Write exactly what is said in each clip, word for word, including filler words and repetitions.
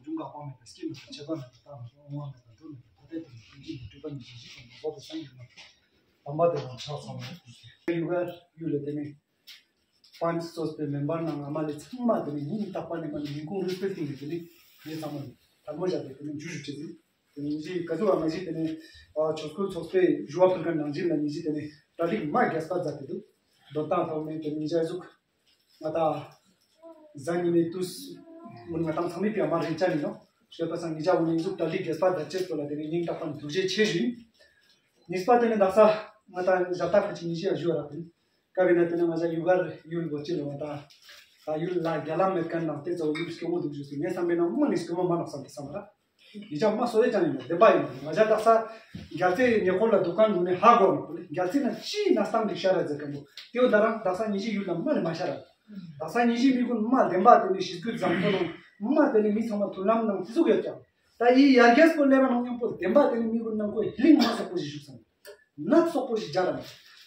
འབྱུང་འགག་པ་མེད་པའི་སྐྱེ་མེད་པའི་ཆད་པ་མེད་པའི་རྟག་མེད་པའི་དབང་བ་མེད་པའི་སྒྲོ་མེད་པའི་ཐ་དད་དུ་ཐུགས་རྗེ་ཡི་སྤྲུལ་པ་ཉི་ཤུ་བཞི་དང་ནང་ལོགས་པའི་སངས་རྒྱས་རྣམས་དམ་པ་དེ་དང་ཕྱག་འཚལ་ལོ། ཡུ་གར་ཡུལ་ལས་དེ་ནས་པཱན་གཙོས་པའི་མེམ་བར་ནང་ཨ་མ་ལས་ཚང་མ་དེ་ནས་ཉིན་རྟག་པ་ནས་མ་ནས་ཉིན་གུང་རུས་སྤེལ་སྟེང་ནས་དེ་ནས་ངས་ཚང་མ་དལ་མོ་བཞག་སྟེ་དེ་ནས་འཇུ་ཞུ་བྱེད་ཟིན། དེ་ནས་ངེད་ཀྱི་ག་ཚོད་བ་ང་ཞིག་དེ་ནས་ཆོས་སྐུལ་ཚོགས་པའི་ཞུ་བ་ཕུལ་མཁན་ནང་བཞིན་ལ་ངེད་ཀྱི་དེ་ནས་གྲ་སྒྲིག་མ་རྒྱས་པ་མཛད་དེ་འདུག། འདོན་སྟངས་ཐོག་ནས་དེ་ནས་ངེད་ཀྱི་གཟུགས་ང་དང་གཟའ་ཉི་མའི་དུས་མུན་ང་དང་ཚང་མའི་པའི་མ་རིན་ཆ་ནི་ནོ། ཞོལ་པ་སང་ངེད་ཀྱི་འོ་ནས་གཟུགས་གྲ་སྒྲིག་རྒྱས་པ་མཛད་ཅེས་པོ་ལ་དེ་ནས་སྙིང་ཐག་པ་ནས་ཐུགས་རྗེ་ཆེ་ཞུ། གཉིས་པ་དེ་ནས་དག་ས་ང་དང་ཞབས་ཏག་ཁ་ཅིག་ཉིན་ཞིག་ཡང་ཞུ་བ་རག་པིན། སྐབས་ཡིན་ན་དེ་ནས་ང་ཞ་ཡུ་གར་ཡུལ་སྒོ་ཅི་ལ་ང་དང་ད་ཡུལ་ལ་རྒྱ་ལམ་མེད་མཁན་ནང་དེ་ཚོ་ཡུལ་སྐྱོ་མོ་འདུག་ཞུ་སི་ངས་བསམ་པའི་ནང་མ་ནི་སྐྱོ་མོ་མ་ནོག་བསམ་དེ་བསམ་ར། ཡི་ཅག་མ་སོ་རེ་ཅང་ཡིན་ནོ་བདེན་པ་ཡིན་ནོ། ང་ཞ་དག་ས་རྒྱལ་རྩེ་ཉེ་འཁོར་ལ་འདུག་མཁན་ངོ་ནས་ཧ་གོ་མི་ཁོ་ལེ། རྒྱལ་རྩེ་ན་ཅི་ན་སྟངས་འགྲིག་ཤ་ར་ཟེར་མཁན་པོ་དེའོ་ད་རང་དག་ས་ཉི་ཤི་ཡུལ་ལ་མ་ནི་མ་ཤ་ར། དག་ས་ཉི་ཤི་མི་ཀུན་མ་བདེན་པ་དེ་ནི་ཞི་རྒྱུ་བཟང་པོ་ནང་མ་དེ་ནི་མི་ཚང་མ་མཐུན་ལམ་ནང་དེ་ཟུག་ཡོད་ཀྱང་། ད་ཡི་ཡར་རྒྱས་པོ་ལས་མ་ནང་མཉམ་པོ་བདེན་པ་དེ་ནི་མི་ཀུན་ནང་ཁོ་ཧི་ལིང་མ་སོག་པོ་ཞིག་བཞུགས་སམ། ནད་སོག་པོ་ཞིག་སྦྱར་རམ།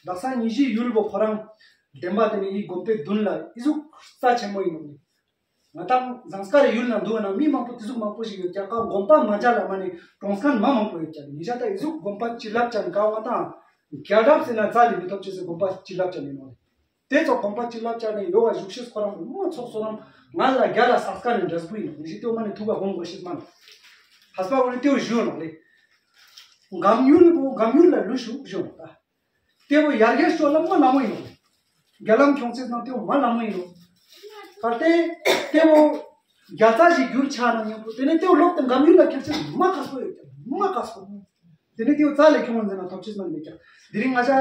དག་ས་ཉི་ཤི་ཡུལ་པོ་ཁོ་རང་བདེན་པ་དེ་ནི་ཡི་དགོན་པའི་མདུན་ལ་ཨི་ཟུག་རྩ་ཆེན་མོ་ཡིན་ནོ། ང་དང་ཟངས་དཀར་ཡུལ་ན་འདུག་ན་མི་མང་པོ་དེ་ཟུག་མང་པོ་ཞིག་ཡོད་ཀྱང་ཀ་དགོན་པ་མ་སྦྱར་ལ་མ་ནི་གྲོང་སྐན་མ་མང་པོ་ཡོད་ཀྱང་ཉི་ཤ་ད་ཨི་ཟུག་དགོན་པ་ཅི་ལབ་ཀྱང་ཀ་ང་དང་རྒྱལ་རབས་ཟེར་ན་རྩ་ལས་མི་ཐོབ་ཅེས་སུ་དགོན་པ་ཅི་ལབ་ཀྱང་མིན་ནོ། དེ་ཚོ་དགོན་པ་གཅིག་ལ་བཅར་ནས་ཡོ་ག་བཞུགས་ཤེས་ཁོ་རང་མ་ཚོགས་སོ་རང་ང་ལ་རྒྱ་ལ་སག་སྐ་ནས་འདྲ་སྐུ་ཡིན་ནོ་ཞིག་དེ་མ་ནས་ཐུག་པ་དགོངས་དགོས་ཤེས་མ་ནོ། ཧ་སྤ་བོ་ནི་དེའོ་ཞུ་ནོ་ལེ། འགམ་ཡུལ་བོ་འགམ་ཡུལ་ལ་ལུས་ཞུ་ཞུ་ནོ་ད། དེ་བོ་ཡར་རྒྱས་ཤོག་ལ་མ་ལ་མོ་ཡིན་ནོ། རྒྱ་ལམ་ཁྱོང་ཚེ་ནང་དེའོ་མ་ལ་མོ་ཡིན་ནོ། གལ་ཏེ་དེ་བོ་རྒྱ་རྩ་ཞིག་བསྒྱུར་ཆགས་ན་མཉམ་པོ་དེ་ནས་དེའོ་ལོག་སྟེ་འགམ་ཡུལ་ལ་ཁྱེར་ཚེ་མ་ཁ་སོ་ཡོད་ཀྱང་མ་ཁ་སོ། དེ་ནི་དེའི་རྩ་ལས་ཁྱོང་ཟེར་ན་ཐོབ་ཆེས་མ་མེད་ཀྱང་། དེ་རིང་ང་ཞ་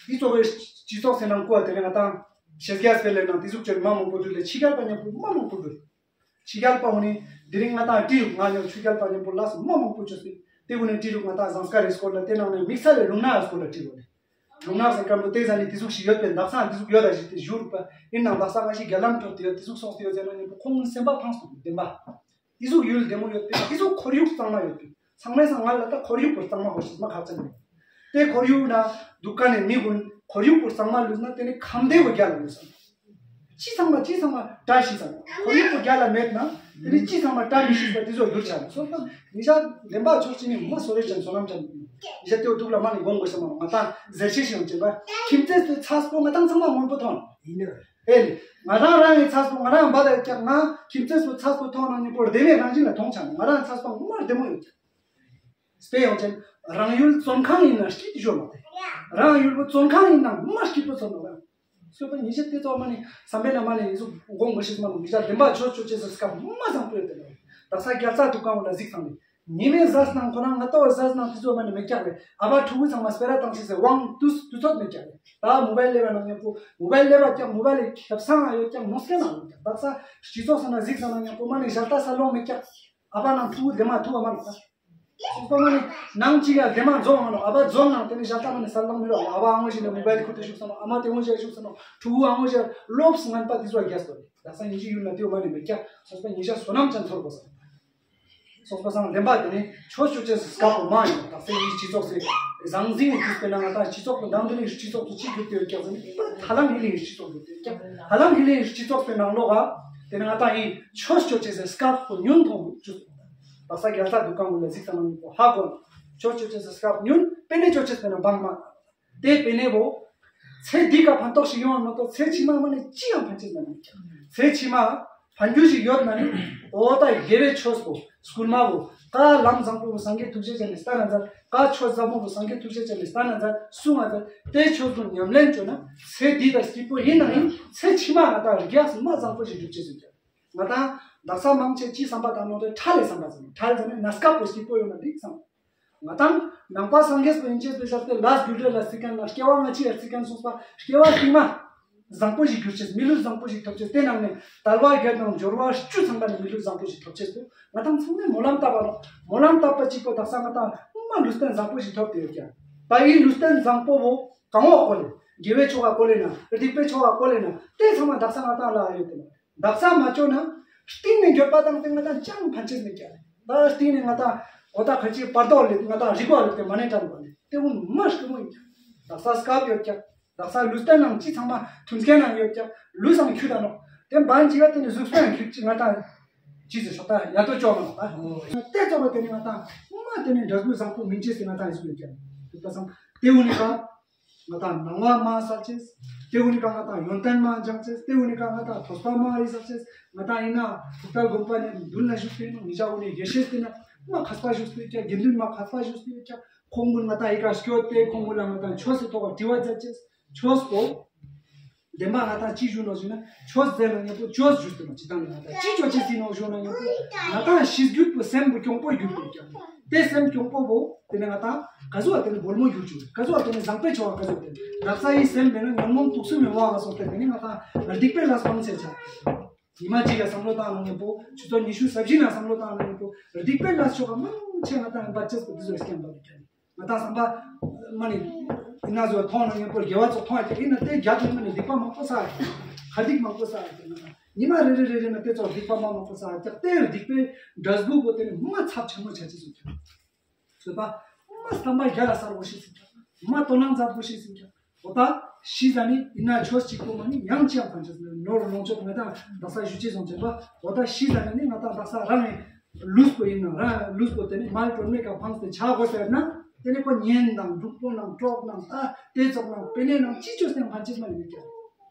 འདི་ཚོ་བའི་སྤྱི་ཚོགས་ཟེར་ན་བཀོད་དེ་རིང་ང་དང་ཤེས་རྒྱ་སྤེལ་ལས་ནང་དེ་ཟུག་ཅན་མ་མང་པོ་འདུག་ལས་ཕྱི་རྒྱལ་པ་མཉམ་པོ་མ་མང་པོ་འདུག། ཕྱི་རྒྱལ་པ་འོ་ནི་དེ་རིང་ང་དང་ཏི་རུག་ང་མཉམ་ཕྱི་རྒྱལ་པ་མཉམ་པོ་ལ་སུ་མ་མང་པོ་བཅོས་ཏེ་དེ་འོ་ནི་ཏི་རུག་ང་དང་ཟངས་དཀར་རི་སྐོར་ལ་དེ་ནང་ནས་དམིགས་བསལ་ལས་ལུང་ནག་སྐོར་ལ་ཏི་རུག་ནས། ལུང་ནག་ཟེར་མཁན་པོ་དེ་ཟ་ནི་དེ་ཟུག་ཞིག་ཡོད་པས་འདག་ས་དེ་ཟུག་ཡོད་ད་ཞིག་དེ་ཞུ་རུག་པ་ཡིན་ནང་འདག་ས་ང་ཞིག་རྒྱ་ལམ་ཐོབ་དེ་ཡོད་དེ་ཟུག་སོང་སྟེ་ཡོད་ཟེར་ན་མཉམ་པོ་ཁོང་སེམས་པ་ཕངས་སོང་བདེན་པ། ཨི་ཟུག་ཡུལ་བདེ་མོ་ཡོད་པས་ཨི་ཟུག་ཁོར་ཡུག་གཙང་མ་ཡོད་པས་ཚང་མས་སང་ང་ལ་ད་ཁོར་ཡུག་པོ་གཙང་མ་གོ་ཤེས་མ་ཁག་ཅན་རེད། དེ་ཁོར་ཡུག་ན་འདུག་ག་ནས་མི་ཀུན་ཁོར་ཡུག་པོ་གཙང་མ་ལུས་ན་དེ་ནི་ཁམས་བདེ་བོ་རྒྱ་ལ་ལུས་སམ། ཅི་ཚང་མ་ཅི་ཚང་མ་བཀྲ་ཤིས་སམ། ཁོར་ཡུག་པོ་རྒྱ་ལ་མེད་ན་དེ་ནི་ཅི་ཚང་མ་བཀྲ་མི་ཤིས་པ་དེ་ཚོ་འགྱུར་ཆགས་ནས་སོང་ཙང་ཉི་ཤ་བདེན་པ་ཕྱོགས་གཅིག་ནས་མ་བཟོ་རེ་ཅན་བསོད་ནམས་ཅན་ཉི་ཤ་དེའོ་ཐུགས་ལ་མ་ནས་དགོངས་དགོས་སམ། ང་ཏང་ཟེར་ཤེས་ཤིང་བྱེད་པ་ཁྱིམ་མཚེས་སུ་ཚགས་པོ་ང་ཏང་ཚང་མ་སྔོན་པོ་ཐོན་ཡིན་ནོ། ཨེ་ལེ། ང་རང་རང་གི་ཚགས་པོ་ང་རང་འབའ་ད་ཡོད་ཀྱང་ང་ཁྱིམ་མཚེས་སུ་ཚགས་པོ་མཐོང་ན་ཉིན་པོར་བདེ་བའི་རང་བཞིན་ལ་མཐོང་ཆ་ང་རང་ཚགས་པོ་ངོ་མ་བདེ་མོ་ཡོད་ཀྱང་། དཔེ་ཡོང་ཅན་རང་ཡུལ་བཙོན་ཁང་ཡིན་ན་སྐྱིད་ཤོར་མ་དེ། རང་ཡུལ་བཙོན་ཁང་ཡིན་ན་མ་སྐྱིད་པོ་ཚོར་མ་རང་། སོས་པ་ཉི་ཤ་དེ་ཚོ་མ་ནི་བསམ་པའི་ནང་མ་ནི་ཡིན་ཟུག་དགོངས་དགོས་ཤེས་མ་ནོ་མི་ཆ་བདེན་པ་ཆོས་ཆོས་ཅེས་སུ་སྐབས་མ་བཟང་པོ་ཡོད་དེ་ནོ། དག་ས་རྒྱལ་ས་དུ་གང་བ་ལ་གཟིགས་ཚང་ནི། ཉི་མའི་ཟས་ནང་ཁོ་རང་ང་ཏོ་ཟས་ནང་དེ་ཚོ་མ་ནི་མེད་ཀྱག་ལེ། ཨ་བ་ཕྲུ་གུ་ཚང་མ་སྤེ་ར་བཏང་ཤེས་སེ་དབང་དུས་དུས་ཚོད་མེད་ཀྱག་ལེ། ད་མོ་བལ་ལེ་བ་ནང་ཉམ་པོ་མོ་བལ་ལེ་བ་ཀྱག་མོ་བལ་ལེ་ཁེབས་སང་ཡོད་ཀྱག་མོ་སྐད་ནང་ཡོད་ཀྱག་དག་ས་སྤྱི་ཚོགས་སུ་ན་གཟིགས་ཚང་ན་ཉམ་པོ་མ་ནི་ཞལ་ལྟ་ས་ལོང་མེད་ཀྱག་ཨ་བ་ནང་ཕྲུ་གུ་དེ་མ་ཐུ་བ་མ་ནོ། སོ་སོ་མ་ནི་ནང་གཅིག་ཡ་དེ་མ་རྫོང་ང་ནོ། ཨ་བ་རྫོང་ནང་དེ་ནི་ཞལ་ལྟ་མ་ནི་ས་ལོང་མི་རོ། ཨ་བ་ཨ་ངོ་ཞིག་ནི་མོ་བལ་ཁུར་ཏེ་བཞུགས་ས་ནོ། ཨ་མ་དེ་ངོ་ཞིག་བཞུགས་ས་ནོ། ཕྲུ་གུ་ཨ་ངོ་ཞིག་ལོབས་ངན་པ་དེ་ཚོ་རྒྱས་སོ། དག་ས་ཉི་ཤ་ཡུལ་ན་དེ་མ་ནི་མེད་ཀྱག་སོ་སོ་ཉི་ཤ་བསོད་ནམས་ཅན་ཚོར་དགོས་ས། སོགས་པ་སང་བདེན་པ་དེ་ནི་ཆོས་ཆོས་ཅན་སུ་སྐབས་པོ་མ་ཡིན་པ་དག་ས་ཡི་སྤྱི་ཚོགས་སུ་ཟང་ཟིང་གིས་དུས་པའི་ནང་ང་དང་སྤྱི་ཚོགས་པོ་འདང་དུ་ནི་སྤྱི་ཚོགས་སུ་གཅིག་གྱུར་ཏེ་ཡོད་ཀྱག་ཟེར་ནི་ཧ་ལམ་ཧི་ལི་ཡི་སྤྱི་ཚོགས་སུ་ཡོད་ཀྱག་ཧ་ལམ་ཧི་ལི་ཡི་སྤྱི་ཚོགས་པའི་ནང་ལོགས་ཨ་དེ་ནི་ང་དང་ཡི་ཆོས་ཆོས་ཅན་སུ་སྐབས་པོ་ཉུང་མཐོང་བཅུག་དག་ས་རྒྱལ་ས་འདུ་ཁང་གུན་ལ་གཟིགས་ཙམ་ནི་ཧ་གོ་ཆོས་ཆོས་ཅན་སུ་སྐབས་ཉུང་པེ་ནེ་ཆོས་ཆོས་པའི་ནང་བང་མ། དེ་དཔེ་ནས་བོ། ཚེ་འདི་ག་ཕན་ཐོགས་ཤིག་ཡོང་བ་མ་གཏོགས་ཚེ་ཕྱི་མ་མ་ནི་ཅི་ཡང་ཕན་ཆད་མ་ནི། ཚེ་ཕྱི་མ་ཕན་རྒྱུ་ཞིག་ཡོད་ན་ནི། འོ་ད་དགེ་བའི་ཆོས་པོ་སྐུལ་མ་བོ་ཀ་ལམ་བཟང་པོ་བོ་སངས་རྒྱས་ཐུགས་རྗེ་ཅན་ནི་ལྟ་ན་མཛད། ཀ་ཆོས་ཟབ་མོ་བོ་སངས་རྒྱས་ཐུགས་རྗེ་ཅན་ནི་ལྟ་ན་མཛད་གསུང་ང་མཛད། དེ་ཆོས་སུ་ཉམས་ལེན་བཅོས་ན་ཚེ་འདི་ད་སྐྱིད་པོ་ཡིན་ན་ཡང་ཚེ་ཕྱི་མ་ང་ད་རིགས་ཡག་མ་བཟང་པོ་ཞིག་སྒྲུབ་ཆེད་ཟེར་ཀྱང་། ང་དང་དག་ས་མང་ཆེ་ཅི་བསམ་པ་དང་ནོ་དེ་ཁྲ་ལས་བསམ་པ་ཟེར་ནོ། ཁྲ་ལས་ཟེར་ནི་ན་སྐབས་པོ་སྐྱིད་པོ་ཡོད་ན་འགྲིག་བསམ། ང་དང་ནང་པ་སངས་རྒྱས་པོ་ཡིན་ཅེས་པའི་ཞབས་ཏེ་ལས་རྒྱུ་འབྲས་ལ་སྲིད་མཁན་ལ་སྐྱེ་བ་སྔ་ཕྱི་ལ་སྲིད་མཁན་སོང་པ་སྐྱེ་བ་རྟིང་མ་བཟང་པོ་ཞིག་གྱུར་ཅེས་མི་ལུས་བཟང་པོ་ཞིག་ཐོབ་ཅེས་དེ་ནང་ནས་དལ་བ་བརྒྱད་དང་འབྱོར་བ་བཅུ་ཚང་པ་ནས་མི་ལུས་བཟང་པོ་ཞིག་ཐོབ་ཅེས་སུ་ང་དང་ཚང་མས་སྨོན་ལམ་བཏབ་པ་ནོ། སྨོན་ལམ་བཏབ་པ་གཅིག་པོ་དག་ས་ང་དང་སྔོན་མ་ལུས་རྟེན་བཟང་པོ་ཞིག་ཐོབ་སྟེ་ཡོད་ཀྱང་ད་ཡི་ལུས་རྟེན་བཟང་པོ་བོ་གང་བ་བཀོལ་ལེ་དགེ་བའི་ཆོ་ག་བཀོལ་ལེ་ན་སྡིག་པའི་ཆོ་ག་བཀོལ་ལེ་ན་དེ་ཚང་མ་དག་ས་ང་དང་ལ་ཡོད་དེ་ནོ། དག་ས་མ་བཅོས་ན་སྟེང་ནས་འགྱོད་པ་དང་སྟེང་ང་དང་ཅང་ཕན་ཆད་མེད་ཀྱང་ད་སྟེང་ནས་ང་དང་འོ་ད་ཁ་ཅིག་བར་དོ་ལེ་ང་དང་རིག་པ་ལེ་དེ་མ་ནས་དྲན་པ་ལེ་དེ་འུ་མ་སྐུ་མོ་ཡིན་ཀྱང་དག་ས་སྐབས་ཡོད་ཀྱང་དག་ས་ལུས་རྟེན་ནང་ཅི་ཚང་མ་མཐུན་རྐྱེན་ནང་ཡོད་ཀྱང་ལུས་སང་ཁྱུ་ད་ནོ་དེ་འབའ་འཇིག་ག་དེ་ནས་གཟུགས་སྤེན་ཁྱུ་ཅི་ང་དང་ ཅི་ཟེར་ཤོག་ད་ཡ་ཏོ་ཅོག་མ་ལ་ད། དེ་ཚོ་བ་དེ་ནི་ང་ཏང་མ་དེ་ནི་འབྲས་བུ་བཟང་པོ་མིན་ཅེས་ཟེར་ང་ཏང་ཡིན་ཟེར་ཡོད་ཀྱང་། དེ་ལྟ་སང་དེ་འུ་ནི་ཀ་ང་ཏང་ནང་བ་མ་ས་ཅེས། དེ་འུ་ནི་ཀ་ང་ཏང་ཡོན་ཏན་མ་སྦྱང་ཅེས། དེ་འུ་ནི་ཀ་ང་ཏང་ཐོས་པ་མ་ཡི་ས་ཅེས། ང་ཏང་ཡིན་ན་ཐུགས་ཏལ་དགོན་པ་ནས་མདུན་ལ་བཞུགས་ཏེ་ནི་ཉི་ཞག་འུ་ནི་དགེ་བཤེས་དེ་ན་མ་མཁས་པ་བཞུགས་ཏེ་ཀྱང་། དགེ་འདུན་མ་མཁས་པ་བཞུགས་ཏེ་ཀྱང་། ཁོང་གུན་ང་ཏང་ཡི་ག་སྐྱོད་དེ་ཁོང་གུན་ལ་ང་ཏང་ཆོས་སི་ཐོག་དྲི་བ་མཛད་ཅེས། ཆོས་པོ། བདེན་པ་ང་ཏང་ཅི་ཞུ་ནོག་ཞུ་ན་ཆོས་ཟེར་ན་ཉམ་པོ་ཆོས་ཞུ་ཟེར་ནོག་ཅི་ཏང་ང་ཏང་ཅི་ཆོས་ཅི་ཟེར་ནོག་ཞུ་ན་ཉམ་པོ་ང་ཏང་ཤེས་རྒྱུད་པོ་སེམས་པོ་གྱོང་པོ་གྱུར་ཏེ་ཀྱང་། དེ་སེམས་གྱོང་པོ་བོ་དེ་ནས་ང་ཏང་ག་ཟུག་དེ་ནས་སྒོར་མོ་གྱུར་ཅུག་ག་ཟུག་དེ་ནས་བཟང་པོའི་ཆོ་བ་ག་ཟུག་དེ་ནས་དག་ས་ཡི་སེམས་མེད་ན་ཉོན་མོངས་དུག་གསུམ་མེད་བ་ང་སོང་སྟེ་དེ་ནས་ང་ཏང་སྡིག་པའི་ལས་སྤང་ཚེ་ཆ། ཉི་མ་གཅིག་ལ་བསམ་བློ་བཏང་ན་ཉམ་པོ་ཆུ་ཚོད་ཉི་ཤུ་རྩ་བཞི་ན་བསམ་བློ་བཏང་ན་ཉམ་པོ་སྡིག་པའི་ལས་ཆོ་ག་མང་ཆེ་ང་ཏང་ཡིན་པ་ཅེས་པོ་དེ་ཟུག་སྐྱེན་པ་དེ་ཀྱང་། ང་ཏང་བསམ་པ་མ་ནི་ཡིན་ན་ཟོ་མཐོང་ན་ཉམ་པོ་དགེ་བ་ཚོ་མཐོང་ཡ་ཀྱང་ཡིན་ན་དེ་རྒྱ་དུ་མ་ནི་སྡིག་པ་མང་པོ་བསགས་ཡ་ཀྱང་། ཁ་སྡིག་མང་པོ་བསགས་ཡ་ཀྱང་། ང་ཏང་ཉི་མ་རེ་རེ་རེ་རེ་ན་དེ་ཚོ་སྡིག་པ་མ་མང་པོ་བསགས་ཡ་ཀྱང་དེ་སྡིག་པའི་འབྲས་བུ་པོ་དེ་ནི་མ་ཚབས་ཆེན་མོ་ཆ་ཅེས་ཟེར་ཀྱང་། བཟོད་པ། མ་བསམ་པ་རྒྱ་ལ་གསར་བོ་ཞིག་ཟིན་ཀྱང་། མ་དོ་སྣང་མཛད་བོ་ཞིག་ཟིན་ཀྱང་། འོ་ད་ཤི་ཟ་ནི་ཡིན་ན་ཆོས་གཅིག་པོ་མ་ནི་ཡང་ཅི་ཡང་ཕན་ཆད་ནོར་ལོངས་སྤྱོད་ང་ཏང་དག་ས་ཞུ་ཅེས་སོང་ཅེས་པ། འོ་ད་ཤི་ཟ་ནི་ནི་ང་ཏང་དག་ས་རང་ལུས་པོ་ཡིན་ན་རང་ལུས་པོ་དེ་ནི་མ་ཡི་གྲོན་མེད་ཀ་ཕངས་ཏེ་ཆ་དགོས་ཟེར་ན། དེ་ནི་ཁོ་གཉེན་དང་འབྲུག་པོ་ནང་གྲོགས་ནང་ད་དེ་ཚོགས་ནང་དཔེ་ནས་ནང་ཅི་ཅོས་ཏེ་ཕན་ཆད་མ་ཡིན་ཀྱང་།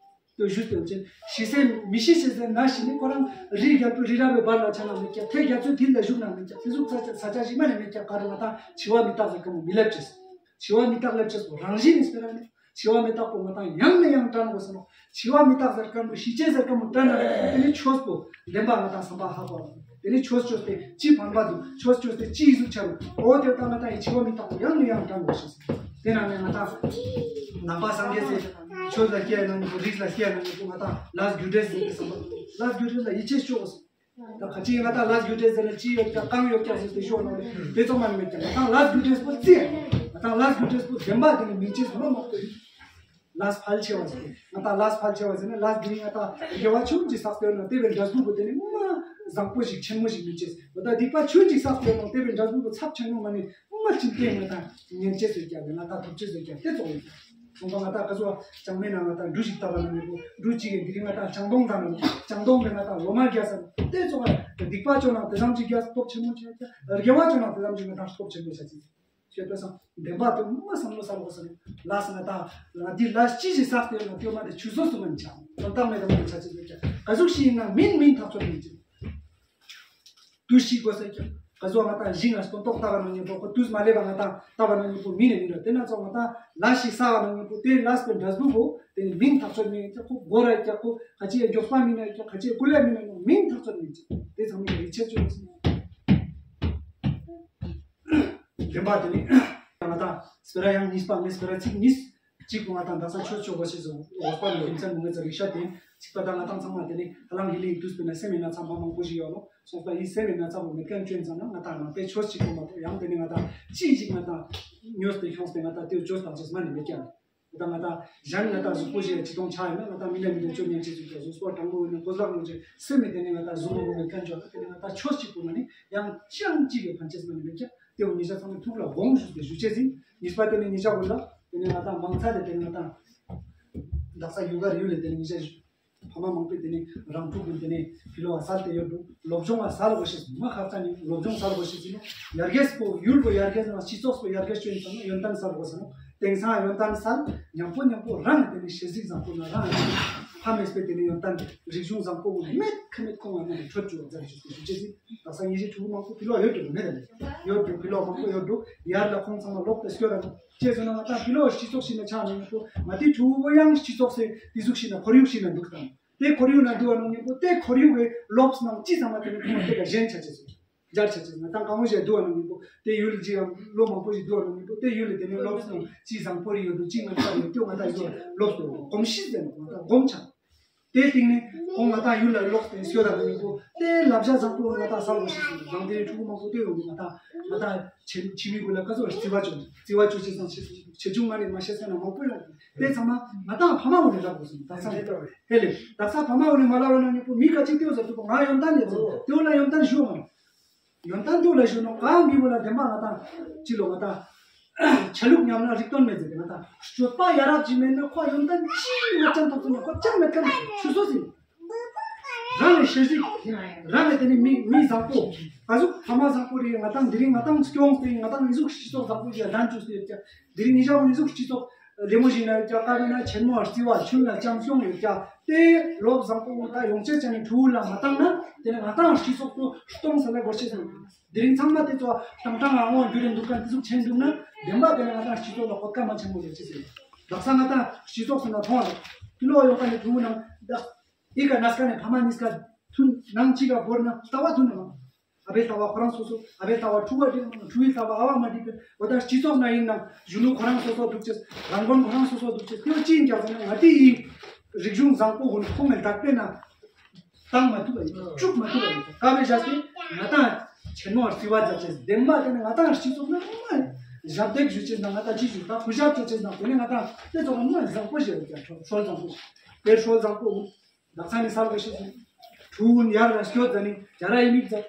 ལྟོས་ཞུས་ཏེ་ཅེས་ཤི་སེམས་མི་ཤི་ཤི་ཟེར་ན་ཤི་ནི་ཁོ་རང་རི་རྒྱལ་པོའི་རི་རབ་པའི་བར་ལ་ཆ་ན་མེད་ཀྱང་། ཐེ་རྒྱ་མཚོའི་མཐིལ་ལ་བཞུགས་ན་མེད་ཀྱང་། དེ་ཟུག་ས་ཆ་ས་ཆ་ཞིག་མ་ནས་མེད་ཀྱང་། ག་རེ་ང་ཏང་འཆི་བ་མི་རྟག་ཟེར་ག་མོ་མི་སླེབས་ཅེས། འཆི་བ་མི་རྟག་སླེབས་ཅེས་པོ་རང་བཞིན་ནི་སྤེ་ར་ནི་འཆི་བ་མི་རྟག་པོ་ང་ཏང་ཡང་ནས་ཡང་དྲན་དགོས་ཟེར་ནོག་འཆི་བ་མི་རྟག་ཟེར་མཁན་པོ་ཤི་ཅེས་ཟེར་མཁན་པོ་དྲན་ན་རེ་དེ་ནི་ཆོས་པོ་བདེན་པ་ང་ཏང་བསམ་པ་ཧ་གོ་བ། དེ་ནི་ཆོས་ཅོས་ཏེ་ཅི་ཕན་པ་འདུག་ཆོས་ཅོས་ཏེ་ཅི་ཡི་ཟུག་ཆ་རུ་འོ་དེ་ལྟ་ང་ཏང་ཡི་འཆི་བ་མི་རྟག་པོ་ཡང་ནས་ཡང་དྲན་དགོས་ཤེས། དེ་ནང་ནས་ང་ཏང་ནང་པ་སངས་རྒྱས་སི་ཆོས་ལ་སྐྱེ་ཡ་ན་ཉམ་པོ་རིགས་ལ་སྐྱེ་ཡ་ན་ཉམ་པོ་ང་ཏང་ལས་རྒྱུ་འབྲས་ཟེར་ཏེ་བསམ་པ་ལས་རྒྱུ་འབྲས་ལ་ཡིད་ཆེས་ཅོག་ད་ཁ་ཅིག་ང་ཏང་ལས་རྒྱུ་འབྲས་ཟེར་ན་ཅི་ཡོད་ཀྱང་གང་ཡོད་ཀྱང་ཟེར་ཏེ་ཤོག་ནང་ལས་དེ་ཚོ་མ་ནི་མེད་ཀྱང་ང་ཏང་ལས་རྒྱུ་འབྲས་པོ་རྩི་ང་ཏང་ལས་རྒྱུ་འབྲས་པོ་བདེན་པ་དེ་ནི་མིན་ཅེས་མ་མ་གཏོགས། ལས་ཕལ་ཆེ་བ་ཟེར། ང་ཏང་ལས་ཕལ་ཆེ་བ་ཟེར་ན་ལས་འདི་ནི་ང་ཏང་དགེ་བ་ཆུང་ཅིག་བསགས་ཏེ་ཡོད་ན་དེ་བས་འབྲས་བུ་པོ་དེ་ནི་མ་བཟང་པོ་ཞིག་ཆེན་མོ་ཞིག་མི་བྱེད། འོ་ད་སྡིག་པ་ཆུང་ཅིག་བསགས་ཏེ་ཡོད་ན་དེ་བས་འབྲས་བུ་པོ་ཚབས་ཆེན་མོ་མ་ནི་མ་ཅིག་སྟེ་ང་ཏང་ཉན་ཅེས་ཟེར་ཀྱང་ང་ཏང་ཐོབ་ཅེས་ཟེར་ཀྱང་དེ་ཙོགས་ཡོད། ཚོང་པ་ང་ཏང་ག་ཚོད་ཅང་མེད་ན་ང་ཏང་འབྲུ་ཞིག་བཏབ་པ་ན་མི་དགོས། འབྲུ་གཅིག་གི་འདི་རིང་ང་ཏང་ལྕང་སྡོང་བཏབ་ན་ལྕང་སྡོང་དེ་ང་ཏང་ལོ་མ་བརྒྱ་ཟེར་དེ་ཙོགས་སྡིག་པ་ཅོ་ན་དེ་ཙམ་ཅིག་རྒྱ་སྟོབས་ཆེན་མོ་ཆགས་ཀྱང་དགེ་བ་ཅོ་ན་དེ་ཙམ་ཅིག་ང་ཏང་སྟོབས་ཆེན་མོ་ཆགས་ཅིག་ཤེས་པ་སང་བདེན་པ་དེ་མ་བསམ་བློ་གསར་བ་ཟེར། ལས་ང་ཏང་ང་འདི་ལས་ཅི་ཞིག་བསགས་ཏེ་ཡོད་ན་དེ་མ་དེ་ཆུད་ཟོས་སུ་མ་ནི་ཆགས། དོན་དག་མེད་དམ་མ་ཆ་ཅེས་ཟེར་ཀྱང་ག་ཟུག་ཞིག་ཡིན་ན་མིན་མིན་ཐག་ཆོད་མིན་ཅིག་དུས་ཤིག་དགོས་ཟེར་ཀྱང་ག་ཟུག་ང་ཏང་ཞིང་ང་སྟོན་ཐོག་བཏབ་པ་ན་ཉམ་པོ་ཁོ་དུས་མ་སླེབས་པ་ང་ཏང་བཏབ་པ་ན་ཉམ་པོ་མིན་ནི་མིན་ར། དེ་ན་ཚོ་ང་ཏང་ལས་ཤིག་བསགས་པ་ན་ཉམ་པོ་དེ་ལས་པའི་འབྲས་བུ་བོ་དེ་ནི་མིན་ཐག་ཆོད་མིན་ཀྱང་ཁོ་སྒོ་ར་ཀྱང་ཁོ་ཁ་ཅིག་མགྱོགས་པ་མིན་ན་ཀྱང་ཁ་ཅིག་ཀུ་ལེ་མིན་ན་མིན་ཐག་ཆོད་མིན་ཅིག་དེ་ཚང་མ་ཡིད་ཆེས་ཅོ་ཟེར། བདེན་པ་དེ་ནི་ང་ཏང་སྤེ་ར་ཡང་གཉིས་པ་མེད། སྤེ་ར་ཚིག་གཉིས་གཅིག་པོ་ང་ཏང་དག་ས་ཆོས་ཅོ་དགོས་ཤེས་སོ། འོ་སྤ་ལོ་རྒྱུ་མཚན་མི་ངེས་ཙམ་རིག་ཤ་དེ་གཅིག་པ་ད་ང་ཏང་ཚང་མ་དེ་ནི་ཧ་ལམ་ཧི་ལི་ཡིག་དུས་སྤེ་ན་སེམས་ཡིན་ན་ཚང་མ་མང་པོ་ཞིག་ཡོད་ལོ། སོང་པ་ཡིན་སེམས་ཡིན་ན་ཚང་མ་མེད་མཁན་ཅོ་ཡིན་ཙང་ན་ང་ཏང་ནང་པའི་ཆོས་གཅིག་པོ་མ་གཏོགས་ཡང་དེ་ནི་ང་ཏང་ཅི་ཞིག་ང་ཏང་ཉོས་ཏེ་ཁྱོངས་ཏེ་ང་ཏང་དེ་བཅོས་བཏང་ཅེས་མ་ནི་མེད་ཀྱང་། ད་ང་ཏང་གཞན་ང་ཏང་གཟུགས་པོ་ཞིག་ཅི་གཏོང་ཆ་ཡིན་ན་ང་ཏང་མི་ལ་མི་ལ་ཅོ་ཉན་ཅེས་ཟུག་གི་གཟུགས་པོ་དྲང་པོ་ཡིན་ན་གོས་ལག་ལུ་ཅེ་སེམས་མི་དེ་ནི་ང་ཏང་གཟུགས་མང་པོ་མེད་མཁན་ཅོ་ན་དེ་ནི་ང་ཏང་ཆོས་གཅིག་པོ་ན་ནི་ཡང་ཅང་ཅིག་གི་ཕན་ཆེས་མ་ནི་མེད་ཀྱང་དེ་འོ་ཉིས་ཆ་ཚང་མའི་ཐུགས་ལ་དགོངས་ཞུས་ཏེ་ཞུ་ཅེས་ཡིན། གཉིས་པ་དེ་ནི་ཉིས་ཆ་གུན་ལ་དེ་ནི་ང་ཏང་མང་ཚ་དེ་དེ་ནི་ང་ཏང་དག་ས་ཡུལ་ག་ཡུལ་ལ་དེ་ནི་ཉིས་ཆ་ཕ་མ་མང་པོས་དེ་ནི་རང་ཕྲུག་གུན་དེ་ནི་ཕི་ལོ་བ་སལ་ཏེ་ཡོད་འདུག་སློབ་སྦྱོང་བ་སལ་དགོས་ཤེས་མ་ཁག་ཚ་ནི་སློབ་སྦྱོང་སལ་དགོས་ཤེས་ཡིན་ནོ། ཡར་རྒྱས་པོ་ཡུལ་པོ་ཡར་རྒྱས་ན་སྤྱི་ཚོགས་པོ་ཡར་རྒྱས་ཅོ་ཡིན་ཙང་ན་ཡོན་ཏན་སལ་དགོས་ཟེར་ནོ། དེང་སང་ཡོན་ཏན་སལ་ཉམ་པོ་ཉམ་པོ་རང་དེ་ནི་ཤེས་རིག་བཟང་པོ་ན་རང་ཕ་མེས་པའི་དེ་ནི་ཡོན་ཏན་རིག་གཞུང་བཟང་པོ་གུན་མེད་ཁ་མེད་ཁོང་ང་ནི་འཕྲོད་བཅུག་ཟེར་ཞུ་ཞུ་ཅེས་ཡིན། དག་ས་ཉིན་ཞིག་ཕྲུ་གུ་མང་པོ་ཕི་ལོ་ཡོད་འགྲོ་མེད་དམ་ཡོད་འགྲོ་ཕི་ལོ་མང་པོ་ཡོད་འགྲོ་ཡར་ལ་ཁོང་ཚང་མ་ལོག་སྟེ་སྐྱོ་ར་ཅེས་ཟེར་ན་ང་ཏང་ཕི་ལོ་སྤྱི་ཚོགས་ཤིག་ན་ཆགས་ནས་ཡོད་འགྲོ་ང་དེ་ཕྲུ་གུ་ཡང་སྤྱི་ཚོགས་སེ་དེ་ཟུག་ཤིག་ན་ཁོར་ཡུག་ཤིག་ན་འདུག་དང་། དེ་ཁོར་ཡུག་ན་འདུག་བ་ན་ཉིན་པོ་དེ་ཁོར་ཡུག་གི་ལོབས་ནང་ཅི་ཚང་མ་དེ་ནི་ཁོང་དེ་ལ་གཞན་ཆ་ཆེ་སོང་། སྦྱར་ཆ་ཆེ་ང་ཏང་གང་བོ་ཞིག་འདུག་བ་ན་ཉིན་པོ་དེ་ཡུལ་ལ་ཅི་ཡང་ལོ་མང་པོ་ཞིག་འདུག་བ་ན་ཉིན་པོ་དེ་ཡུལ་ལ་དེ་ནི་ལོབས་ནང་ཅི་བཟང་པོ་རེ་ཡོད་འདུག་ཅི་ངན་པ་ཡོད་དེ་ང་ཏང་ཡོད་ལོབས་དུ་གོམས་གཤིས་ཟེར་ན་ང་ཏང་གོམས་ཆགས། དེ་སྟེང་ནས་ཁོང་ང་ཏང་ཡུལ་ལ་ལོག་སྟེ་སྐྱོད་ད་ན་ཉིན་པོ་དེ་ལབ་བྱ་བཟང་པོ་ང་ཏང་ས་ལོ་ཞིག་སོང་ང་དེ་ཕྲུ་གུ་མང་པོ་དེ་ཡོང་ང་ཏང་ང་ཏང་ཆེ་ཆེ་མི་གུན་ལ་ཀ་ཚོ་རྩི་བ་བཅོ་རྩི་བ་བཅོ་ཆེ་སང་ཆེ་ཆེ་ཆུང་མ་ནི་མ་ཤེས་ས་ན་མང་པོ་ཡོང་དེ་ཚང་མ་ང་ཏང་ཕ་མ་གུན་ནས་ལབ་དགོས་སོང་། དག་ས་ནས་ལྟ་བ་རེད། ཧེ་ལེ་དག་ས་ཕ་མ་གུན་ནས་མ་ལབ་ན་ཉིན་པོ་མི་ཁ་ཅིག་དེ་བ་ཟ་ཐུབ་པ་ང་ཡོན་ཏན་ཡོད་ཚོད་དེ་བ་ལ་ཡོན་ཏན་ཞུ་མ་ནོ། ཡོན་ཏན་དུ་ལ་ཞུ་ནོ་གང་མི་བུ་ལ་བདེན་པ་ང་ཏང་ཅི་ལོ་ང་ཏང་ཆ་ལུགས་ཉམས་ན་རིག་སྟོན་མེད་ཟེར་ཏེ་ང་ཏང་སྤྱོད་པ་ཡ་རབས་ཅིག་མེད་ན་ཁོ་ཡོན་ཏན་ཅི་ང་ཅང་ཐོབ་ཚུལ་ན་ཁོ་ཅང་མེད་ཁན་ཆུ་སོ་ཟིན། རང་གི་ཤེས་གཟིགས། རང་གི་དེ་ནི་མི་མི་བཟང་པོ། ག་ཟུག་ཕ་མ་བཟང་པོ་རེད། ང་ཏང་དེ་རིང་ང་ཏང་སྐྱོང་སྟེ་ང་ཏང་ཨི་ཟུག་སྤྱི་ཚོགས་བཟང་པོ་ཞིག་ལ་འདྲ་བཅུག་སྟེ་ཡོད་ཀྱང་། དེ་རིང་ཉི་ཤར་བ་ནི་ཟུག་སྤྱི་ཚོགས་ལེ་མོ་ཞིག་ན་ཡོད་ཀྱང་། ཀ་མེད་ན་ཆེན་མོ་བརྩི་བ་ཆུང་ལ་བྱམས་སྐྱོང་ཡོད་ཀྱང་། དེ་ལོབ་བཟང་པོ་ད་ཡོང་ཆེད་ཅན་ནི་ཕྲུ་གུ་ལ་མ་བཏང་ན་དེ་ནི་ང་ཏང་སྤྱི་ཚོགས་སུ་སྟོང་ཟད་ལ་འགོར་ཆེད་ཟིན། དེ་རིང་ཚང་མ་དེ་ཚོ་དྲང་དྲང་ངང་ངོ་འགྱུར་རིན་འདུག་ག་འདི་ཟུག་ཆེན་འདུག་ན་བདེན་པ་དེ་ནི་ང་ཏང་སྤྱི་ཚོགས་ལ་གོད་ཁ་མ་ཆེན་པོ་ཡོད་ཆེད་ཟིན། དག་ས་ང་ཏང་སྤྱི་ཚོགས་སུ་ན་མཐོང་བ་ཕི་ལོག་ཡོང་ཁ་ནི་ཕྲུ་གུ་ནང་ད། ཨི་ཀ་ན་སྐ་ནས་ཕ་མ་གཉིས་ཀ་མཐུན་ནང་གཅིག་ག་བོར་ན་ལྟ་བ་མཐུན་ནམ། ཨ་ཕའི་ལྟ་བ་ཁོ་རང་སོ་སོ། ཨ་ཕའི་ལྟ་བ་ཕྲུ་གུ་འགྲིག་མ་ཕྲུ་གུའི་ལྟ་བ་ཨ་བ་མ་འགྲིག་པས། འོ་ད་སྤྱི་ཚོགས་ན་ཡིན་ན་གཞོན་ནུ་ཁོ་རང་སོ་སོ་འདུག་ཅེས། རང་དགོན་ཁོ་རང་སོ་སོ་འདུག་ཅེས། དེ་བ་ཅི་ཡིན་ཀྱང་ཟེར་ན་ང་དེ་ཡི་རིག་གཞུང་བཟང་པོ་ཧུན་ཁོང་ངས་བདག་པས་ན་བཏང་མ་ཐུབ་པ་ཡིན། བཅུག་མ་ཐུབ་པ་ཡིན། ཀ་བའི་བཞག་སྟེ་ང་ཏང་ཆེན་མོ་བརྩི་བ་མཛད་ཅེས། བདེན་པ་དེ་ནི་ང་ཏང་སྤྱི་ཚོགས་ན་ཞབས་འདེགས་ཞུ་ཅེས་ན་ང་ཏང་ཅི་ཞུ་ད་གུས་ཞབས་ཅོ་ཅེས་ན་དེ་ནི་ང་ཏང་དེ་ཚོ་ན་བཟང་པོ་ཞེས་ཀྱང་ཧྲོལ་བཟང་པོ་ཞེས་དེ་ཧྲོལ་བཟང་པོ། ལག་ཚང་ནས་སལ་དགོས་ཤེས་སོང་། ཕྲུ་གུ་ཡར་ལ་སྐྱོད་ད་ནི་རྒྱ་ར་ཡི་མིག་ཙམ།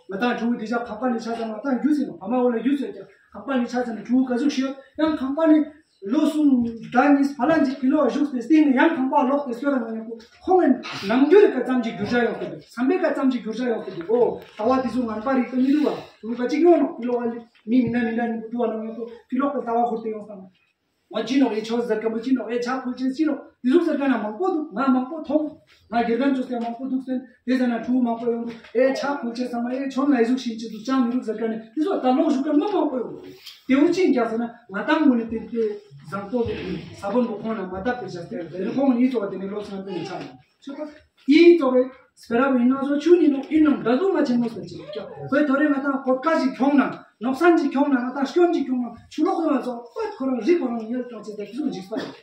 ང་ཏང་ཕྲུ་གུ་དེ་ཆ་ཁང་པ་ནས་ཆ་ཚང་ང་ཏང་རྒྱུ་ཟིན་ནོ་ཕ་མ་འོ་ལ་རྒྱུ་ཟེར་ཀྱང་ཁང་པ་ནས་ཆ་ཚང་ནས་ཕྲུ་གུ་ག་ཟུག་ཤེས་ཡང་ཁང་པ་ནས་ལོ་གསུམ་ཟླ་གཉིས་ཕ་ལ་འཇིག་གི་ལོ་བཞུགས་ཏེ་སྟེང་ནས་ཡང་ཁང་པ་ལོག་སྟེ་སྐྱོད་ད་ང་ཡང་ཁོ་ཁོང་ངས་ནམ་རྒྱུན་རིག་ག་ཙམ་གྱི་འགྱུར་བྱ་ཡོང་གི་འདུག་བསམ་པའི་ག་ཙམ་གྱི་འགྱུར་བྱ་ཡོང་གི་འདུག་འོ་ད་བ་དེ་ཚོ་ངན་པ་རིག་གི་མི་འདུག་བ། ཕྲུ་གུ་ག་ཅིག་ཡོང་ནོ་ཕི་ལོག་བ་ལི་མི་མི་འདྲ་མི་འདྲ་ཉིན་པོ་འདུག་བ་ནང་ཡང་ཁོ་ཕི་ལོག་གི་ལྟ་བ་ཧུར་ཏེ་ཡོང་སང་། ང་ཅི་ནོག་ཨེ་ཆོས་ཟེར་མཁན་པོ་ཅི་ནོག་ཨེ་ཆ་ཁུལ་ཆེན་ཅི་ནོག་དེ་ཟུག་ཟེར་མཁན་ན་མང་པོ་འདུག་ང་མང་པོ་མཐོང་། ང་དགེ་རྒན་ཚོ་ཟེར་མང་པོ་འདུག་ཟེར་དེ་ཟེར་ན་ཕྲུ་གུ་མང་པོ་ཡོང་འདུག་ཨེ་ཆ་ཁུལ་ཆེན་ཚང་མ་ཨེ་ཆོན་ལ་ཨེ་ཟུག་ཤིན་ཅི་འདུག་ཅང་མི་རུག་ཟེར་མཁན་ནི་དེ་ཚོ་ད་ལོག་ཞུགས་མཁན་མ་མང་པོ་ཡོང་འདུག་དེ་འུ་ཅི་རྒྱག་ཟེར་ན་ང་ཏང་ངོས་ནས་དེ་དེ་བཟང་པོ་ས་བོན་པོ་ཁོང་ལ་མ་བཏབ་པའི་ཆ་དེ་དེ་ཁོང་གཉིས་ཚོ་དེ་ནས་ལོ་ཚང་པོ་ནས་ཆགས་ཡོང་། ཆོས་པ། ཡིན་ཏོ་བས། སྤེ་ར་བའི་ན་ཚོ་ཆུ་ནི་ནོ་ཨིན་ནམ་འདྲ་དུ་མ་ཆེན་མོ་ཟེར་ཅིག་ཀྱང་། བོད་དོ་རེ་ང་ཏང་གོད་ཀ་ཞིག་ཁྱོང་ན། ནོག་སན་ཅིག་ཁྱོང་ན་ང་ཏང་སྐྱོན་ཅིག་ཁྱོང་ན་ཆུ་ལོག་ཏུ་ང་ཚོ་པད་ཁོ་རང་རི་ཁོ་རང་ཉལ་ཏང་ཅེ་ད་ཀི་ཟུག་འཇིགས་པ་རེད།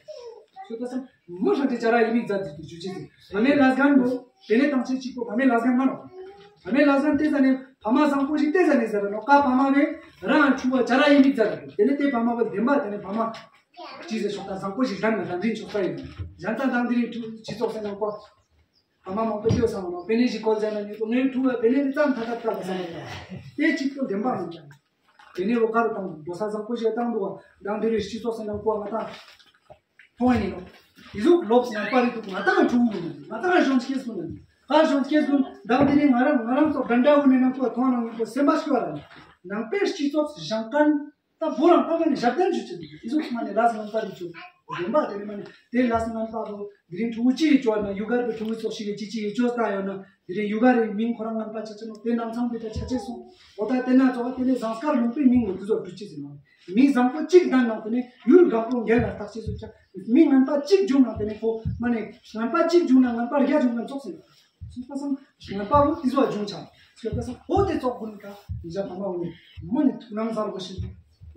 ཆོས་པ་སམ་མི་ཧྲང་ཅེ་ཅ་ར་ཡི་མིག་མཛད་དེ་དུ་ཇུ་ཅེ་དེ། ཨ་མེ་ལ་སྒན་བོ། དེ་ནས་ཏང་ཅེ་ཅིག་པོ་ཕ་མེ་ལ་སྒན་མ་ནོ། ཕ་མེ་ལ་སྒན་དེ་ཟ་ནས་ཕ་མ་བཟང་པོ་ཞིག་དེ་ཟ་ནས་ཟ་ར་ནོ་ཀ་ཕ་མ་བས་རང་ཆུ་བ་ཅ་ར་ཡི་མིག་མཛད་དེ་དེ་ནས་དེ་ཕ་མ་བ་བདེན་པ་དེ་ནས་ཕ་མ། ཅི་ཟེར་ཤོག་ད་བཟང་པོ་ཞིག་ལྡན་ན་ལམ་རིམ་ཆོག་ས་ཡིན། གཞན་ད་དང་དེ་རིང་ཐུགས་སྤྱི་ཚོགས་སེ་ནང་གོ། ཨ་མ་མང་པོ་ལྟོས་སང་ནོ་པེ་ནེ་ཞིག་བཀོལ་ཟེར་ན་ཉིད་དུ་ངའི་ཐུགས་ལ་པེ་ནེ་ནི་ཙམ་ཐ་ཐབས་ཐབས་ཟེར་ན་ཡང་། དེ་གཅིག་ཏུ་བདེན་པ་མིན་ཀྱང་། པེ་ནེ་རོ་ཀ་རུ་བཏང་འདུག་ས་བཟང་པོ་ཞིག་བཏང་འདུག་བ་དང་དེ་རིང་སྤྱི་ཚོགས་སེ་ནང་གོ་ང་ད། མཐོང་ཡིན་ནོ། དེ་ཟུག་ལོབས་ངན་པ་རིག་འདུག་ང་ད་ང་ཕྲུ་གུ་ཡིན་ང་ད་ང་གཞོན་སྐྱེས་སུ་ནི། ང་གཞོན་སྐྱེས་སུ་དང་དེ་རིང་ང་རང་ང་རང་ཚོ་དགྲ་འདྲ་བོ་ནས་ནང་གོ་མཐོང་ནང་ཡིན་གོ་སེམས་པ་ཤི་བ་ར་ནི། ནང་པའི་སྤྱི་ཚོགས་སུ་བཞེངས་མཁན། ད་བོ་རང་ད་མ་ནི་ཞབས་བརྟན་ཞུ་ཆེད་དུ་ཨི་ཟུག་མ་ནི་ལ་སི་ངན་པ་རིག་ཆུ། བདེན་པ་དེ་ནི་མ་ནི་དེ་ལ་སི་ངན་པ་རུ་དེ་རིང་ཕྲུ་གུ་ཅི་ཡི་ཅོ་ན་ཡུ་གར་པའི་ཕྲུ་གུ་ཚོགས་ཤིག་གི་ཅི་ཅི་ཡི་ཅོ་ལྟ་ཡོད་ན་དེ་རིང་ཡུ་གར་རི་མིང་ཁོ་རང་ངན་པ་ཆ་ཆེ་ནོ་དེ་ནང་ཚང་དེ་ད་ཆ་ཆེ་སོང་། འོ་ད་དེ་ན་ཚོ་དེ་ནི་ཟངས་དཀར་ལུང་པའི་མིང་ངོ་དེ་ཚོ་བྲུ་ཅི་ཟིན་ནོ། མིང་བཟང་པོ་གཅིག་ལྡན་ནང་དེ་ནི་ཡུལ་འགག་པོ་འགལ་ལ་བརྟག་ཅི་སུ་ཆ། མིང་ངན་པ་གཅིག་བྱུང་ན་དེ་ནི་ཁོ་མ་ནི་ངན་པ་གཅིག་བྱུང་ན་ངན་པ་བརྒྱ་བྱུང་ན་ཙོག་ཟིན། ཚོད་པ་སང་ངན་པ་བོ་དེ་ཚོ་བྱུང་ཆ། ཚོད་པ་སང་འོ་དེ་ཙོག་གུན་ཀ་ཉི་ཤ་ཕ་མ་བོ་ནི་མོ་ནི་ཐུགས་སྣང་ཟབ་པོ་ཞིག་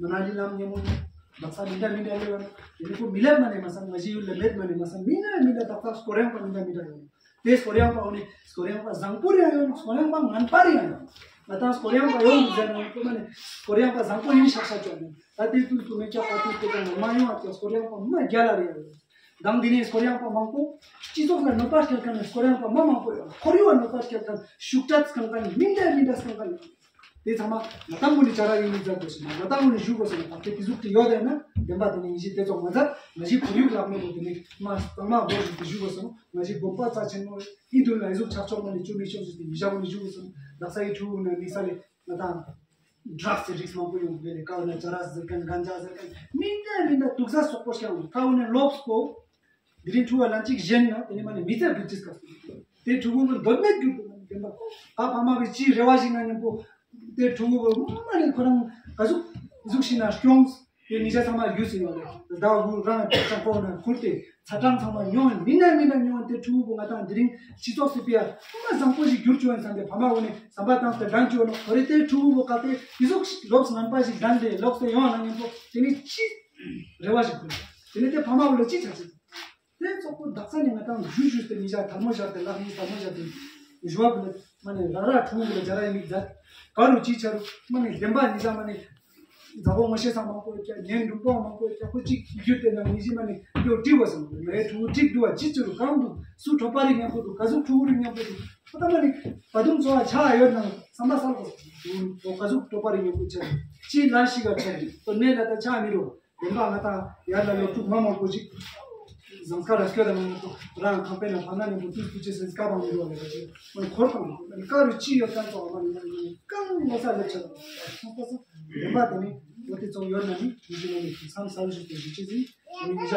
མ་ན་ལི་ལམ་ཉེ་མོ་ནི་ལག་ས་མི་འདྲ་མི་འདྲ་ལེ་བ་ནི་དེ་ནི་ཁོ་མི་ལེབ་མ་ནི་མ་སང་ང་ཞི་ཡུལ་ལ་མེད་མ་ནི་མ་སང་མི་འདྲ་མི་འདྲ་ཏག་ཏག་སྐོར་ཡང་པ་མི་འདྲ་མི་འདྲ་ཡོད། དེ་སྐོར་ཡང་པ་འོ་ནི་སྐོར་ཡང་པ་བཟང་པོ་རེ་ཡང་ཡོད་སྐོར་ཡང་པ་ངན་པ་རེ་ཡང་ཡོད། ང་ཏང་སྐོར་ཡང་པ་ཡོང་དུ་ཟེར་ན་ཡོང་ཁོ་མ་ནི་སྐོར་ཡང་པ་བཟང་པོ་ཡིན་ཤག་ཤག་ཅོག་ནི་ད་དེ་དུས་དུ་མི་སྐྱག་པ་དུས་དེ་ཀ་ནི་མ་ཡོང་བ་ཀྱང་སྐོར་ཡང་པ་མ་རྒྱ་ལ་རེ་ཡང་ཡོད། དང་འདི་ནས་སྐོར་ཡང་པ་མང་པོ། སྤྱི་ཚོགས་ལ་གནོད་པ་སྐྱེལ་མཁན་ནི་སྐོར་ཡང་པ་མ་མང་པོ་ཡོད། ཁོར་ཡུག་ལ་གནོད་པ་སྐྱེལ་མཁན་ཤུགས་དྲག་སྐང་མཁན་མི་འདྲ་མི་འདྲ་སྐང་མཁན་ཡོད། དེ་ཚང་མ་ང་ཏང་ངོ་ནས་ཅ་ར་ཡིན་མི་མཛད་དགོས་ཤིང་ང་ཏང་ངོ་ནས་ཞུ་དགོས་ཟེར་ན་ད་དེ་དེ་ཟུག་དེ་ཡོད་དེ་ན་བདེན་པ་དེ་ནི་ཡིན་གཞི་དེ་ཚོ་མ་མཛད་ང་ཞིག་ཁོར་ཡུག་ལག་མེད་པོ་དེ་ནི་མ་གཙང་མ་སྒོར་ཞིག་དེ་ཞུ་དགོས་སོང་ང་ཞིག་དགོན་པ་རྩ་ཆེན་མོ་ཨི་འདུན་ལ་ཨི་ཟུག་ཆགས་ཆོག་མ་ནས་བཅུ་མི་ཆོག་ཟེར་ཏེ་ཡི་ཞག་ངོ་ནས་ཞུ་དགོས་སོང་ལག་ས་ཡི་ཕྲུ་གུ་ནས་དམིགས་ས་ལས་ང་ཏང་། ཌྲག་སི་རིགས་མང་པོ་ཡོང་གི་རེད། ཀ་བོ་ན་ཅ་ར་ཟེར་མཁན་གན་ཇ་ཟེར་མཁན་མི་འདྲ་མི་འདྲ་དུག་ས་སོག་པོ་ཤང་ཀ་བོ་ན་ལོབས་པོ། དེ་རིང་ཕྲུ་གུ་ལན་གཅིག་བཞེངས་ན་དེ་ནི་མ་ནི་མི་ཚེ་བུད་ཅིག་སྐབས་སུ་དེ་ཕྲུ་གུ་གི་འདོད་མེད་རྒྱུ་དུ་མ་ནི་བདེན་པ་ཨ་ཕ་མ་བའི་ཅི་རེ་བ་ཞིག་ན་མཉམ་པོ་དེ་ཕྲུ་གུ་གི་མ་ནི་ཁོ་རང་ག་ཟུག་ཟུག་ཤི་ན་སྐྱོང་དེ་ཉི་ཤ་ཚང་མ་རྒྱུ་ཟིན་ཡོད་རེད། ཟླ་དགུ་རང་ཅག་ཀོ་ན་ཁུར་ཏེ། ཚ་གྲང་ཚང་མ་མྱོང་མི་ན་མི་ན་མྱོང་དེ་ཕྲུ་གུ་བོ་ང་དང་དེ་རིང་སྤྱི་ཚོགས་སུ་ཕི་ཡ་ཐོག་མ་བཟང་པོ་ཞིག་གྱུར་བཅུག་ཡིན་བསམ་པའི་ཕ་མ་བོ་ནས་བསམ་པ་བཏང་སྟེ་འགྲན་བཅོས་ནོ་ཁོ་རེ་དེ་ཕྲུ་གུ་བོ་ག་དེ་ཡི་ཟུག་ལོབས་ངན་པ་ཞིག་འགྲན་ཏེ་ལོག་སྟེ་ཡོང་ན་ངན་པོ་དེ་ནི་ཅི་རེ་བ་ཞིག་དགོས། དེ་ནི་དེ་ཕ་མ་བོ་ལ་ཅི་བྱ་ཅི་དེ་ཙོག་པོ་བདག་ས་ནས་ང་དང་ཞུ་ཞུས་ཏེ་མི་བྱ་དལ་མོ་བཞག་སྟེ་ལག་གཉིས་དལ་མོ་བཞག་སྟེ་ཞུ་བ་བོ་ལ་མ་ནས་ར་ར་ཕྲུ་གུ་བོ་ལ་སྦྱར་ཡ་ཡིན་མི་མཛད། ག་རུ་ཅི་བྱ་རུ་མ་ནས་བདེན་པ་ཉི་ཤ་མ་ནས། མཛའ་བོ་ངོ་ཤེས་ས་མང་པོ་ཡོད་ཀྱང་ངའི་འབྲུམ་པོ་མང་པོ་ཡོད་ཀྱང་ཁོ་གཅིག་རྒྱུད་དེ་ན་མི་གཞི་མ་ནི་ལོ་བྲིས་བ་སོང་། ངའི་ཕྲུ་གུ་གཅིག་འདུག་བ་ཅི་ཅི་རུ་གང་འདུག་སུ་གྲོགས་པ་རིགས་མཉམ་པོ་འདུག་ག་ཟུག་ཕྲུ་གུ་རིགས་མཉམ་པོ་འདུག་ཁོ་ད་མ་ནི་བ་དུང་ཚོ་བ་ཆ་ཡོད་ན་བསམ་པ་སལ་དགོས་སོང་། ག་ཟུག་གྲོགས་པ་རིགས་མཉམ་པོ་ཆ་ཅི་ལ་ཤི་ག་ཆ་རེད་དོ་ནས་ལ་ད་ཆ་མི་རུ་དེ་འདྲ་ང་ད་ཡར་ལ་ལོ་དྲུག་མ་མང་པོ་ཅིག་ཟངས་དཀར་ར་སྐྱོ་དང་ང་ཚོ་རང་ཁང་པའི་ནང་ཕ་མ་ནས་མོ་ཏུས་ཏུ་ཅེ་སེ་ཀ་བང་མི་རོ་ལེ་བ་ཅེ་མོ་འཁོར་དང་ཀ་རུ་ཅི་ཡོད་ཀན་ཚོ་ཨ་མ་ནི་ཀང་ངོ་ས་ལེབ་ཆ་དང་ཁོང་པ་སོ་བདེན་པ་དེ་ནི་འོ་དེ་ཚོ་ཡོད་ན་ནི་མི་ཞིག་ལ་ནི་དུས་མཚམས་གསར་བཞུགས་ཏེ་ཞུ་ཅེ་ཟིན་ནི་ཡི་ཤ་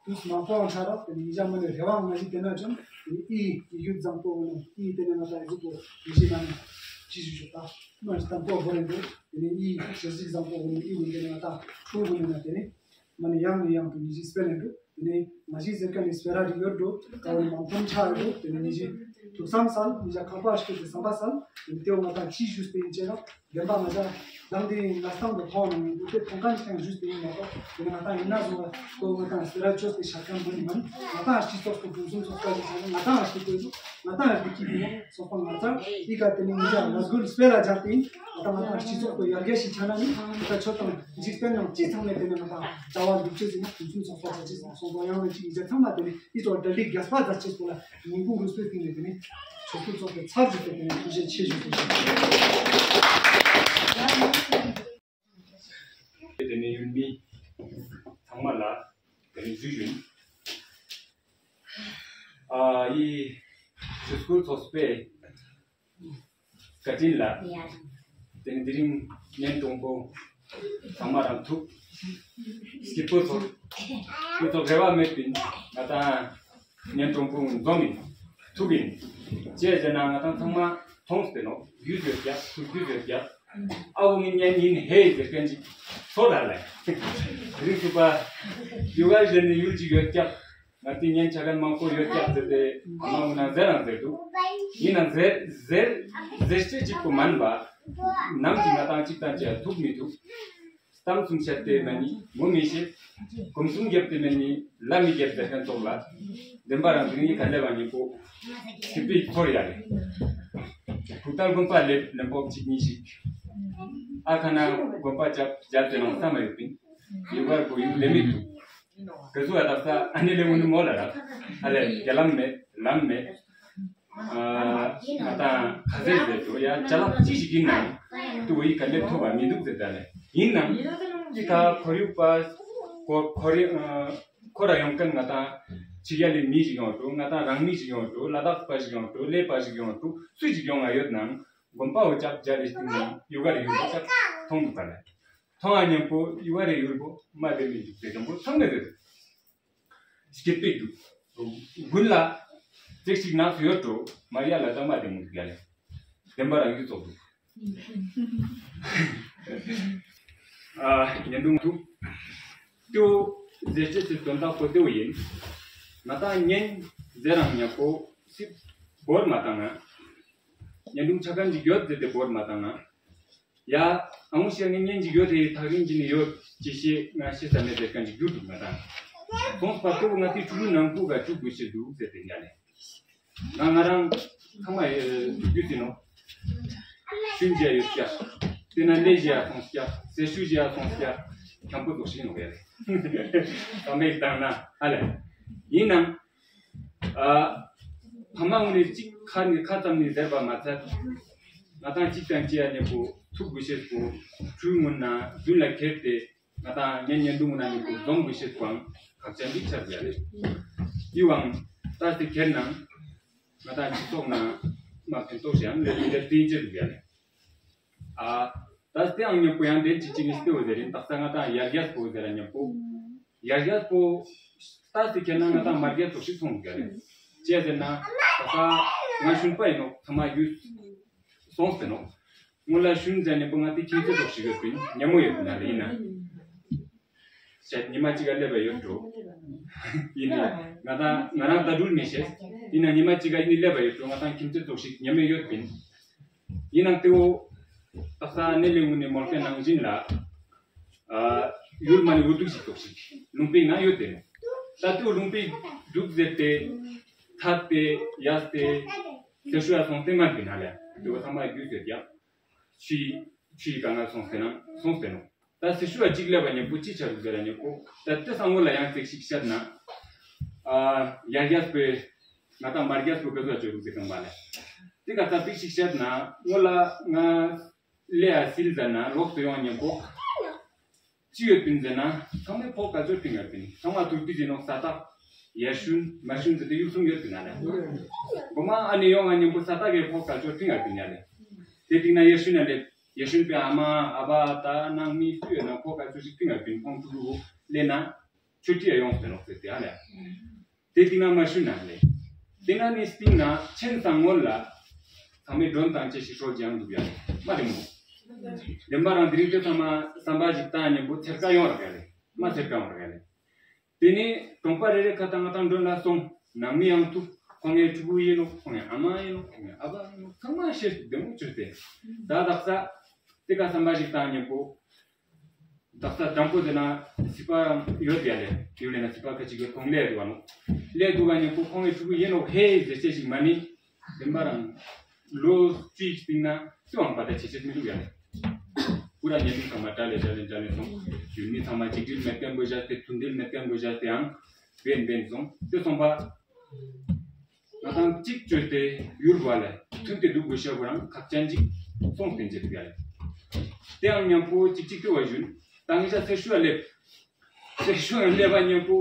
དུས་མང་པོའང་ཆ་རོགས་དེ་ནི་ཡི་ཤ་མ་ནི་རེ་བའང་ང་ཞིག་དེ་ན་ཅང་ནི་ཨི་ཡི་ཡུད་ཙམ་པོ་ནི་ཨི་དེ་ནི་ང་ད་ཡི་ཟུག་པོ་ཡི་ཤི་ན་ནི་ཅི་ཞུ་ཞུ་ད་མ་ཞིག་དང་པོ་བོ་རེ་འདུག་དེ་ནི་ཨི་ཞེ་ཟིག་ཙམ་པོ་ནི་ཨི་བོ་དེ་ནི་ང་ད་ཁྲུ་བོ་ནི་ན་དེ་ནི། མ་ནི་ཡང་ནས་ཡང་དུ་ཡིད་ཆེས་སྤེལ་ནས་འདུག་དེ་ནས་མ་གཞི་ཟེར་མཁན་ནི་སྤེ་ར་རིགས་ཡོད་འགྲོ། ད་བར་མང་ཐོམ་ཆགས་ཡོད་འགྲོ། དེ་ནས་ཉི་ཤི་ཐུགས་བསམ་སལ་ཉི་ཤ་ཁ་པར་ཞིག་དེ་བསམ་པ་སལ་དེ་ནས་དེ་འོ་ང་ད་ཅི་ཞུས་པ་ཡིན་ཅེ་ན་བདེན་པ་ང་ད་ལང་དེ་ང་སྟངས་དུ་མཐོང་ནས་འདུག་དེ་མཐོང་མཁན་ཞིག་ཀྱང་ཞུས་པ་ཡིན་མ་གཏོགས་དེ་ནས་ང་ད་ཡིན་ན་བཟོ་བ་ལྟོ་ང་ད་སྤེ་ར་ཆོས་དེ་ཤར་མཁན་མ་ནི་མ་ནི་ང་ད་སྤྱི་ཚོགས་སུ་ཕུན་སུམ་ཚོགས་པ་ཞིག་བྱས་ན་ང་ད་སྤྱི་ཚོགས་སུ། ང་ཏང་ཧ་ཀི་ཏོ་སོགས་པ་ང་ཏང་ཨི་ཀ་དེ་ནི་ང་ཏང་ལ་སྒུལ་སྤེལ་ལ་སྦྱར་ཏེ་ང་ཏང་ང་ཏང་སྤྱི་ཚོགས་ཀྱི་ཡར་རྒྱས་ཤིག་ཆགས་ན་ནི་ང་ཏང་ཆོས་དང་འཇིག་རྟེན་ནང་ཅི་ཚང་མས་དེ་ནི་ང་ཏང་བྱ་བ་འདུག་ཅེས་ཟིན་ན་ཕུན་སུམ་ཚོགས་པ་བྱ་ཅེས་ཟིན་སོང་པ་ཡང་ན་ཅིག་ཡིན་ཚད་ཚང་མ་དེ་ནི་ཨི་ཚོ་གྲ་སྒྲིག་རྒྱས་པ་མཛད་ཅེས་པོ་ལ་ཉིན་གུང་རུ་སྤེལ་ཏེ་ནི་དེ་ནི་ཆོས་སྐུ་ཚོགས་པའི་ཚབ་ཞུས་ཏེ་དེ་ནི་ཐུགས་རྗེ་ཆེ་ཞུ་ཞུ་ཞུ། དེ་ནི་ཡུལ་མི་ཚང་མ་ལ་དེ་ནི་ཞུ་ཞུ། ཨ་ཡི་ཆོས་སྐུ་ཚོགས་པའི་བཀའ་དྲིན་ལ་དེ་ནི་དེ་རིང་ཉན་དྲོང་པོ་ཚང་མ་རང་ཐུག་སྐྱིད་པོ་ཚོགས་སྐྱིད་ཚོགས་རེ་བ་མེད་པིན་ང་དང་ཉན་དྲོང་པོ་འཛོམས་ཡིན་ཐུག་ཡིན་ཅེས་ཟེར་ན་ང་དང་ཚང་མ་མཐོང་སྟེ་ནོ་རྒྱུས་ཡོད་ཀྱག་ཐུག་རྒྱུས་ཡོད་ཀྱག་ཨ་བོ་ངི་ཉན་ཡིན་ཧེ་ཟེར་མཁན་ཅིག་ཚོ་ལ་ལས་རིགས་སུ་པ་ཡུ་ག་ཟེར་ནས་ཡུལ་ཅིག་ཡོད་ཀྱག་ང་དེ་ཉན་ཆ་མཁན་མང་པོ་ཡོད་ཀྱག་ཟེར་ཏེ་མ་འུ་ན་ཟེར་རང་ཟེར་འདུག་ཡིན་ན་ཟེར་ཟེར་ཟེར་ཤེས་ཅིག་པོ་མན་པ་ནམ་གྱི་ང་དང་ཅིག་དང་ཅིག་ཐུག་མི་ཐུག་གཏམ་གསུམ་བཤད་དེ་མ་ནི་ངོ་མི་ཤེས། སྒོམ་གསུམ་རྒྱབ་དེ་མ་ནི་ལ་མི་རྒྱབ་ཟེར་མཁན་ཙོགས་ལ། བདེན་པ་རང་དུ་ངའི་ག་ལེ་བ་ཉིན་པོ་ཁྱི་པའི་ཐོར་ཡ་རེད། ཕུག་ཏར་དགོན་པ་ལེབ་ལེམ་པོག་གཅིག་གཉིས་ཤིག་ཨ་ཁ་ན་དགོན་པ་རྒྱབ་རྒྱབ་དེ་ནང་ས་མ་ཡོད་པིན། ཡུ་གར་གོ་ཡུ་ལེ་མི་འདུག་ག་ཚོད་ཨ་དག་ས་ཨ་ནེ་ལེ་འུ་ནི་མོ་ལ་ར་ཨ་ལེ་རྒྱ་ལམ་མེད་ལམ་མེད། ང་དང་ཁ་ཟས་ཟེར་དུ་ཡ་ཅ་ལག་ཅི་ཞིག་ཡིན་ནའང་དུ་ཡི་ག་ལེབ་ཐུབ་པ་མི་འདུག་ཟེར་ད་ལེ་ཡིན་ནའང་ཅི་ཁ་ཁོར་ཡུག་པ་ཁོ་ཁོར་ཡུག་ཁོ་ར་ཡོང་མཁན་ང་དང་ཕྱི་རྒྱལ་ལས་མི་ཞིག་ཡོང་འགྲོ། ང་དང་རང་མི་ཞིག་ཡོང་འགྲོ། ལ་དྭགས་པ་ཞིག་ཡོང་འགྲོ། ལས་པ་ཞིག་ཡོང་འགྲོ། སུ་ཞིག་ཡོང་ང་ཡོད་ནའང་དགོན་པ་འོ་ཅག་རྒྱ་ལས་སྟེང་ནས་ཡུ་ག་རེ་ཡུ་ག་ཅག་མཐོང་འདུག་ད་ལེ། མཐོང་བ་མཉམ་པོ་ཡུ་བ་རེ་ཡུལ་པོ་མ་བདེ་མི་འཇུག་དེ་འཇམ་པོ་ཚང་མེད་དེ་སྐྱིད་པའི་རྒྱུ་དགུན་ལ་ཙེག་ཅིག་ནགས་སུ་ཡོད་འགྲོ། མ་ཡ་ལ་ཙང་མ་བདེ་མི་འཇུག་ཡ་ལེ། བདེན་པ་རང་རྒྱུ་ཙོག་འདུག་ཨ་ཉན་དུང་འདུག་ཏེའོ་ཟེར་ཅེས་སུ་དོན་དག་པོ་ཏེའོ་ཡིན། ང་དང་ཉན་ཟེར་རང་ཉག་པོ་སི་བོར་མ་བཏང་ན། ཉན་དུང་ཆ་གན་ཅིག་ཡོད་ཟེར་ཏེ་བོར་མ་བཏང་ན། ཡ། ཨ་ངོ་ཤེས་ངེས་ཉན་གྱི་ཡོད་རེད། ཐག་རིང་གྱི་ནི་ཡོད་ཅེས་ཤེས་ང་ཤེས་ས་མེད་པའི་གང་ཅིག་རྒྱུ་འདུག་ང་དང་། སོང་པ་ཏོ་ང་དེ་ཕྲུ་གུ་ནང་ཁུག་ག་བཅུག་དགོས་ཤེས་འདུག་ཟེར་ཏེ་ཉ་ལེ། ང་ང་རང་ཚང་མ་རྒྱུ་ཟིན་ནོ། ཤུན་བྱས་ཡོད་ཀྱ། དེ་ན་ལས་བྱས་ཡ་སོང་ཀྱ། ཟས་ཤུ་བྱས་ཡ་སོང་ཀྱ། ཁྱང་པོ་རྫོགས་ཤིག་ནོ་ཡ་ལེ། ད་མེད་བཏང་ན་ཨ་ལེ། ཡིན་ནམ། ཨ། ཕ་མ་ངོས་ནས་གཅིག་ཁ་ནས་ཁ་ཙམ་ནས་ཟེར་བ་མ་ཚད། ང་དང་གཅིག་དང་གཅིག་ཡ་མཉམ་པོ་ཐུག་དགོས་ཤེས་པོ་ཕྲུ་གུ་ན་རྫུན་ལ་ཁྱེར་ཏེ་ང་དང་ཉན་ཉན་དུ་ངོ་ན་མཉམ་པོ་འཛོམས་དགོས་ཤེས་པོའང་ཁག་ཅན་འདི་ཆགས་ཡ་རེད། ཡི་བའང་ལྟ་སྟེ་ཁྱེར་ནང་ང་དང་སྤྱི་ཚོགས་ནང་མ་ཕན་ཐོགས་ཤིག་ཡང་ལས་དེ་འདྲ་བསྟན་ཅེས་འདུག་ཡ་རེད། ཨ། ད་སྟེང་ཡང་མཉམ་པོ་ཡང་དེ་ཅི་ཅི་ནི་སྟེ་འོ་ཟེར་རིན་ཏག་ས་ང་དང་ཡར་རྒྱས་པོ་ཟེར་ར་མཉམ་པོ། ཡར་རྒྱས་པོ་ལྟ་སྟེ་ཁྱེར་ན་ང་དང་མར་རྒྱས་ཙོག་ཞིག་མཐོང་གི་རེད། ཅི་ཟེར་ན། ད་ས་ང་ཤུན་པ་ཡིན་ནོ་ཐ་མ་རྒྱུས་སོང་སྟེ་ནོ། སྔོན་ལ་ཤུན་ཟེར་མཉམ་པོ་ང་དེ་ཁྱིམ་མཚེས་ཙོག་ཞིག་ཡོད་པིན་ཉེ་མོ་ཡོད་པིན་ན་རེ་ཡིན་ན། བྱས་ཉི་མ་གཅིག་ག་སླེབས་པ་ཡོད་འགྲོ། ཡིན་ནའི་ང་དང་ང་རང་ད་རུལ་མི་ཤེས། ཡིན་ན་ཉི་མ་གཅིག་ག་ཡིན་ནི་སླེབས་པ་ཡོད་འགྲོ་ང་དང་ཁྱིམ་མཚེས་ཙོག་ཞིག་ཉེ་མོ་ཡོད་པིན། ཡིན་ནའང་ཏེའོ། ཏག་ས་ནེ་ལེ་ངུ་ནི་མོལ་ཁན་ནང་བཞིན་ལ། ཨ། ཡུལ་མ་ནི་འུ་ཐུག་ཞིག་ཐོག་ཞིག་ལུང་པའི་ནང་ཡོད་དེ་ནོ། ད་ཏེའོ་ལུང་པའི་འབྲུག་ཟེར་ཏེ། ཐར་ཏེ་ཡས་ཏེ། ཟེར་ཤུ་ཡ་སོང་སྟེ་མར་གི་ན་ལ་ཏེའོ་ཚང་མ་རྒྱུས་ཡོད་ཀྱང་། ཆུའི་ཆུའི་གང་ང་སོང་སྟེ་ན་སོང་སྟེ་ནོ། ད་ཟེར་ཤུ་ཡ་གཅིག་ལེ་བ་ཉེ་པོ་ཅི་ཆ་རུག་ཟེར་ར་ཉེ་པོ། ད་ཏེ་སང་ངོ་ལ་ཡང་ཙེག་ཞིག་བཤད་ན། ཨ། ཡར་རྒྱས་པའི། ང་དང་མར་རྒྱས་པོ་ག་ཚོད་ཅོ་རུག་ཟེར་གང་བ་ལ། ཏེ་ག་ཚ་པིག་ཞིག་བཤད་ན་ངོ་ལ་ང་ལེ་ཨ་སིལ་ཟ་ན་ལོག་ཏུ་ཡོང་ཉེ་པོ། ཅི་ཡོད་པིན་ཟེར་ན་ཚང་མའི་ཕོག་ག་ཚོད་པིན་ཡོད་པིན་ཚང་མ་ཐུག་པི་ཟེར་ནོག་ས་ཏག་ཡར་ཤུན་མར་ཤུན་ཟེར་ཏེ་ཡུག་གསུམ་ཡོད་པའི་ནང་ལ། འགོ་མ་ཨ་ནེ་ཡོང་ང་མཉམ་པོ་ས་ཐག་གི་ཕོ་ཁ་ཅོ་ཐིང་ཡ་པིན་ཡ་ལེ། དེ་ཐིང་ན་ཡར་ཤུན་ན་ལེ། ཡར་ཤུན་པའི་ཨ་མ་ཨ་ཕ་ད་ནང་མི་སུ་ཡོད་ན་ཕོ་ཁ་ཅོ་ཞིག་ཐིང་ཡ་པིན་ཁོང་ཕྲུ་གུ་ལེ་ན། ཆུ་ཏི་ཡ་ཡོང་ཟེར་ནོག་ཟེར་ཏེ་ཨ་ལེ། དེ་ཐིང་ན་མར་ཤུན་ན་ལེ། དེ་ན་ནི་སྟིང་ན་ཆེན་ས་ངོ་ལ། ཚང་མས་མགྲོན་དང་བཅས་ཤིག་ཧྲོལ་ཀྱང་འདུག་ཡ་ལེ། མ་རེད་མོ། བདེན་པ་རང་དེ་རིང་དེ་ཚང་མ་བསམ་པ་ཞིག་བཏང་མཉམ་པོ་ཚེར་ཀ་ཡོང་ར་ག་ལེ། མ་ཚེར་ཀ་ཡོང་ར་ག་ལེ། དེ་ནས་གྲོང་པ་རེ་རེ་ཁ་ཏང་ང་ཏང་མགྲོན་ལ་སོང་། ནང་མི་ཡང་ཐུག་ཁོང་ངའི་ཕྲུ་གུ་ཡིན་ནོ། ཁོང་ངའི་ཨ་མ་ཡིན་ནོ། ཁོང་ངའི་ཨ་ཕ་ཡིན་ནོ། ཚང་མ་ཤེས་བདེ་མོ་བྱོས་ཏེ། ད་དག་ས་དེ་ཀ་བསམ་པ་ཞིག་བཏང་མཉམ་པོ། དག་ས་དང་པོ་དེ་ན་སི་པ་ཡོད་ཡ་ལེ། ཡུལ་ལེ་ན་སི་པ་ཁ་ཅིག་ཡོད་ཁོང་ལས་འདུག་བ་ནོ། ལས་འདུག་བ་མཉམ་པོ་ཁོང་ངའི་ཕྲུ་གུ་ཡིན་ནོ་ཧེ་ཟེར་ཅེས་ཞིག་མ་ནི། བདེན་པ་རང་ལོ་བཅུའི་སྟེང་ན་སུའང་པ་ད་བྱེད་ཆེད་མི་འདུག་ཡ་ལེ། པུ་ར་ཉེ་དུ་ཚང་མ་དྲ་ལས་དྲ་ལས་དྲ་ལས་སོང་། ཡུལ་མི་ཚང་མ་གཅིག་སྒྲིལ་མེད་མཁན་པོ་བཞག་སྟེ་མཐུན་སྒྲིལ་མེད་མཁན་པོ་བཞག་སྟེའང་བན་བན་སོང་དེ་སོང་པ། ང་ཏང་གཅིག་བཅོས་ཏེ་ཡུར་བ་ལ་མཐུན་ཏེ་འདུག་དགོས་ཤེས་པོ་རང་ཁག་ཅན་ཅིག་སོང་སྟེ་འཇེབ་ཡ་ལེ། དེའང་མཉམ་པོ་གཅིག་གཅིག་ཏུ་བ་བཞུན་ཏང་ཡིག་ཆ་སེར་ཤུ་ཡ་སླེབས། སེར་ཤུ་ཡ་སླེབས་པ་མཉམ་པོ་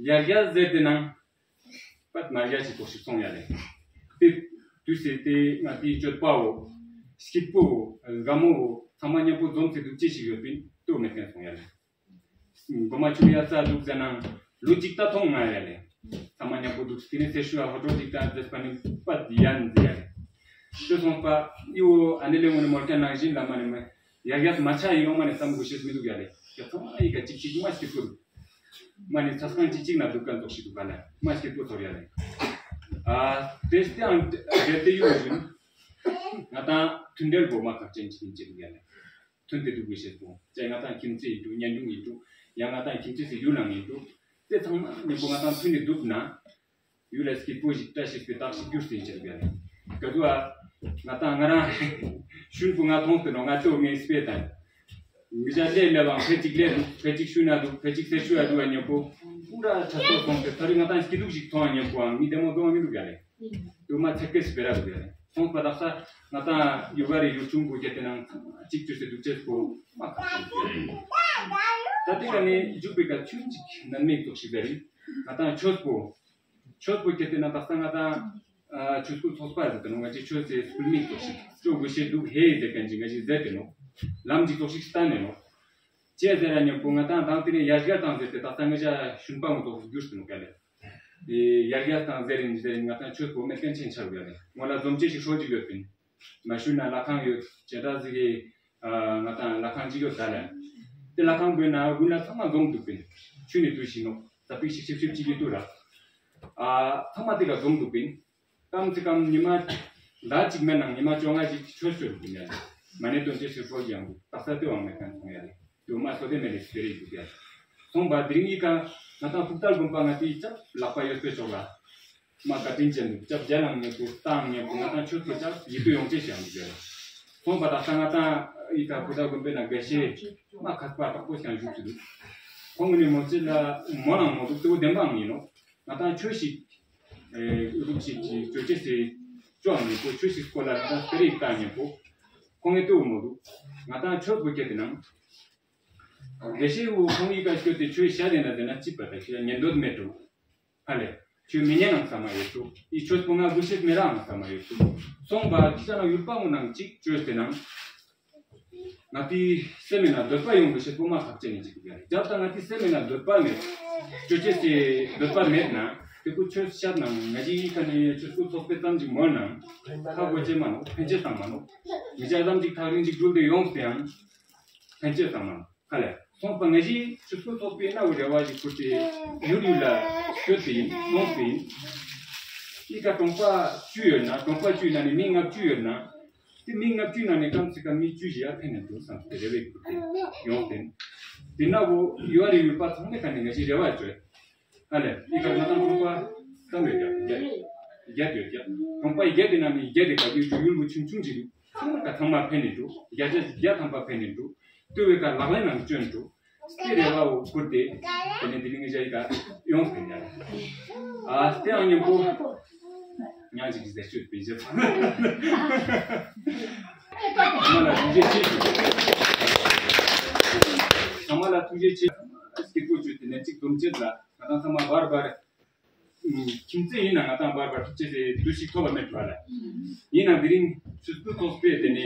ཡར་རྒྱ་ཟེར་ཏེ་ནང་། པད་མ་རྒྱ་ཅིག་ཏོག་ཞིག་སོང་ཡ་ལེ། དེ་དུས་ཟེར་ཏེ་ང་དེའི་སྤྱོད་པའོ། སྐྱིད་པོའོ། དགའ་མོའོ། ཚང་མ་མཉམ་པོ་འཛོམས་ཏེ་འདུག་ཅེས་ཤིག་ཡོད་པིན་ལྟོས་མེད་མཁན་སོང་ཡ་ལེ། མགོ་མ་ཆུ་ཡ་རྩ་འདུག་ཟེར་ན་ལོ་གཅིག་ད་མཐོང་ང་ཡ་ལེ། ཚང་མ་མཉམ་པོ་འདུག་དེ་ནས་སེར་ཤུ་ཡ་ཧོ་ཏོ་གཅིག་ད་ཟེར་པ་ནི་པད་ཡན་ཟེར་ཡ་ལེ། དེ་སོང་པ་ཡོ་ཨ་ནེ་ལེ་ངོ་ནི་མོར་ཀ་ནང་བཞིན་ལ་མ་ནི་མ་ཡ་ཡ་མ་ཆ་ཡིན་ལོ་མ་ནི་བསམ་དགོས་ཤེས་མི་འདུག་ཡ་ལེ། ཡ་ཚང་མ་ཡི་ག་གཅིག་གཅིག་མ་སྐྱིད་པོ་འདུག་མ་ནི་ཚ་སྐང་གཅིག་གཅིག་ན་འདུག་ག་འདུག་ཤི་འདུག་ག་ལ་མ་སྐྱིད་པོ་ཚོར་ཡ་ལེ། ཨ་དེ་སྟེ་ཨང་དེ་དེ་ཡོད་བཞིན་ང་དང་མཐུན་སྒྲིལ་སྒོ་མ་ཁག་ཅན་གཅིག་ཡིན་གཅིག་ཡ་ལེ། མཐུན་དེ་འདུག་དགོས་ཤེས་སོང་ཅེ་ང་དང་ཁྱིམ་མཚེས་ཡིན་འདུག་ཉན་འབྲུང་ཡིན་འདུག་ཡང་ང་དང་ཁྱིམ་མཚེས་སུ་ཡུལ་ནང་ཡིན་འདུག་དེ་ཚང་མ་མཉམ་པོ་ང་དང་མཐུན་ནས་འདུག་ན། ཡུལ་ལ་སྐྱིད་པོ་ཞིག་བཀྲ་ཤིས་པའི་རྟགས་ཤིག་གྱུར་ཟིན་ཅེས་ལ་ག་དུ་ཨ། ང་དང་ང་རང་ཤུན་པོ་ང་མཐོང་སྟེ་ནོ་ང་ཚོ་ངའི་སྤེ་དང་། མི་ཇ་ལས་ལས་བང་ཕལ་གཅིག་ལས་འདུག་ཕལ་གཅིག་ཤུ་ན་འདུག་ཕལ་གཅིག་སེ་ཤུ་ཡ་འདུག་ཨ་ཉེ་པོ། ཀུ་ར་ཆ་ཚོགས་སོང་སྟེ་ད་རེས་ང་དང་སྐྱིད་སྡུག་ཞིག་མཐོང་ཨ་ཉེ་པོ་ཨང་མི་བདེ་མོ་མཐོང་ཨ་མི་འདུག་ཡ་ལེ། དུ་མ་ཚེ་སྐད་སྤེ་ར་འདུག་ཡ་ལེ། སོང་པ་དག་ས་ང་དང་ཡུ་ག་རེ་ཡུལ་ཆུང་པོ་བརྒྱད་དེ་ནང་གཅིག་བཅོས་སེ་འདུག་ཅེས་པོ་མ་ཁག་ཅིག་ད་དེ་ག་ནས་འཇུག་པའི་ཀ་ཆུན་གཅིག་ནན་མེད་ཙོག་ཞིག་ཟེར་རིང་ང་དང་ཆོས་པོ། ཆོས་པོ་ཁྱེར་ཏེ་ན་དག་ས་ང་དང་ཆོས་སྐུལ་ཚོགས་པ་ཟེར་ཏེ་ནོ་ང་ཅི་ཆོས་སེ་སྐུལ་མིག་ཏོ་ཞིག་ཅོ་དགོས་ཤེས་འདུག་ཧེ་ཟེར་གན་ཅི་ང་ཅི་ཟེར་ཏེ་ནོ། ལམ་ཅིག་ཏོ་ཞིག་ལྟ་ནས་ནོ། ཅེས་ཟེར་ར་ཉམ་པོ་ང་དང་དང་དེ་ནས་ཡར་རྒྱས་དང་ཟེར་ཏེ་དག་ས་ང་ཅ་ཤུན་པ་ངོ་ཏོ་བསྒྱུར་ཏེ་ནོ་ག་ལེ། ཡར་རྒྱས་དང་ཟེར་རིན་ཟེར་རིན་ང་དང་ཆོས་པོ་མེད་གན་ཆེན་ཆར་ག་ལེ། ངོ་ལ་འཛོམས་ཅེས་ཤིག་ཧྲོ་ཅིག་ཡོད་པིན། མ་ཞུ་ན་ལྷ་ཁང་ཡོད་ཇེ་དྲག་ཟིག་གི་ང་དང་ལྷ་ཁང་ཅིག་ཡོད་ད་ལ། དེ་ལྷ་ཁང་བོད་ན་དགུན་ལ་ཚང་མ་འཛོམས་འདུག་པིན། ཆུ་ནི་དུས་ཤིག་ནོ་ད་པིག་ཤིག་ཤིབ་ཤིབ་ཅིག་གི་དུ་ར། ཨ་ཚང་མ་དེ་ག་འཛོམས་འདུག་པིན། ཀམ་ཚི་ཀམ་ཉི་མ་ཟླ་གཅིག་མེད་ནང་ཉི་མ་བཅོ་ལྔ་ཅིག་ཆོས་ཆོས་འདུག་པིན་ཡ། མ་ནེ་དོན་ཅེས་ཤིག་ཧྲོ་ཡང་འདུག་དག་ས་དེ་བང་མེད་གན་ཚོང་ཡ་རེད། དུ་མ་སོ་དེ་མེ་ནེ་སྤེ་རེ་འདུག་ཡ། སོང་པ་དེ་རིང་ཡི་ཀ་ང་དང་ཕུག་ཏར་དགོན་པ་ང་དེའི་ཅབ་ལག་པ་ཡོད་པའི་ཕྱོགས་ལ། མ་བཀའ་དྲིན་ཅན་འདུག་ཅབ་རྒྱ་ནང་ངེ་པོ་བཏང་ངེ་པོ་ང་དང་ཆོས་པོ་ཅབ་ཡིད་དུ་ཡོང་ཅེས་ཤིག་འདུག་ཡ། སོང་པ་དག་ས་ང་དང་ཡི་ཀ་ཕུག་ཏར་དགོན་པའི་ནང་དགེ་བཤེས་མ་ཁ་པ་དྲག་པོ་ཞིག་བཞུགས་སུ་འདུག་ཁོང་གི་ནི་མོ་ཅི་ལ་མོ་ནང་མོ་འདུག་དེ་བོ་བདེན་པའང་ཡིན་ནོ། ང་དང་ཆོས་ཤིག་ཨེ་རུག་ཤིག་ཅིག་ཅོ་ཅེས་སེ་ཅོ་ཨང་ཉེ་པོ་ཆོས་ཤིག་སྐོར་ལ་ང་དང་སྤེ་རེ་ཡིག་བཏང་ཉེ་པོ་ཁོང་ངེ་ལྟོས་མོ་འདུག་ང་དང་ཆོས་པོ་ཁྱེར་ཏེ་ནང་། དགེ་བཤེས་བོ་ཁོང་ཡི་ཀ་སྐྱོད་དེ་ཆོས་བཤད་དེ་ན་དེ་ན་ཅི་པ་ད་ཤི་ཉན་འདོད་མེད་འགྲོ། ཧ་ལེ། ཆོས་མི་ཉན་ནང་ས་མ་ཡོད་འགྲོ། ཡི་ཆོས་པོ་ང་དགུ་ཤེས་མེད་རང་ས་མ་ཡོད་འགྲོ། སོང་པ་ཅི་ཅ་ན་ཡུལ་པ་མོ་ནང་གཅིག་ཅོས་ཏེ་ནང་། ང་དེའི་སེམས་ནང་འདོད་པ་ཡོང་གི་ཤེས་པོ་མ་ཁག་ཅན་ནི་ཅིག་ཡ། རྒྱབ་ད་ང་དེའི་སེམས་ནང་འདོད་པ་མེད། ཅོ་ཅེས་སེ་འདོད་པ་མེད་ན། དེ་ཁོ་ཆོས་བཤད་ནང་ང་ཅི་ཡི་ཀ་ནས་ཆོས་སྐུ་ཚོགས་པའི་ཙམ་ཅིག་མོལ་ནང་། ཁ་གོ་ཅེ་མ་ནོ་ཕན་ཅེ་ཙམ་མ་ནོ། མི་ཅག་ཙམ་ཅིག་ཐག་རིང་ཅིག་འགྲུལ་ཏེ་ཡོང་སྟེ་ཡང་། ཕན་ཅེ་ཙམ་མ་ནོ། ཧ་ལེ། སོང་པ་ང་ཅི་ཆོས་སྐུ་ཚོགས་པའི་ནང་རེ་བ་ཞིག་ཁུར་ཏེ་ཡུལ་ཡུལ་ལ་སྐྱོད་དེ་ཡིན་སོང་སྟེ་ཡིན། ཡི་ཀ་གྲོང་པ་བཅུ་ཡོད་ན་གྲོང་པ་བཅུའི་ནང་ནས་མི་ལྔ་བཅུ་ཡོད་ན། དེ་མི་ལྔ་བཅུའི་ནང་ནས་ཀམ་སེ་ཀམ་མི་བཅུ་ཞིག་ཡར་ཕན་ནས་འདུག་བསམ་སྟེ་རེ་བའི་ཁུར་ཏེ་ཡོང་སྟེ། དེ་ན་བོ་ཡུ་ཨ་རི་ཡུལ་པ་ཚང་མའི་ཁ་ནས་ང་ཅི་རེ་བ་བཅོལ། ཨ་ལེ། ཨི་ཀ་ང་དང་གྲོང་པ་ཙམ་ཡོད་ཀྱང་བརྒྱད་བརྒྱད་ཡོད་ཀྱང་གྲོང་པ་བརྒྱད་དེ་ནང་ནས་བརྒྱད་དེ་ག་ཡུལ་གྱི་ཡུལ་བུ་ཆུང་ཆུང་ཅིག་འདུག་ཚང་མ་ཀ་ཚང་མ་ཕན་ནས་འདུག་བརྒྱ་ཆ་བརྒྱ་ཐམ་པ་ཕན་ནས་འདུག་ལྟོས་པའི་ཀ་ལག་ལེན་ནང་བཅོན་འདུག་སྟེ་རེ་བ་བོ་བསྐུར་ཏེ། དེ་ནས་དེ་ནི་ངེད་ཅག་ཡི་ཀ་ཡོང་ཟེར་ཡ། ཨ་སྟེ་ཨང་ཉམ་པོ། ཉང་ཅིག་ཟེར་ཤོད་པའི་ཞབས། ཚང་མ་ལ་ཐུགས་རྗེ་ཆེ་ཞུ། ཚང་མ་ལ་ཐུགས་རྗེ་ཆེ། སྐྱིད་པོ་བྱོས་ཏེ་ནས་གཅིག་སྡོམ་བྱེད་ལ་ང་དང་ཚང་མ་བར་བར། ཁྱིམ་མཚེས་ཡིན་ན་ང་ཏང་བར་བར་ཐུག་ཅེས་སེ་འདུ་ཤེས་ཐོབ་པ་མེད་པ་ལ། ཡིན་ནའང་དེ་རིང་ཆུ་ཚོད་ཐོག་སྤེལ་དེ་ནས་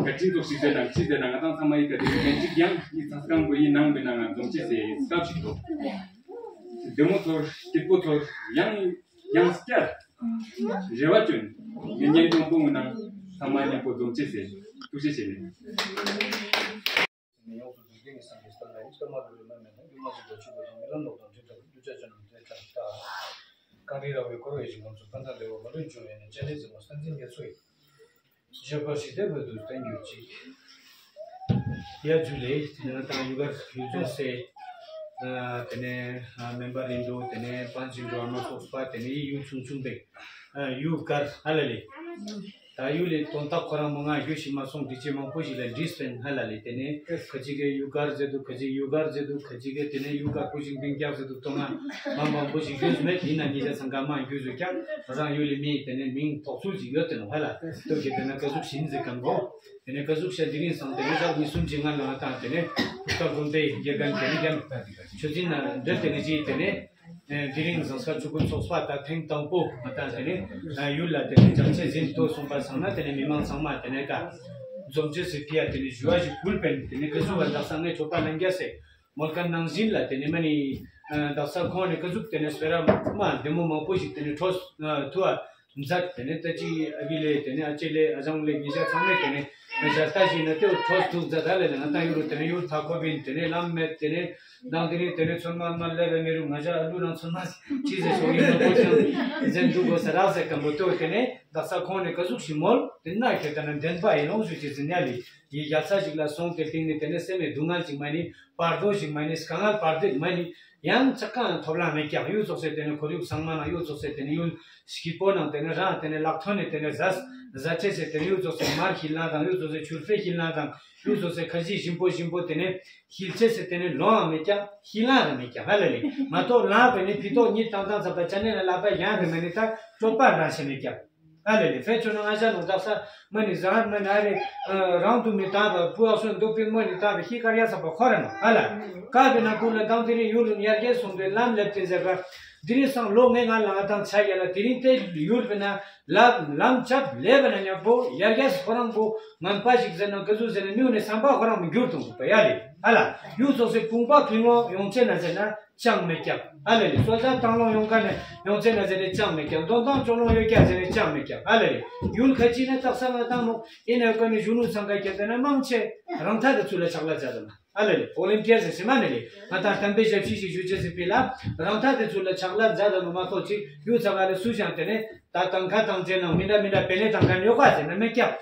བཀའ་དྲིན་ཚོགས་ཤིག་ཟེར་ན་ཅི་ཟེར་ན་ང་ཏང་ཚང་མ་ཡི་ག་དེ་རིང་ལན་གཅིག་ཡང་ཡི་ཚ་སྐམ་གོ་ཡི་ནང་པའི་ནང་ང་འཛོམས་ཅེས་སེ་སྐབས་ཤིག་ཐོབ། བདེ་མོ་ཚོར་སྐྱིད་པོ་ཚོར་ཡང་ཡང་བསྐྱར་རེ་བ་བཅོལ་ངེད་གཉེན་སྐྱོང་སྤོང་གི་ནང་ཚང་མ་མཉམ་པོ་འཛོམས་ཅེས་སེ་ཐུགས་རྗེ་ཆེ་ལེ། ནས་ཡོངས་སུ་རྫོགས་ལྡན་གྱི་སངས་རྒྱས་སི་ཐ་ན་ཡིན། སྐར་མ་ལུས་མ་མེད་ན་སྒྱུ་མ་ཞིག་ཏུ་ཆུད་པ་དང་། རྨི་ལམ་ལོག་དང་འདྲེས་དང་། གདུལ་བྱ་ཆོས་རྣམས་དེ་ལྟར་ལྟ། རྐང་རིང་ར་བས་བསྐོར་བའི་ཞིང་ཁམས་སུ། ཕན་དང་བདེ་བ་མ་ལུས་འབྱུང་བའི་གནས། སྤྱན་རས་གཟིགས་དབང་བསྟན་འཛིན་རྒྱ་མཚོ་ཡི། བཞད་པ་ཞི་བདེ་བོད་དུ་བརྟན་གྱུར་ཅིག། ཡ་ཇུ་ལེ། དེ་ནས་ད་ཡུལ་གར་ཡུལ་ལྗོངས་སེ། དེ་ནས་མེམ་བར་ཡིན་འགྲོ། དེ་ནས་པན་ཡིན་འགྲོ། ཨ་མ་སོགས་པ་དེ་ནས་ཡུལ་ཆུང་ཆུང་དེ། ཡུལ་གར་ཧ་ལ་ལེ། ད་ཡུལ་ལས་དོན་དག་ཁོ་རང་མོ་ང་རྒྱུ་ཞིག་མ་སོང་དྲི་ཆེ་མང་པོ་ཞིག་ལ་འདྲིས་པས་ཧ་ལ་ལེ། དེ་ནས་ཁ་ཅིག་གིས་ཡུལ་གར་ཟེར་འདུག་ཁ་ཅིག་ཡུལ་གར་ཟེར་འདུག་ཁ་ཅིག་གིས་དེ་ནས་ཡུལ་གར་པོ་ཞིག་འདིང་རྒྱག་ཟེར་འདུག་ཏོ་ང་མང་མང་པོ་ཞིག་རྒྱུས་མེད། ཡིན་ན་ཉེ་ཆ་ཚང་ཀ་མ་རྒྱུས་ཟོས་ཀྱང་རང་ཡུལ་ལས་མི་དེ་ནས་མིང་ཐོགས་ཚུལ་ཅིག་ཡོད་དེ་ནོ་ཧ་ལ། ཏོ་གི་དེ་ན་ཀ་ཟུག་ཞིན་ཟེར་གམ་གོ། དེ་ནས་ཀ་ཟུག་ཤ་དེ་རིང་སང་དེ་ནས་ཞག་ཉི་གསུམ་ཅིག་ང་ལ་ང་དང་དེ་ནས་ཕུ་ཏ་ཀུན་ཏེ་དགེ་རྒན་དེ་ནས་རྒན་ཆོས་འཛིན་ན་འདིར་དེ་ནས་ཅིག་དེ་ནས། དེ་རིང་ཟངས་དཀར་ཆུ་ཁོལ་ཚོགས་པ་ད་ཐེངས་དང་པོ་ང་ད་དེ་ནས་ཡུལ་ལ་དེ་ནས་བྱང་ཆེན་ཟིན་ཏོ་གསུངས་པ་སང་ན་དེ་ནས་མི་མང་ཚང་མ་དེ་ནས་ཀ་འཛོམས་ཅེས་སི་ཕི་ཡ་དེ་ནས་ཞུ་བ་ཞིག་ཕུལ་པས། དེ་ནས་ཀ་ཟུག་བ་དག་ས་ངས་ཆོག་པ་ལེན་རྒྱ་སེ་མོལ་ཁན་ནང་བཞིན་ལ་དེ་ནས་མ་ནི་དག་ས་ཁོང་ནས་ཀ་ཟུག་དེ་ནས་སྤེ་ར་མ་བདེ་མོ་མང་པོ་ཞིག་དེ་ནས་འཕྲོ་ཐུ་བ་མཛད། དེ་ནས་ད་ཅི་ཨ་བི་ལེ་དེ་ནས་ཨ་ཅེ་ལེ་ཨ་ཞང་ལེ་ཉེ་ཆ་ཚང་མས་དེ་ནས་ང་ཞ་ལྟ་ཞིག་ན་དེ་འཕྲོ་ཐུག་མཛད་ད་ལེ་ལེ་ང་ད་ཡུལ་རུ་དེ་ནས་ཡུལ་ཐ་ཁོ་བིན་དེ་ནས་ལམ་མེད་དེ་ནས། དང་དེ་རིང་དེ་ནས་ཚོད་མ་མ་ལས་རེ་མི་རུང་ང་ཞ་ཨ་ལུ་རང་ཚོད་མ་ཅི་ཟེར་ཞོག་ཡིན་ནོ་ཁོ་ཅང་ཟེར་འདུག་གོ་ས་རག་ཟེར་གམ་པོ་ཏོ་དེ་ནས་དག་ས་ཁོང་ནས་ཀ་ཟུག་ཞིག་མོལ་དེ་ན་ཁྱོད་ད་ན་བདེན་པ་ཡིན་ལོང་ཞུ་ཅི་ཟིན་ཡ་ལི་ཡི་རྒྱལ་ས་ཞིག་ལ་སོང་དེ་སྟེང་ནས་དེ་ནས་སེམས་ནས་སྡུག་བསྔལ་ཅིག་མ་ནི་བར་དོ་ཞིག་མ་ནི་དཀའ་ངལ་བར་དོ་མ་ནི་ཡང་ཅག་གང་ཐོབ་ལང་མེད་ཀྱག་ཡུལ་ཚོགས་སེ་དེ་ནས་ཁོར་ཡུག་ཚང་མ་ནང་ཡུལ་ཚོགས་སེ་དེ་ནས་ཡུལ་སྐྱིད་པོ་ནང་དེ་ནས་རང་དེ་ནས་ལག་ཐོན་ནས་དེ་ནས་ཟ་ཟ་ཆེ་སེ་དེ་ནས་ཡུལ་ཚོགས་སེ་མར་ཤི་ལང་དང་ཡུལ་ཚོགས་སེ་ཆུར་ཕེ་ཤི་ལང་དང་ཡུལ་ཚོགས་སེ་ཁ་ཞི་ཞིམ་པོ་ཞིམ་པོ་དེ་ནས། ཤིལ་ཆེ་སེ་དེ་ནས་ལོང་ཡང་མེད་ཀྱག་ཤི་ལང་རེ་མེད་ཀྱག་ཧ་ལ་ལེ། མ་གཏོགས་ལང་བས་ནི་ཕི་ཏོག་གཉིས་བཏང་བཏང་ཚ་བ་ཅ་ནེ་ལ་ལག་པ་ཡང་རེ་མ་ནི་ད་སྤྲོ་པ་རང་ཤེས་མེད་ཀྱག་ཧ་ལ་ལེ། ཕེ་ཆོ་ནང་ང་ཞ་ནོ་དག་ས་མ་ནི་ཟ་ཧར་མ་ནི་ཨ་རེ་རང་དུ་མི་བཏང་བ་བུ་ཨ་སོན་འདུག་པའི་མ་ནི་བཏང་བ་ཤི་ཀར་ཡ་ཚ་བ་ཁོ་ར་ནོ་ཧ་ལ། ཀ་བི་ན་ཀུ་ལ་དང་དེ་རིང་ཡུལ་ལུང་ཡར་རྒྱས་སོང་དུས་ལམ་ལེབ་ཏེ་ཟེར་བ་དེ་རིང་སང་ལོ་ངའི་ང་ལ་ང་དང་ཆ་ཡ་ལ་དེ་རིང་དེ་ཡུལ་བི་ན། ལམ་ལམ་ཆབ་ལས་པ་ན་ཉམ་པོ་ཡར་རྒྱས་ཁོ་རང་པོ་ངན་པ་ཞིག་ཟེར་ན་ག་ཟུག་ཟེར་ན་མིའུ་ནས་བསམ་པ་ཁོ་རང་མི་འགྱུར་དང་པ་ཡ་ལེ་ཧ་ལ། ཡུལ་ཚོགས་སེ་ཕུང་པ་ཕིང་ལོང་ཡོང་ཆེ་ན་ཟེར་ན་ཅང་མེད་ཀྱག་ཧ་ལ་ལེ། སོ་ཇ་བཏང་ལོང་ཡོང་ཀ་ནས་ཡོང་ཆེ་ན་ཟེར་ན་ཅང་མེད་ཀྱག་འདོན་ཐང་ཅོ་ལོང་ཡོད་ཀྱག་ཟེར་ན་ཅང་མེད་ཀྱག་ཧ་ལ་ལེ། ཡུལ་ཁ་ཅིག་ནས་རྟགས་ས་ང་བཏང་མོ་ཡིན་ན་ཡོད་ཀ་ནས་གཞོན་ནུ་ཚང་ཀ་ཁྱེར་ཏེ་ན་མང་ཆེ་རང་ཐག་དེ་ཚུལ་ལ་ཆག་ལ་མཛད་དང་། ཨ་ལེ་ལེ། ཨོ་ལིམ་ཕི་ཡ་ཟེར་ཞེ་མ་ནེ་ལེ། ང་དང་གཏམ་དཔེ་ཞབས་ཕྱི་ཞིག་ཞུ་ཅེས་ཟེར་པི་ལ། རང་ཐག་དེ་ཚུལ་ལ་ཆག་ལ་མཛད་དང་མ་གཏོགས་ཅིག་ཡུལ་ཚང་ཁ་ལ་སུ་ཞང་དེ་ནས་ད་དང་ཁ་དང་ཅན་ནང་མི་འདྲ་མི་འདྲ་བེ་ལེ་དང་ཁ་ཉོ་ཁ་ཟེར་ན་མེད་ཀྱག་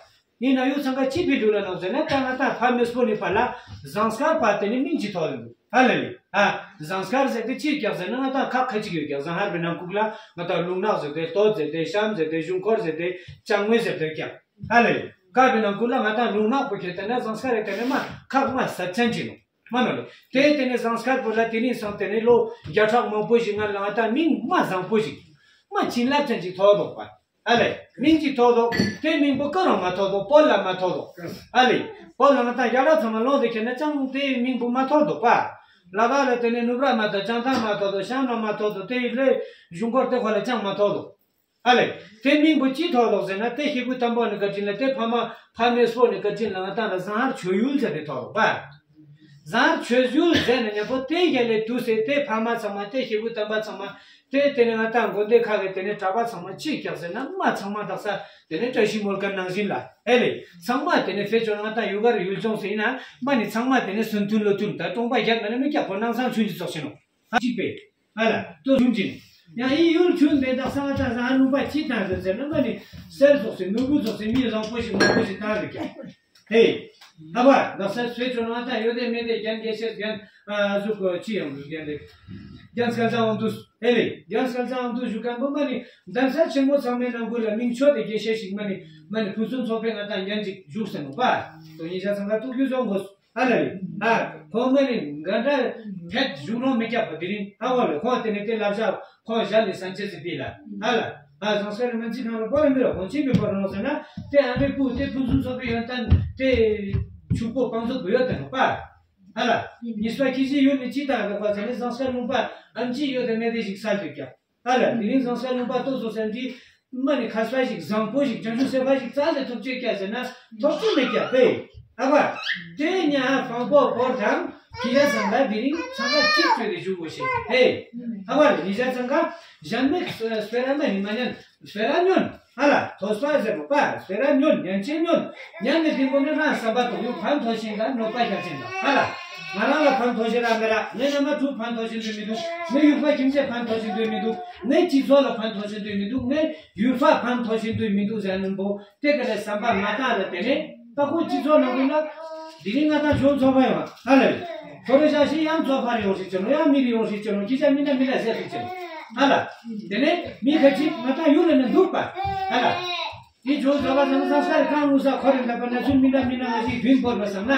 ཡིན་ན་ཡུལ་ཚང་ཁ་ཅི་ཕི་འདུག་ལ་ནང་ཟེར་ན་ད་ང་དང་ཕ་མེས་པོ་ནི་ཕ་ལ་ཟངས་དཀར་པ་དེ་ནི་མིང་ཅི་ཐོག་ལ་འདུག་ཨ་ལེ་ལེ། ཨ། ཟངས་དཀར་ཟེར་ཏེ་ཅི་ཀྱག་ཟེར་ན་ང་དང་ཁག་ཁ་ཅིག་ཡོད་ཀྱག་ཟངས་ཧར་བེ་ནང་ཁུག་ལ་ང་དང་ལུང་ནག་ཟེར་ཏེ་སྟོད་ཟེར་ཏེ་གཤམ་ཟེར་ཏེ་གཞུང་འཁོར་ཟེར་ཏེ་ཅང་ངོས་ཟེར་ཏེ་ཀྱག་ཨ་ལེ། ཀ་བི་ནང་ཁུལ་ལ་ང་དང་ལུང་ནག་པོ་ཁྱེར་ཏེ་ན་ཟངས་དཀར་རེ་ཏེ་ནས་མ་ཁག་མ་ས་ཆེན་ཅི་ནོ། མ་ནོ་ལེ། དེ་ཏེ་ནས་ཟངས་དཀར་པོ་ལ་དེ་རིང་སང་ཏེ་ནས་ལོ་བརྒྱ་ཕྲག་མང་པོ་ཞིག་སྔ་ལ་ང་དང་མིང་མ་བཟང་པོ་ཞིག་མ་བྱིན་རླབས་ཅན་ཅིག་ཐོགས་དོག་པ། ཨ་ལེ། མིང་ཅིག་ཐོགས་དོག་དེ་མིང་པོ་ཀ་རང་མ་ཐོགས་དོག་བོད་ལ་མ་ཐོགས་དོག་ཨ་ལེ། བོད་ལ་ང་དང་ཡ་ར་ཚང་མ་ལོང་དེ་ཁྱེར་ན་ཅང་དེ་མིང་པོ་མ་ཐོགས་དོག་པ། ལ་བ་ལ་ཏེ་ནས་ནུབ་ར་མ་ཐོགས་བྱང་ཐང་མ་ཐོགས་དོག་བྱང་ལ་མ་ཐོགས་དོག་དེ་ཡི་ལོས་གཞུང་སྐོར་དེ་ཁོ་ལ་ཅང་མ་ཐོགས་དོག་ཨ་ལེ། དེ་མིང་པོ་ཅི་ཐོགས་དོག་ཟེར་ན་དེ་ཤི་བུ་དམ་པོ་ནི་བཀའ་དྲིན་ལ་དེ་ཕ་མ་ཕ་མེས་སོ་ནི་བཀའ་དྲིན་ལ་ང་དང་ལ་ཟངས་ཧར་ཆོས་ཡུལ་ཟེར་ཏེ་ཐོགས་དོག་པ། ཟངས་ཧར་ཆོས་ཡུལ་ཟེར་ན་ཉམ་པོ་དེ་ཡ་ལས་དུས་སེ་དེ་ཕ་མ་ཚང་མ་དེ་ཤི་བུ་དམ་པ་ཚང་མ་དེ་དེ་ནས་ང་དང་དགོན་སྡེ་ཁག་གི་དེ་ནས་གྲྭ་པ་ཚང་མ་ཅི་ཀྱག་ཟེར་ན་མ་ཚང་མ་དག་ས་དེ་ནས་བཀྲ་ཤིས་མོལ་ཁན་ནང་བཞིན་ལ་ཨེ་ལེ། ཚང་མ་དེ་ནས་ཕེ་ཅོ་ང་དང་ཡུ་གར་ཡུལ་ལྗོངས་ཟེར་ན་མ་ནི་ཚང་མ་དེ་ནས་སུན་ཐུན་ལོ་ཐུན་ད་གྲོང་པ་རྒྱབ་མ་ནས་མི་ཀྱག་ཁོ་ནང་སང་ཆུན་གྱི་ཚོགས་ཤིན་ནོ། གཅིག་པས། ཨ་ལ། ལྟོ་ཞུམ་གྱིན། ཡང་ཨི་ཡུལ་ཆུན་དེ་དག་ས་ང་དང་ཟངས་ལུང་པ་ཅི་དང་ཟེར་ཟེར་ན་མ་ནི་གསེར་ཚོགས་སེ་ནོར་བུ་ཚོགས་སེ་མི་བཟང་པོ་ཞིག་མང་པོ་ཞིག་བཏང་རེད་ཀྱང་། ཧེ། ཨ་བ་ལག་ས་སོས་ཆོ་ནང་ད་ཡོད་དེ་མེད་དེ་རྒྱན་དགེ་བཤེས་རྒྱན་ཨ་ཟུག་གོ་ཅི་ཡང་འདུག་རྒྱན་དེ། རྒྱན་སྐལ་བཟང་དབང་དུ་ཧེ་ལེ་རྒྱན་སྐལ་བཟང་དབང་དུ་བཞུགས་མཁན་པོ་མ་ནི་གདན་ས་ཆེན་མོ་ཚང་མའི་ནང་ཁུལ་ལ་མིང་ཆོད་དེ་དགེ་བཤེས་ཤིག་མ་ནི་མ་ནི་ཕུན་སུམ་ཚོགས་པའི་ང་དང་རྒྱན་ཅིག་བཞུགས་ཟེར་ནོ་པ། དོ་ཉིན་ཞག་ཚང་ཁ་ཐུག་རྒྱུ་བཟོ་དགོས། ཨ་ལ་ལི། ཨ། ཁོང་མ་ནི་འགན་འདྲ་ཐད་བཞུགས་ནོ་མི་རྒྱག་པ་དེ་རིང་ཧ་གོ་ལེ། ཁོང་དེ་ནི་དེ་ལབ་བྱ་ཁོང་ཞལ་ནི་སན་ཆེ་སི་པི་ལ། ཨ་ལ། ཨ་ཟང་སེ་རི་མན་ཅི་ཁང་ལ་པོ་ར་མི་ར་ཁོང་ཅི་པི་པོ་ར་ནོ་ཟེར་ན་དེ་ཨ་མའི་བུ་དེ་ཕུན་སུམ་ཚོགས་པའི་ཡོན་ཏན་དེ་ཕྱུག་པོ་བང་མཛོད་པོ་ཡོད་དེ་ནོ་པ། ཨ་ལ། ཉིས་པ་ཁྱི་ཞིག་ཡོད་ནི་ཅི་དང་ལོག་པ་ཟེར་ནི་ཟང་སེ་རི་ལུང་པ། ཨམ་ཆི་ཡོད་དེ་མེད་དེ་ཞིག་སལ་དུས་ཀྱང་། ཨ་ལ་དེ་རིང་བཟང་ས་ལུང་པ་ཏོག་ཙོ་སེམས་ཀྱི་མ་ནི་མཁས་པ་ཞིག་བཟང་པོ་ཞིག་བྱང་ཆུབ་སེམས་དཔའ་ཞིག་རྩ་ལས་ཐོབ་ཅེས་ཀྱ་ཟེར་ན་ཐོབ་ཅེས་མེད་ཀྱ་པེ། ཨ་བ། དེ་ཉ་ཧ་ཕང་པོ་བོར་དང་ཁྱི་ཡ་ཚང་ལ་དེ་རིང་ཚང་ཀ་གཅིག་བྱོས་ཏེ་བཞུགས་དགོས་ཤེས་ཧེ། ཨ་བ་ལ་ཉི་ཤ་ཚང་ཀ་གཞན་མེད་སྤེ་ར་མ་ནི་མ་ཉན་སྤེ་ར་ཉོན། ཨ་ལ་ཐོས་པ་ཟེར་བ་པ་སྤེ་ར་ཉོན་ཉན་ཅེས་ཉོན། ཉན་ནི་དེ་མོ་ནི་རང་བསམ་པ་དོག་ཡུ་ཕན་ཐོགས་ཤིང་དང་གནོད་པ་ཤར་ཅན་དང་ཨ་ལ། ང་རང་ལ་ཕན་ཐོགས་ཤེས་ར་མེ་ར་ངའི་ན་མ་ཕྲུག་ཕན་ཐོགས་ཤེས་འདོད་མི་འདུག་ངའི་ཡུལ་པ་ཁྱིམ་མཚེས་ཕན་ཐོགས་ཤེས་འདོད་མི་འདུག་ངའི་སྤྱི་ཚོགས་ལ་ཕན་ཐོགས་ཤེས་འདོད་མི་འདུག་ངའི་ཡུལ་པ་ཕན་ཐོགས་ཤེས་འདོད་མི་འདུག་ཟེར་ནི་བོ་དེ་ག་ལས་བསམ་པ་མ་བཏང་ལ་དེ་ནས་ད་ཁོ་སྤྱི་ཚོགས་ནང་ཁུལ་ལ་དེ་རིང་ང་དང་ཇོ་ཚོགས་པ་ཡོང་ཨ་ལ་ལས། ཁོ་རེ་ཤ་ཤི་ཡང་ཚོགས་པར་ཡོང་ཤེས་ཅི་ནོ་ཡང་མི་རེ་ཡོང་ཤེས་ཅི་ནོ་ཁྱི་ཅག་མི་ན་མི་ལ་ཟེར་ཤེས་ཅི་ནོ་ཨ་ལ། དེ་ནས་མི་ཁ་ཅིག་ང་དང་ཡུལ་ལ་ནི་འདུག་པ་ཨ་ལ། དེ་ཇོ་ཚོགས་པ་ཚང་ས་སར་གང་ངུ་ས་ཁོ་རེ་འདབ་པ་ན་ཚུལ་མི་ན་མི་ན་ང་ཞིག་རྒྱུན་བོར་བ་བསམ་ན།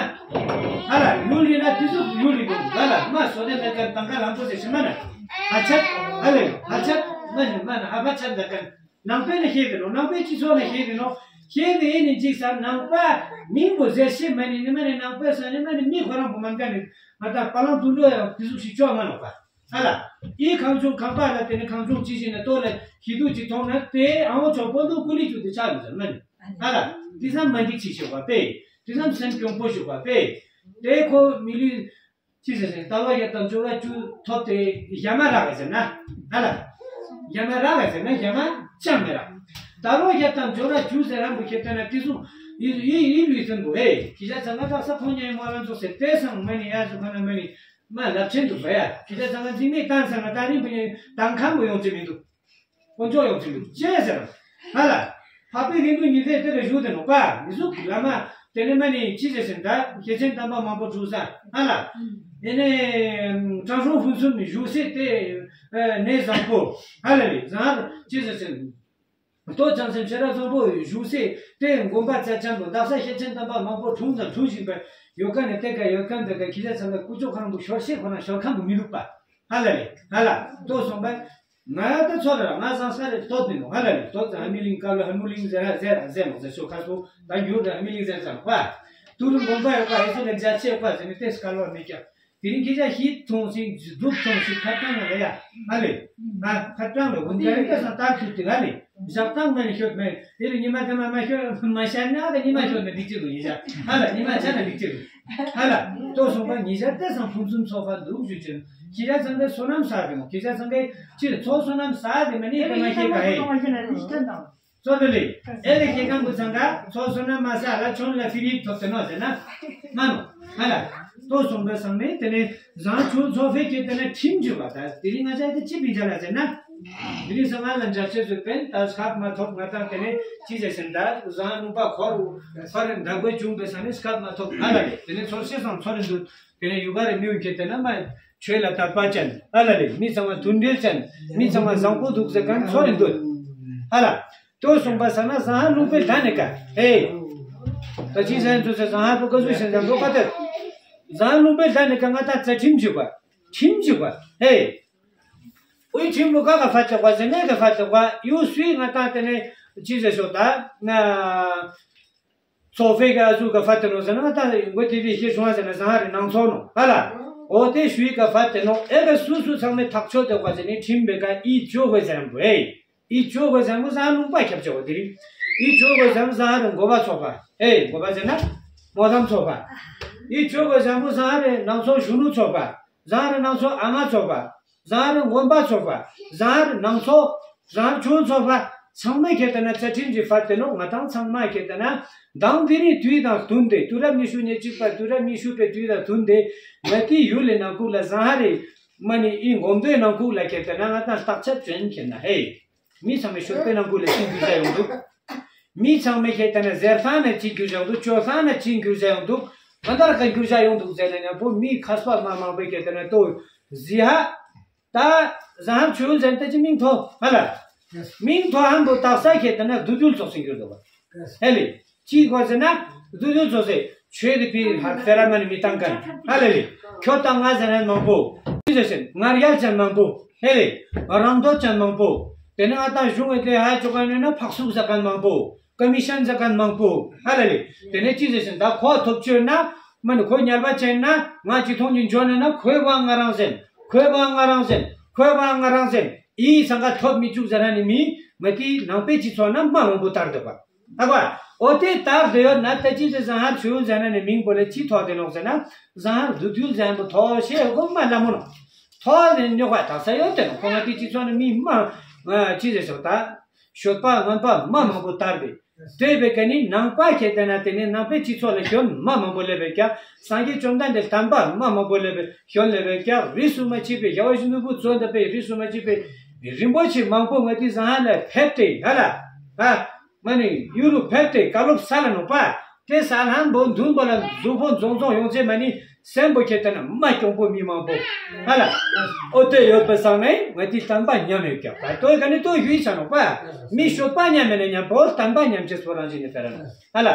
ཨ་ལ་ཡུལ་ལི་ན་དེ་ཚོ་ཡུལ་ལི་འདུག་ཨ་ལ་མ་སོ་དེ་ན་ཀ་དང་ཀ་ལམ་པོ་ཟེར་ཤི་མ་ན། ཧ་ཆད་ཨ་ལ་ཧ་ཆད་མ་ནི་མ་ན་ཧ་བ་ཆད་ད་ཀ་ནང་པའི་ནི་ཤེས་དེ་ནོ། ནང་པའི་སྤྱི་ཚོགས་ནི་ཤེས་དེ་ནོ། ཤེས་དེ་ཡིན་ནི་འཇིག་ས་ནང་པ་མིང་པོ་ཟེར་ཤེས་མ་ནི་ནི་མ་ནི་ནང་པའི་ས་ནི་མ་ནི་མི་ཁོ་རང་པོ་མ་འགའ་ནི་ང་ད་པ་ལང་དུ་འགྲོ་ཡང་དེ་ཟུག་ཞིག་ཅོག་མ་ནོག་པ། ཨ་ལ། ཨི་གང་བྱུང་གང་པ་ལ་དེ་ནི་གང་བྱུང་ཅི་ཞིག་ནི་ལྟོ་ལ་ཤི་དུ་ཅི་མཐོང་ན་དེ་ཨང་ཆོག་པོ་འདུག་ཀུ་ལི་ཅུ་དེ་ཆགས་ཡོད་ཟེར་མ་ནི། ཨ་ལ། དེ་ཙམ་མ་འགྲིག་ཅི་ཞོག་པ་པེ། དེ་ཙམ་སེམས་གྱོང་པོ་ཞོག་པ་པེ། དེ་ཁོ་མི་ལུས། ཅི་ཟེར་ཟེར་ལྟ་བ་བརྒྱ་དང་བཅུ་བ་བཅུ་ཐོབ་སྟེ་ཞ་མ་རག་ག་ཟེར་ན། ཨ་ལ། ཞ་མ་རག་ག་ཟེར་ན་ཞ་མ་ཅང་མི་རག་ལྟ་བ་བརྒྱ་དང་བཅུ་བ་བཅུ་ཟེར་རང་བུ་ཁྱེར་ཏེ་ན་དེ་ཚོ་ཡི་ཡི་ཡི་ལུས་ཟིན་པོ་ཨེ་ཁྱི་ཤ་ཚང་ང་ད་ས་ཕོ་ཉའི་མོ་རང་ཚོ་ཟེར་ཏེ་སང་མ་ནི་ཡ་ཟུ་ཁ་ན་མ་ནི་མ་ལབ་ཆེན་འདུག་བ་ཡ་ཁྱི་ཤ་ཚང་ང་འཛིན་མེད་བཏང་ས་ང་ད་རིང་བུ་ནི་དང་ཁམ་བུ་ཡོང་ཅི་མི་འདུག་དཀོན་མཆོག་ཡོང་ཚུལ་ཅེས་ཟེར། ཧ་ལ། འཕགས་པའི་ལྷུན་པོ་ཉི་ཟེར་དེ་ལ་བཞུགས་དེ་ནོ་པ་མི་གཟུགས་ཀྱི་བླ་མ་དེ་ནི་མ་ནི་ཅི་ཟེར་ཟིན་ད་སྐྱེས་ཆེན་དམ་པ་མང་པོ་བཞུགས་ས་ཧ་ལ། དེ་ནི་དྲང་སྲོང་ཕུན་སུམ་བཞུགས་སའི་དེ་གནས་བཟང་པོ་ཧ་ལ་ལས་བཟང་ཅི་ཟེར་ཟིན། ལྟོ་བྱང་སེམས་ཤེས་རབ་བཟང་པོ་བཞུགས་སའི་དེ་དགོན་པ་རྩ་ཆེན་པོ་དག་ས་སྐྱེས་ཆེན་དམ་པ་མང་པོ་འཁྲུངས་དང་འཁྲུངས་བཞིན་པའི་ཡོད་ཀ་ནས་དེ་ག་ཡོད་ཀ་འདི་ག་ཁྱི་ལ་ཚང་ག་ཀུ་ཅོ་ཁང་དུ་ཤོར་ཤེས་ཁོ་ན་ཤོར་ཁང་དུ་མི་འདུག་པ་ཧ་ལ་ལས་ཧ་ལ་ལྟོ་སོང་པ། ང་ད་ཚོ་ར་ང་སང་ས་རེ་ལྟོ་དེ་ནོ་ཧ་ལ་ལེ་ལྟོ་ཙ་ཧ་མི་ལིང་ཀ་ལོ་ཧ་མུ་ལིང་ཟེར་ར་ཟེར་ར་ཟེར་མོ་ཟེར་ཤོ་ཁ་སོ་ད་འགྱུར་ར་ཧ་མི་ལིང་ཟེར་ཙམ་པ། ཏུ་རུ་འགོམ་པ་ཡོད་པ་ཧེ་སོ་ལེ་འཇའ་ཆེ་པ་ཟེར་ནི་ཏེ་སྐལ་བ་མེད་ཀྱང་དེ་རིང་ཁྱེད་ཅག་ཤིད་ཐོང་སིང་སྒྲུབ་ཐོང་སིང་ཁ་བཏང་ན་ལ་ཡ་ཧ་ལེ། ང་ཁ་བཏང་ལ་འུན་ཀ་རི་ཀ་སང་ཏར་ཐུབ་ཏེ་ཧ་ལེ་ཞག་བཏང་མ་ནི་ཤོད་མེད་དེ་ལ་ཉི་མ་དེ་མ་མ་ཤོད་མ་ཤར་ན་ད་ཉི་མ་ཤོད་ན་འགྲིག་ཅི་རུ་ཡིན་ཤག་ཧ་ལ་ཉི་མ་ཆ་ན་འགྲིག་ཅི་རུ། ཧ་ལ། ལྟོ་སོང་པ་ཉི་ཤར་ཏེ་སང་ཕུན་སུམ་ཚོགས་པ་འདུག་ཞུ་ཅིང་། ཁྱེད་ཅག་ཚང་གི་བསོད་ནམས་བསགས་ཏེ་མོ་ཁྱེད་ཅག་ཚང་གི་ཕྱིར་ཚོགས་བསོད་ནམས་བསགས་ཏེ་མ་ནི་ཀ་མ་ཤེས་ཀ་ཧེ། ཚོགས་དེ་ལས་ཨེ་ལེ་ཁྱེད་ཀང་གི་ཚང་ག་ཚོགས་བསོད་ནམས་མ་བསགས་ལ་ཆོན་ལ་ཕི་རིག་ཐོབ་ཏེ་ནོ་ཟེར་ན། མ་ནོ། ཧ་ལ། ལྟོ་སོང་པ་སང་ནི་དེ་ནས་བཟང་ཆོས་ཚོགས་ཕེ་ཁྱེད་དེ་ནས་ཁྲིམས་བརྗོད་པ་ད་དེ་རིང་ང་ཅག་དེ་ཅི་བིན་ཅ་ལ་ཟེར་ན། དེ་རིང་སང་ང་ལ་འཇའ་ཆེ་ཚོད་པན་ད་སྐབས་མ་ཐོབ་ང་དང་དེ་ནས་ཅི་ཟེར་ཟེར་ད་བཟང་ནུས་པ་འཁོར་འཁོར་འདག་པའི་བྱུང་པའི་སང་ནི་སྐབས་མ་ཐོབ་ང་ལ་རེད་དེ་ནས་ཚོར་ཤེས་སང་ཚོར་རེ་འདུག་དེ་ནས་ཡུ་ག་རེ་མིའུ་ཁྱེད་དེ་ན་མ་ཆོས་ལ་དད་པ་ཅན་ཨ་ལ་རེད་མི་ཚང་མ་མཐུན་འབྲེལ་ཅན་མི་ཚང་མ་བཟང་པོ་འདུག་ཟེར་གང་ཚོར་རེ་འདུག་ཨ་ལ། ལྟོ་སོང་པ་ས་ན་བཟང་ཧ་ལུང་པའི་ལྷ་ནི་ཀ་ཧེ། ད་ཅི་ཟེར་འདུག་ཟེར་བཟང་ཧ་པོ་ཀ་ཟུ་ཞེན་ཟེར་འདུག་པ་དེ། བཟང་ཧ་ལུང་པའི་ལྷ་ནི་ཀ་ང་ད་རྩ་ཁྲིམས་བྱེད་པ། ཁྲིམས་བྱེད་པ་ཧེ། ཨོའི་ཁྲིམས་ལུགས་ག་ག་ཕ་ཅག་པ་ཟེར་ནས་ག་ཕ་ཅག་པ་ཡུ་སུའི་ང་ད་དེ་ནས་ཅི་ཟེར་ཤོག་ད་ན། ཚོ་ཕེ་ག་ཟུ་ག་ཕ་དེ་ནོ་ཟེར་ན་ང་ད་མགོ་དེ་དེ་ཤེས་བྱུང་བ་ཟེར་ན་བཟང་ཧ་རེ་ནང་ཚོགས་ནོ་ཧ་ལ། ཨོ་དེ་ཞུའི་ག་ཕ་དེ་ནོ་ཨེ་ག་སུ་སུ་ཚང་མའི་ཐག་ཆོད་དེ་བ་ཟེར་ནས་ཁྲིམས་པའི་ག་ཨི་ཅོ་གོས་ཟེར་རམ་བུ་ཧེ། ཨི་ཅོ་གོས་ཟེར་མོ་ཟ་ལུང་པ་ཁྱབ་ཆོག་དེ་རིང་། ཨི་ཅོ་གོས་ཟེར་མོ་ཟ་ཧ་རེ་འགོ་པ་ཚོགས་པ་ཧེ་འགོ་པ་ཟེར་ན་མོ་དམ་ཚོགས་པ། ཨི་ཅོ་གོས་ཟེར་མོ་ཟ་ཧ་རེ་ནང་ཚོགས་གཞོན་ནུ་ཚོགས་པ། བཟང་རེ་ནང་ཚོགས་ཨ་མ་ཚོགས་པ། བཟང་རེ་དགོན་པ་ཚོགས་པ། བཟང་རེ་ནང་ཚོགས། བཟང་ཆུང་ཚོགས་པ། ཚང་མས་ཁྱེད་ལྟ་ན་རྩ་ཁྲིམས་ཀྱི་ཕར་དེ་ནོ་ང་ཏང་ཚང་མ་ཁྱེད་ལྟ་ན། མདང་དེ་རིང་དུས་དང་བསྟུན་ཏེ་དུས་རབས་ཉི་ཤུ་ཉེར་གཅིག་པ་དུས་རབས་ཉི་ཤུ་པའི་དུས་དང་བསྟུན་ཏེ། ང་ཏི་ཡུལ་ལི་ནང་ཁུག་ལ་བཟང་ཧ་རེ། མ་ནི་ཨི་འགོམ་དོའི་ནང་ཁུག་ལ་ཁྱེད་ལྟ་ན་ང་ཏང་བརྟག་དཔྱད་བྱོན་ཁྱེད་ན་ཧེ། མི་ཚང་མའི་ཤོད་པའི་ནང་ཁུལ་ལ་ཅིག་འགྱུར་བྱ་ཡོང་འདུག་མི་ཚང་མའི་ཁྱེད་ལྟ་ན་ཟེར་སྟངས་ན་ཅིག་འགྱུར་བྱ་ཡོང་འདུག་སྤྱོད་སྟངས་ན་ཅིག་འགྱུར་བྱ་ཡོང་འདུག་གང་ལྟར་ག་འགྱུར་བྱ་ཡོང་འདུག་ཟེར་ན་ཡང་པོ་མི་མཁས་པ་མ་མང་པོའི་ཁྱེད་ལྟ་ན་ལྟོ་ཟི་ཧ། ད་ཟ་ཧར་ཆོས་ཟེར་ན་ད་ཅི་མིང་ཐོ་ཧ་ལ། མིང་ཐོ་ཧམ་པོ་དག་ས་ཁྱེད་ལྟ་ན་བདུད་འདུལ་ཚོགས་སུ་འགྱུར་འདུག་བ། ཧེ་ལེ། ཅི་གོ་ཟེར་ན། བདུད་འདུལ་ཚོགས་སེ། ཆོས་དེ་ཕི་ཧ་ཕེ་ར་མ་ནི་མི་བཏང་མཁན། ཧ་ལེ་ལེ། ཁྱོད་དང་ང་ཟེར་མཁན་མང་པོ། ཅི་ཟེར་ཟེར། ངར་ཡལ་ཅན་མང་པོ། ཧེ་ལེ། རང་འདོད་ཅན་མང་པོ། དེ་ནས་ང་དང་གཞུང་བའི་དེ་ཧ་ཅོ་ག་ནས་ན་ཕག་སུག་ཟ་མཁན་མང་པོ། ཀ་མི་ཤན་ཟ་མཁན་མང་པོ། ཧ་ལེ་ལེ། དེ་ནས་ཅི་ཟེར་ཟེར། ད་ཁོ་ཐོབ་ཆོད་ན། མ་ནི་ཁོ་ཉར་བ་ཅན་ན། ང་ཅི་ཐོང་ཅི་འཇོ་ནས་ན་ཁོའི་བང་ང་རང་ཟེར། ཁོའི་བང་ང་རང་ཟེར། ཁོས་པ་ང་རང་ཟེར་ཨི་སང་ག་ཐོབ་མི་བཅུག་ཟེར་ན་ནི་མི་ང་དེའི་ནང་པའི་སྤྱི་ཚོགས་ན་མ་མང་པོ་དར་འདུག་པ། ཨ་པ། ཨོ་དེ་དར་འདུག་ཡོད་ན་ད་ཅི་ཟེར་ཟང་ཧར་ཆུ་ཡོན་ཟེར་ན་ནི་མིང་པོ་ལ་ཅི་ཐོག་དེ་ནོག་ཟེར་ན་ཟང་ཧར་བདུད་ཡུལ་ཟེར་ཡང་པོ་ཐོག་ཤེས་ཡོད་གོ་མ་ལ་མོ་ནོ། ཐོག་ནི་རྙོག་པ་དག་ས་ཡོད་དེ་ནོ་ཁོ་ང་དེའི་སྤྱི་ཚོགས་ན་མི་མ་ཅི་ཟེར་སོག་ད། ཤོད་པ་ངན་པ་མ་མང་པོ་དར་བས། དེ་བས་ཀ་ནི་ནང་པ་ཁྱེད་དེ་ན་དེ་ནི་ནང་པའི་སྤྱི་ཚོགས་ལ་གཞོན་མ་མང་པོ་སླེབས་པས་ཀྱང་སངས་རྒྱས་བཅོམ་ལྡན་འདས་དམ་པ་མ་མང་པོ་སླེབས་པས་གཞོན་སླེབས་པས་ཀྱང་རིས་སུ་མ་ཆད་པའི་རྒྱལ་བ་ཡིད་བཞིན་ནོར་བུ་གཙོ་འདི་པའི་རིས་སུ་མ་ཆད་པའི་རིན་པོ་ཆེ་མང་པོ་ང་དེ་ཟང་ཧ་ལ་ཕེབས་ཏེ་ཧ་ལ་ཧ་མ་ནི་ཡུ་རུ་ཕེབས་ཏེ་བཀའ་སློབ་ས་ལ་ནོ་པ་དེ་ས་ལྷམ་པོ་མདུན་པོ་ལ་གཟུགས་པོ་འཛོང་འཛོང་ཡོང་ཚེ་མ་ནི། སེམས་པོ་ཁྱེད་ལྟ་ན་མ་གྱོང་པོ་མི་མང་པོ། ཧ་ལ། ཨོ་དེ་ཡོད་པའི་སང་ནས་ང་དེ་དམ་པ་ཉམས་ཡོད་ཀྱང་པ་ཏོ་ག་ནི་ཏོ་ཞུ་ཡི་ཆ་ནོ་པ། མི་ཤོད་པ་ཉམས་མེད་ན་ཉམས་པོ་དམ་པ་ཉམས་ཅེས་པོ་རང་བཞིན་ནི་ཕེ་ར་ན། ཧ་ལ།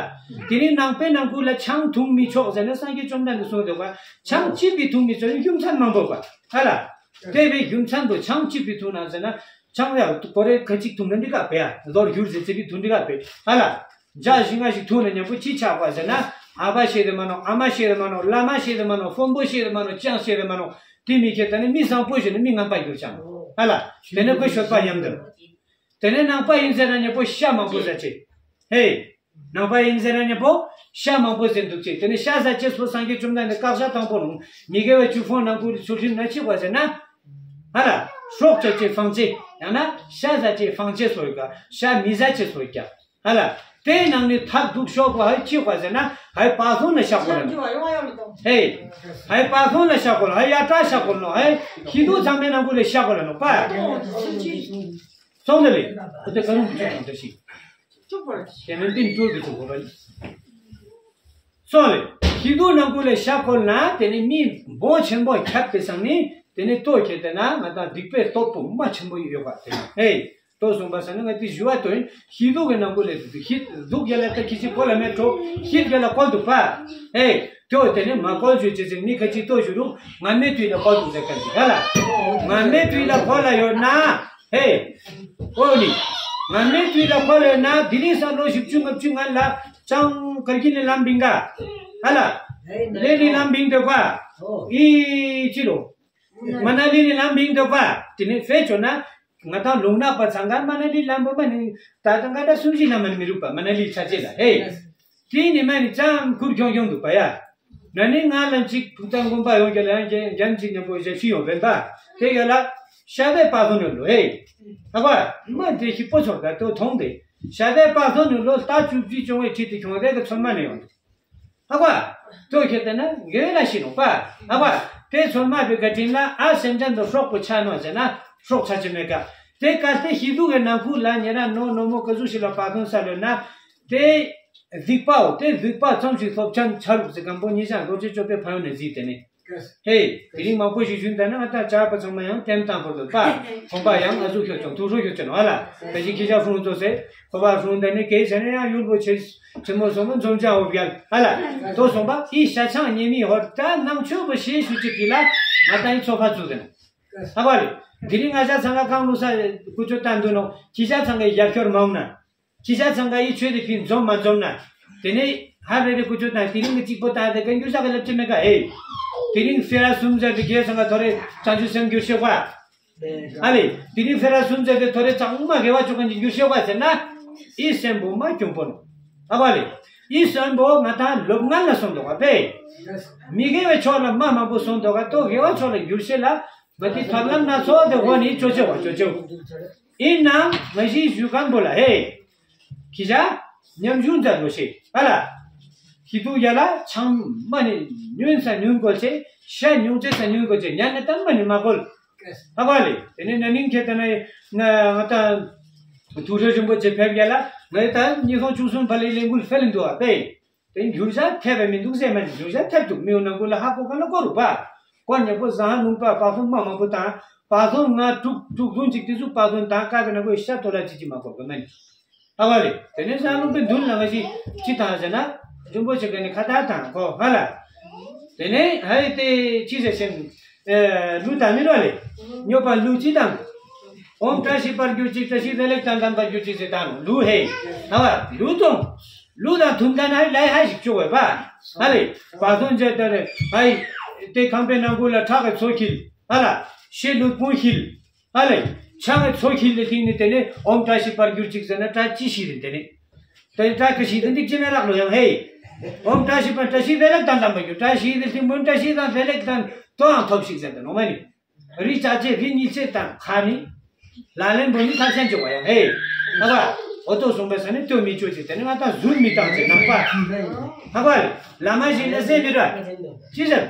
དེ་ནི་ནང་པའི་ནང་ཁུལ་ལ་ཆང་འཐུང་མི་ཆོག་ཟེར་ན་སངས་རྒྱས་བཅོམ་ལྡན་འདས་གསུངས་འདུག་པ། ཆང་གཅིག་པའི་འཐུང་མི་ཆོག་ཡུམ་ཚན་མང་པོ་པ། ཧ་ལ། དེ་བས་ཡུམ་ཚན་དུ་ཆང་གཅིག་པའི་འཐུང་ན་ཟེར་ན། ཆང་ཡ་ཀོ་རེ་ཁ་གཅིག་འཐུང་ན་འགྲིག་ག་པེ་ཡ་ལོར་གྱུར་ཟེར་ཚེ་བི་འཐུང་འགྲིག་ག་པེ་ཧ་ལ། འཇའ་བཞི་ལྔ་ཞིག་འཐུང་ན་མཉམ་པོ་ཅི་ཆགས་པ་ཟེར་ན། ཨ་ཕ་ཤེས་དེ་མ་ནོ་ཨ་མ་ཤེས་དེ་མ་ནོ་བླ་མ་ཤེས་དེ་མ་ནོ་དཔོན་པོ་ཤེས་དེ་མ་ནོ་ཅང་ཤེས་དེ་མ་ནོ་དེ་མི་ཁྱེད་ད་ནི་མི་བཟང་པོ་ཞིག་ནི་མི་ངན་པ་གྱུར་ཆགས་ཧ་ལ། དེ་ནས་ཁོས་ཤོད་པ་ཉམས་དོན། དེ་ནས་ནང་པ་ཡིན་ཟེར་ན་མཉམ་པོ་ཤ་མང་པོ་ཟ་ཆེ། ཧེ། ནང་པ་ཡིན་ཟེར་ན་མཉམ་པོ་ཤ་མང་པོ་ཟེར་འདུག་ཅེས་དེ་ནས་ཤ་ཟ་ཆེས་པོ་སངས་རྒྱས་བཅོམ་ལྡན་འདས་བཀག་ཆ་དང་པོ་ནོ་མི་དགེ་བའི་བཅུ་སྤོང་ནང་ཁུལ་ཚུལ་ཁྲིམས་ན་ཆེ་བ་ཟེར་ན། ཧ་ལ། སྲོག་གཅོད་ཅེས་སྤང་བྱེད་ཡང་ན་ཤ་ཟ་ཅེས་སྤང་བྱེད་སོ་ཡོད་ཀ་ཤ་མི་ཟ་ཅེས་སོ་ཡོད་ཀ་ཧ་ལ། དེའི་ནང་ནས་ཐག་འདུག་ཤོག་པ་ཧའི་ཆེ་བ་ཟེར་ན་ཧའི་པ་སོང་ན་ཤ་གོ་ལ་ནོ། ཧེ། ཧའི་པ་སོང་ན་ཤ་གོ་ལ་ཧའི་ཡ་ཏྲ་ཤ་གོ་ལ་ནོ་ཧའི་ཤི་དུ་ཚང་མའི་ནང་ཁུལ་ལ་ཤ་གོ་ལ་ནོ་པ། སོང་ནི་ལེ། ཨོ་དེ་ཀ་རུང་ཀུ་ཅོ་དང་འདྲ་ཞིག་དེ་མིན་ཏིན་ཏུར་གི་ཚུགས་གོ་བ་ཡིན། སོང་ལེ། ཤི་དུ་ནང་ཁུལ་ལ་ཤ་གོ་ལ་ན་དེ་ནི་མི་འབོ་ཆེན་པོ་ཁྱབ་པའི་སང་ནི་དེ་ནི་ལྟོ་ཁྱེར་ཏེ་ན་ང་དང་སྡིག་པའི་སྟོབས་པོ་མ་ཆེན་པོ་ཡོད་པ་དེ་ནི་ཧེ། ལྟོ་བཟུང་པ་སང་ནི་ང་དེ་ཞུ་བ་དོན་ཤི་དུ་གི་ནང་ཁུལ་ལ་ཤི་དུ་ག་ལ་ད་ཁྱི་ཅི་གོ་ལ་མེད་འགྲོ་ཤི་ག་ལ་གོལ་འདུག་པ། ཧེ། ལྟོ་དེ་ནི་མ་གོལ་ཞུ་ཅི་ཅི་མི་ཁ་ཅི་ལྟོ་ཞུ་རུ་ང་མེད་དུས་ལ་གོལ་འདུག་ཟེར་ག་ཅི་ག་ལ། ང་མེད་དུས་ལ་གོལ་ལ་ཡོད་ན། ཧེ། ཨོ་ནི། ང་མེད་དུས་ལ་ཁོ་ལས་ན་དི་རིང་སང་ལོ་བཞི་བཅུ་ལྔ་བཅུ་ང་ལ་ཅང་ཀར་གི་ནི་ལམ་བིང་ག་ཧ་ལ། ལེ་ནི་ལམ་བིང་འདོད་པ། ཨི་ཅི་ལོ། མ་ན་ལི་ནི་ལམ་བིང་འདོད་པ། དེ་ནི་ཧྥེ་ཅོ་ན། ང་དང་ལུང་ནག་པ་ཚང་ག་མ་ན་ལི་ལམ་པོ་མ་ནི་ད་དང་ག་ད་སུམ་ཅི་ལམ་མ་ནི་མི་རུག་པ་མ་ན་ལི་ཆ་ཅེ་ལ་ཧེ། དེ་ནི་མ་ནི་ཅང་ཁུར་ཁྱོང་ཁྱོང་འདུག་པ་ཡ། ན་ནིང་ང་ལ་གཅིག་ཕུག་ཐང་དགོན་པ་ཡོང་རྒྱ་ལ་ཡང་རྒྱན་རྒྱན་གཅིག་ཉམ་པོ་ཞབས་ཕྱི་ཡོང་བན་པ། དེ་ཡོད་ལ། ཤ་བའི་པ་ཐོན་ནོ་ལོ་ཧེ། ཨ་བ། མ་དེ་ཞིག་པོ་ཚོར་ད་དོ་མཐོང་དེ། ཤ་བའི་པ་ཐོན་ནོ་ལོ་ལྟ་བཅུ་བཅུ་བྱུང་བའི་ཁྲིད་དེ་ཁྱོང་རེ་གི་ཚོད་མ་ནས་ཡོང་། ཨ་བ། དོ་ཁྱེད་དེ་ན་འགེལ་ལ་ཤི་ནོ་པ། ཨ་བ། དེ་ཚོད་མ་བའི་བཀའ་དྲིན་ལ་ཨ་སེམས་ཅན་དུ་སྲོག་པོ་ཆ་ནོ་ཟེར་ན་སྲོག་ཆ་ཅི་མེད་ཀ། དེ་གལ་ཏེ་ཤི་དུ་གི་ནང་ཁུལ་ལ་ཉེ་ར་ནོ་ནོ་མོ་ཀ་ཟུག་ཞིག་ལ་པ་ཐོན་ས་ལོས་ན། དེ། སྡིག་པའོ་དེ་སྡིག་པ་ཙམ་ཞིག་ཐོབ་ཆང་ཆ་རུག་ཟེར་གམ་པོ་ཉི་ཤང་རྡོ་རྗེ་གཅོད་པའི་ཕན་ཡོན་ནས་གཟིགས་ཏེ་ནི། ཧེ། དེ་རིང་མང་པོ་ཞིག་ཞུས་ད་ན་ང་ད་ཅག་པ་ཚང་མ་ཡང་ལྟེམ་བཏང་བར་དུ་པ། ཁོང་པ་ཡང་ང་ཚོ་ཁྱོད་ཚོ་ཐུགས་སྲོག་ཁྱོད་ཚོ་ནོ་ཨ་ལ། ད་ཅི་ཁྱི་ཅག་ཧྲུང་ཚོ་ཟེར། ཁོ་པ་ཧྲུང་ད་ནི་སྐད་ཆ་ནི་ཡང་ཡུལ་པོ་ཆེ། ཆེན་མོ་སོང་མོ་འཛོམས་ཅག་འོ་བརྒྱལ་ཨ་ལ། དོ་སོང་པ་ཨི་ཤ་ཆང་ཉེ་མི་ཧོར་ད་ནང་ཆོས་པོ་ཞེས་ཞུ་ཅིག་གི་ལ། ང་ད་ཨི་ཚོ་ཕ་ཚུགས་ཟེར། ཨ་བ་ལེ། དེ་རིང་ང་ཅག་ཚང་ཀ་གང་ལུགས་ས་ཀུ་ཅོ་བཏང་འདུག་ནོ། ཁྱི་ཅག་ཚང་ཀའི་རྒྱབ་སྐྱོར་མ་འོང་ན། ཁྱི་ཅག་ཚང་ཀ་ཡི་ཆོས་དེ་ཕིན་འཛོམས་མ་འཛོམས་ན། དེ་ནས་ཧ་རེ་རེ་ཀུ་ཅོ་དང་དེ་རིང་གི་གཅིག་པོ་བཏང་སྟེ་ཀན་རྒྱུ་ས་ག་ལབ་ཅི་མེད་ཀ་ཧེ། དེ་རིང་སེ་ར་སུམ་ཟེར་ཏེ་རྒྱལ་ཚང་ཀ་ཐོ་རེ་བྱང་ཆུབ་སེམས་འགྱུར་ཤེས་པ། ཨ་ལེ། དེ་རིང་སེ་ར་སུམ་ཟེར་ཏེ་ཐོ་རེ་ཚང་མ་དགེ་བ་ཆོ་ག་གི་འགྱུར་ཤེས་པ་ཟེར་ན། ཨི་སེམས་པོ་མ་གྱོང་པོ་ནོ། ཨ་བ་ལེ། ཨི་སེམས་པོ་ང་དང་ལོབ་ངན་ལ་སོང་དོ་ག་པེ། མི་དགེ་བའི་ཕྱོགས་ལ་མ་མང་པོ་སོང་དོ་ག་ཏོ་དགེ་བ་ཕྱོགས་ལ་འགྱུར་ཤེས་ལ། མ་དེ་ཐབས་ལམ་སྣ་ཚོགས་དེ་འོ་ནི་ཅོ་ཅེ་བ་ཅོ་ཅེ། ཨིན་ནའང་ང་ཞིག་ཞུ་མཁན་པོ་ལ་ཧེ། ཁྱི་ཅག་ཉམ་ཆུང་མཛད་ལོ་ཤེས་ཨ་ལ། ཁྱི་ཏུ་ཡ་ལ་ཆང་མ་ནི་ཉུང་ས་ཉུང་གོ་ཆེ་ཤ་ཉུང་ཆེ་ས་ཉུང་གོ་ཆེ་ཉ་ནི་ད་མ་ནི་མ་གོལ། ཨ་བ་ལེ། དེ་ནི་ན་ནིང་ཁྱེད་ད་ན་ང་ང་ད་དུ་རེ་རིན་པོ་ཆེ་ཕེབས་ཡ་ལ་ང་ད་ཉིས་སྟོང་བཅུ་གསུམ་བར་ལ་ལས་འགུལ་ཕེ་ལིན་འདུག་ཨ་པེ། དེ་འགྱུར་བྱ་ཐེབས་པ་མི་འདུག་ཟེར་མ་འགྱུར་བྱ་ཐེབས་འདུག་མི་ཡོང་ན་ཀུན་ལ་ཧ་གོ་ག་ལ་གོ་རུ་པ། ཀོ་ཉེ་པོ་བཟང་ནུང་པ་པ་ཐོང་མ་མང་པོ་དང་པ་ཐོང་ང་དྲུག་དྲུག་བདུན་ཅིག་དེ་ཚོ་པ་ཐོང་དང་ཀ་གི་ན་ཀོ་ཤ་ཏོ་ལ་ཅི་ཅི་མ་གོ་གི་མ་ནི། ཨ་བ་ལེ། དེ་ནས་བཟང་ནུང་པའི་མདུན་ལ་ང་ཞིག་ཅི་དང་ཟེར་ན། འཇུམ་པོ་ཆེ་ག་ནི་ཁ་ཏ་དང་ཁོ་ཧ་ལ། དེ་ནས་ཧ་ཡི་དེ་ཅི་ཟེར་ཞེན། ལུ་དང་མི་རོ་ལེ། ཉོ་པ་ལུ་ཅི་དང་། ཨོམ་བཀྲ་ཤིས་པར་གྱུར་ཅིག་བཀྲ་ཤིས་བདེ་ལེགས་དང་ལྡན་པར་གྱུར་ཅིག་ཟེར་དང་ལུ་ཧེ། ཨ་བ་ལུ་དང་། ལུ་དང་དུང་ད་ན་ལའི་ཧ་ཞིག་བཅུག་བས་པ། ཧ་ལེ། བ་སོང་མཇལ་ལྟར་ཧའི། དེ་ཁང་པའི་ནང་ཁུལ་ལ་ཁྲག་གི་མཚོ་འཁྱིལ། ཧ་ལ། ཤེས་ལུས་ཕུང་ཤིལ། ཨ་ལེ། ཆང་གི་མཚོ་ཤིལ་ལས་ཐིག་ནི་དེ་ནི་ཨོམ་བཀྲ་ཤིས་པར་གྱུར་ཅིག་ཟེར་ན་བཀྲ་ཅི་ཤིས་རེད་དེ་ནི། དེ་བཀྲ་གི་ཤིས་དེ་འདི་ཅི་ན་རག་ལོ་ཡང་ཧེ། ཨོམ་བཀྲ་ཤིས་པར་བཀྲ་ཤིས་བདེ་ལེགས་དང་དམ་པ་གྱུར། བཀྲ་ཤིས་དེ་ཐིག་མོན་བཀྲ་ཤིས་དང་བདེ་ལེགས་དང་དོའང་ཐོབ་ཤིག་ཟེར་དེ་ནོ་མ་ནི། རི་ཅག་ཅེ་རི་གཉིས་ཆེ་དང་ཁ་ནི། ལ་ལེན་པོ་ནི་ཐབས་ཤེས་འཇོག་པ་ཡང་ཧེ། ཧ་བ། འོ་ཏོ་སོང་པ་ས་ནི་ལྟོས་མི་ཆོག་ཅིག་དེ་ནི་ང་ད་ཟུར་མི་བཏང་ཅིག་ནང་པ། ཧ་བ། བླ་མ་ཞིག་ནི་ཟེར་མི་ར། ཅི་ཟེར།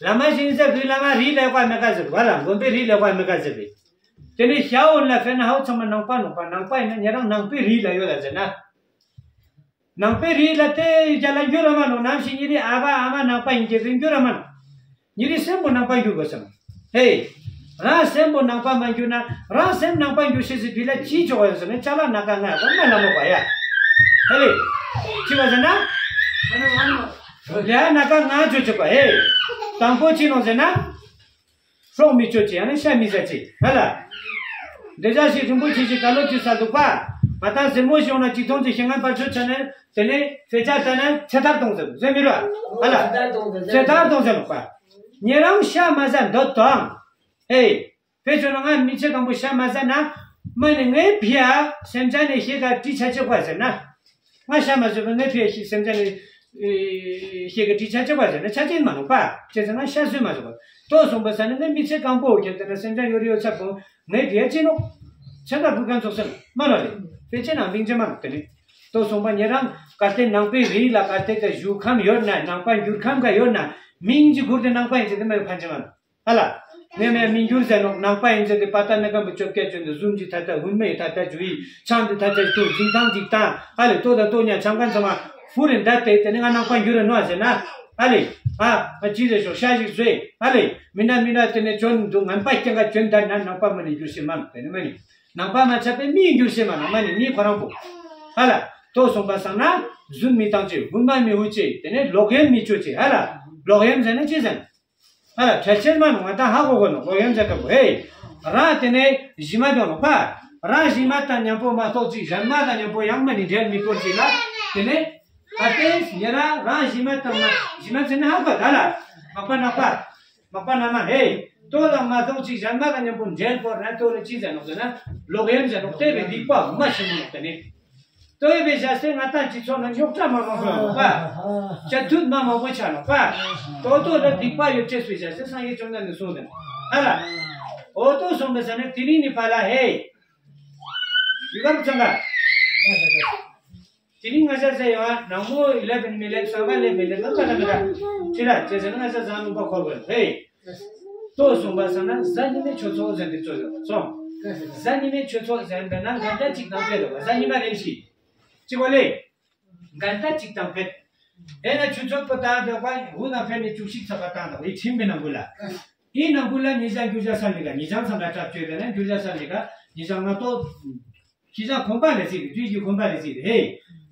བླ་མ་ཞིག་ནི་ཟེར་བུའི་བླ་མ་རི་ལས་པ་མེ་ཀ་ཟེར་བ་ལ་མགོན་པོའི་རི་ལས་པ་མེ་ཀ་ཟེར་བས། དེ་ནི་ཤ་འོན་ལ་ཕེ་ན་ཧའུ་ཚང་མ་ནང་པ་ནོག་པ་ནང་པ་ཡིན་ན་ཉེ་རང་ནང་པའི་རི་ལ་ཡོད་ལ་ཟེར་ན། ནང་པའི་རི་ལ་དེ་རྒྱ་ལ་འགྱུར་ར་མ་ནོག་ནམ་ཞིག་ཉེ་རི་ཨ་བ་ཨ་མ་ནང་པ་ཡིན་གྱི་རི་འགྱུར་ར་མ་ནོག་ཉེ་རི་སེམས་པོ་ནང་པ་འགྱུར་དགོས་སམ། ཧེ། རང་སེམས་པོ་ནང་པ་མ་འགྱུར་ན་རང་སེམས་ནང་པ་འགྱུར་ཤེས་སི་དུས་ལ་ཅི་ཆོག་ཡོད་ཟེར་ན་ཅ་ལག་ན་ཀ་ང་གོ་ང་ལ་མོ་པ་ཡ། ཧེ་ལེ། ཅི་བ་ཟེར་ན། ལ་ན་ཀ་ང་ཆོ་ཆོ་པ་ཧེ། དང་པོ་ཅི་ནོག་ཟེར་ན། སྲོག་མི་གཅོད་ཅིག་ཡང་ན་ཤ་མི་ཟ་ཅིག་ཧ་ལ། འདི་ཅག་ཞིག་རིན་པོ་ཆེ་ཞིག་ག་ལོ་ཅིག་ས་འདུག་པ། ང་ད་ཟེར་མོ་ཞིག་ཡོང་ན་ཅིག་ཐོང་ཅིག་ཞིང་ངན་པར་ཆོད་ཆ་ནས་དེ་ནས་ཕེ་ཆ་ད་ནས་ཚེ་ཐར་གཏོང་ཟེར་ཟེར་མི་ར། ཧ་ལ། ཚེ་ཐར་གཏོང་ཟེར་ལོག་པ། ཉེ་རང་ཤ་མ་ཟ་འདོད་དང་། ཧེ། ཕེ་ཆོད་ན་ང་མི་ཚེ་གང་པོ་ཤ་མ་ཟ་ན། མ་ནི་ངའི་ཕི་ཡ་སེམས་ཅན་ནས་ཤེས་ག་བྲིས་ཆ་ཆོད་པ་ཟེར་ན། ང་ཤ་མ་ཟོས་པ་ངའི་ཕི་ཡ་ཤི་སེམས་ཅན་ནི། ཤེས་གི་བྲིས་ཆ་ཆོད་པ་ཟེར་ན་ཆ་ཅན་མ་ནོག་པ། ཅེ་ཟེར་ན་ཤ་ཟོས་མ་ཟོས་པ། ལྟོས་སོང་པ་ས་ནི་ནི་མི་ཚེ་གང་པོ་ཁྱེད་དེ་ན་སེམས་ཅན་ཡོད་ཡོད་ཚ་པོ་ངའི་ཕི་ཡ་ཅི་ནོག་ཆ་ད་བུ་གན་ཚོགས་སེ་མ་ལ་ལེ། ཕེ་ཅེ་ནང་ལིང་ཅེ་མ་ནོག་དེ་ནི། ལྟོས་སོང་པ་ཉེ་རང་གལ་ཏེ་ནང་པའི་རིགས་ལ་གལ་ཏེ་ག་བཞུགས་ཁམས་ཡོད་ན་ནང་པ་འགྱུར་ཁམས་ག་ཡོད་ན་མིང་ཅི་གུར་དེ་ནང་པ་ཡིན་ཅེ་དེ་མ་ཡོད་ཕན་ཅེ་མ་ནོག་ཧ་ལ། ངས་མེད་མི་འགྱུར་ཟེར་ནོག་ནང་པ་ཡིན་ཟེར་ཏེ་པ་ཏ་མེ་ཀམ་པུ་བཅོ་བརྒྱད་བཅོས་ནས་གཟུམ་གྱི་ཐ་ཐ་ཧུན་མེ་ཐ་ཐ་ཇུ་ཡི་ཆང་དེ་ཐ་ཐ་ཐུག་འཛིན་སྟངས་འཛིན་སྟངས་ཧ་ལེ་ལྟོ་དང་ལྟོ་ཉ་ཆང་ཁན་ཚང་མ་ཧུ་རེ་འདྲ་སྟེ་དེ་ནི་ང་ནང་པ་འགྱུར་རེ་ནོ་ཟེར་ན་ཧ་ལེ་ཨ་ང་ཅི་ཟེར་ཤོག་ཤ་ཞིག་བཟོས་ཧ་ལེ་མི་འདྲ་མི་འདྲ་དེ་ནས་བཅོན་འདུག་ངན་པ་སྐྱེ་འགའ་བཅོན་ད་ན་ནང་པ་མ་ནི་འགྱུར་ཤེས་མ་ནོག་དེ་ནི་མ་ནི་ནང་པ་མ་ཆགས་པའི་མིའི་འགྱུར་ཤེས་མ་ནོག་མ་ནི་མི་ཁོ་རང་པོ་ཧ་ལ་ལྟོས་སོང་པ་སང་ན་རྫུན་མི་བཏང་ཅེས་ཧུན་མ་མི་ཧུ་ཅེས་དེ་ནས་ལོག་གཡེམ་མི་བཅོ་ཅེས་ཧ་ལ་ལོག་གཡེམ་ཟེར་ན་ཅི་ཟེར། ཨ་ལ་ཁྲལ་ཆེན་མ་ནོ་ང་ད་ཧ་གོ་གོ་ནོ་ལོ་ཡོན་ཟེར་ཀ་བོ་ཧེ། རང་དེ་ནས་གཞི་མ་དོ་ནོ་པ། རང་གཞི་མ་དང་མཉམ་པོ་མ་གཏོགས་ཅིག་གཞན་མ་དང་མཉམ་པོ་ཡང་མ་ནི་འབྲེལ་མི་དགོས་ཅིག་ལ། དེ་ནས་ཨ་ཏེ་ཉེ་རང་རང་གཞི་མ་དང་མ་གཞི་མ་ཟེར་ན་ཧ་གོ་ད་ལ། མག་པ་ནག་པ། མག་པ་ནག་མ་ཧེ། ལྟོ་དང་མ་གཏོགས་ཅིག་གཞན་མ་དང་མཉམ་པོ་འབྲེལ་བོར་ན་ལྟོ་ལ་ཅི་ཟེར་ནོ་ཟེར་ན་ལོ་ཡོན་ཟེར་ནོ་ལྟོས་པའི་སྡིག་པ་མ་ཞིག་མ་ནོ་དེ་ནས། ལྟོས་པའི་བྱ་སེ་ང་ཏང་སྤྱི་ཚོགས་ནང་རྙོག་དྲ་མ་མང་པོ་ཡོང་པ། བྱ་ཐུད་མ་མང་པོ་ཆགས་ནོག་པ། ཏོ་ཏོ་ལ་སྡིག་པ་ཡོད་ཅེས་པའི་བྱ་སེ་སངས་རྒྱས་བཅོམ་ལྡན་འདས་གསུངས་ཏེ། ཧ་ལ། འོ་ཏོ་གསུངས་པའི་ས་ནས་དེ་རིང་ནི་ཕ་ལ་ཧེ། ཡུ་གར་ཚང་ག་དེ་རིང་ང་ཞ་ཟེ་ཡོང་ཨ་ནང་མོ་ཡི་ལ་བེན་མི་ལེབ་ས་བ་ལེབ་མི་ལེབ་ལ་ལ་ལ་ལ་ཅི་ལ་ཅེས་ཟེར་ན་ང་ཞ་ཟང་ལུང་པ་འཁོར་བ་ཧེ། ལྟོས་སོང་པ་སང་ན་གཟའ་ཉི་མའི་ཆོས་ཚོགས་ཟེར་འདི་ཚོ་ཡོད་སོང་། གཟའ་ཉི་མའི་ཆོས་ཚོགས་ཟེར་འདི་ན་འགལ་ཟླ་གཅིག་དང་ཕེབས་འདུག་གཟའ་ཉི་མ་རེད་ཤི། གཅིག་པ་ལས། འགལ་ཟླ་གཅིག་དང་ཕེབས། དེ་ན་ཆོས་ཚོགས་པོ་དང་འདོད་པ་ཧུ་དང་ཕེབས་ནས་བཅུ་གཅིག་ཚགས་པ་བཏང་འདུག་ཡི་ཁྲིམས་པའི་ནང་ཁུལ་ལ། ཡི་ནང་ཁུལ་ལ་ཉི་ཤང་རྒྱུ་ཆ་ས་ལི་ག་ཉི་ཤང་ཚང་མ་གྲབས་བཅོས་པས་ན་རྒྱུ་ཆ་ས་ལི་ག་ཉི་ཤང་ང་ཏོ། ཁྱི་ཅག་ཁོམ་པ་ལས་ཟིག་དུས་ཀྱི་ཁོམ་པ་ལས་ཟིག་ཧེ།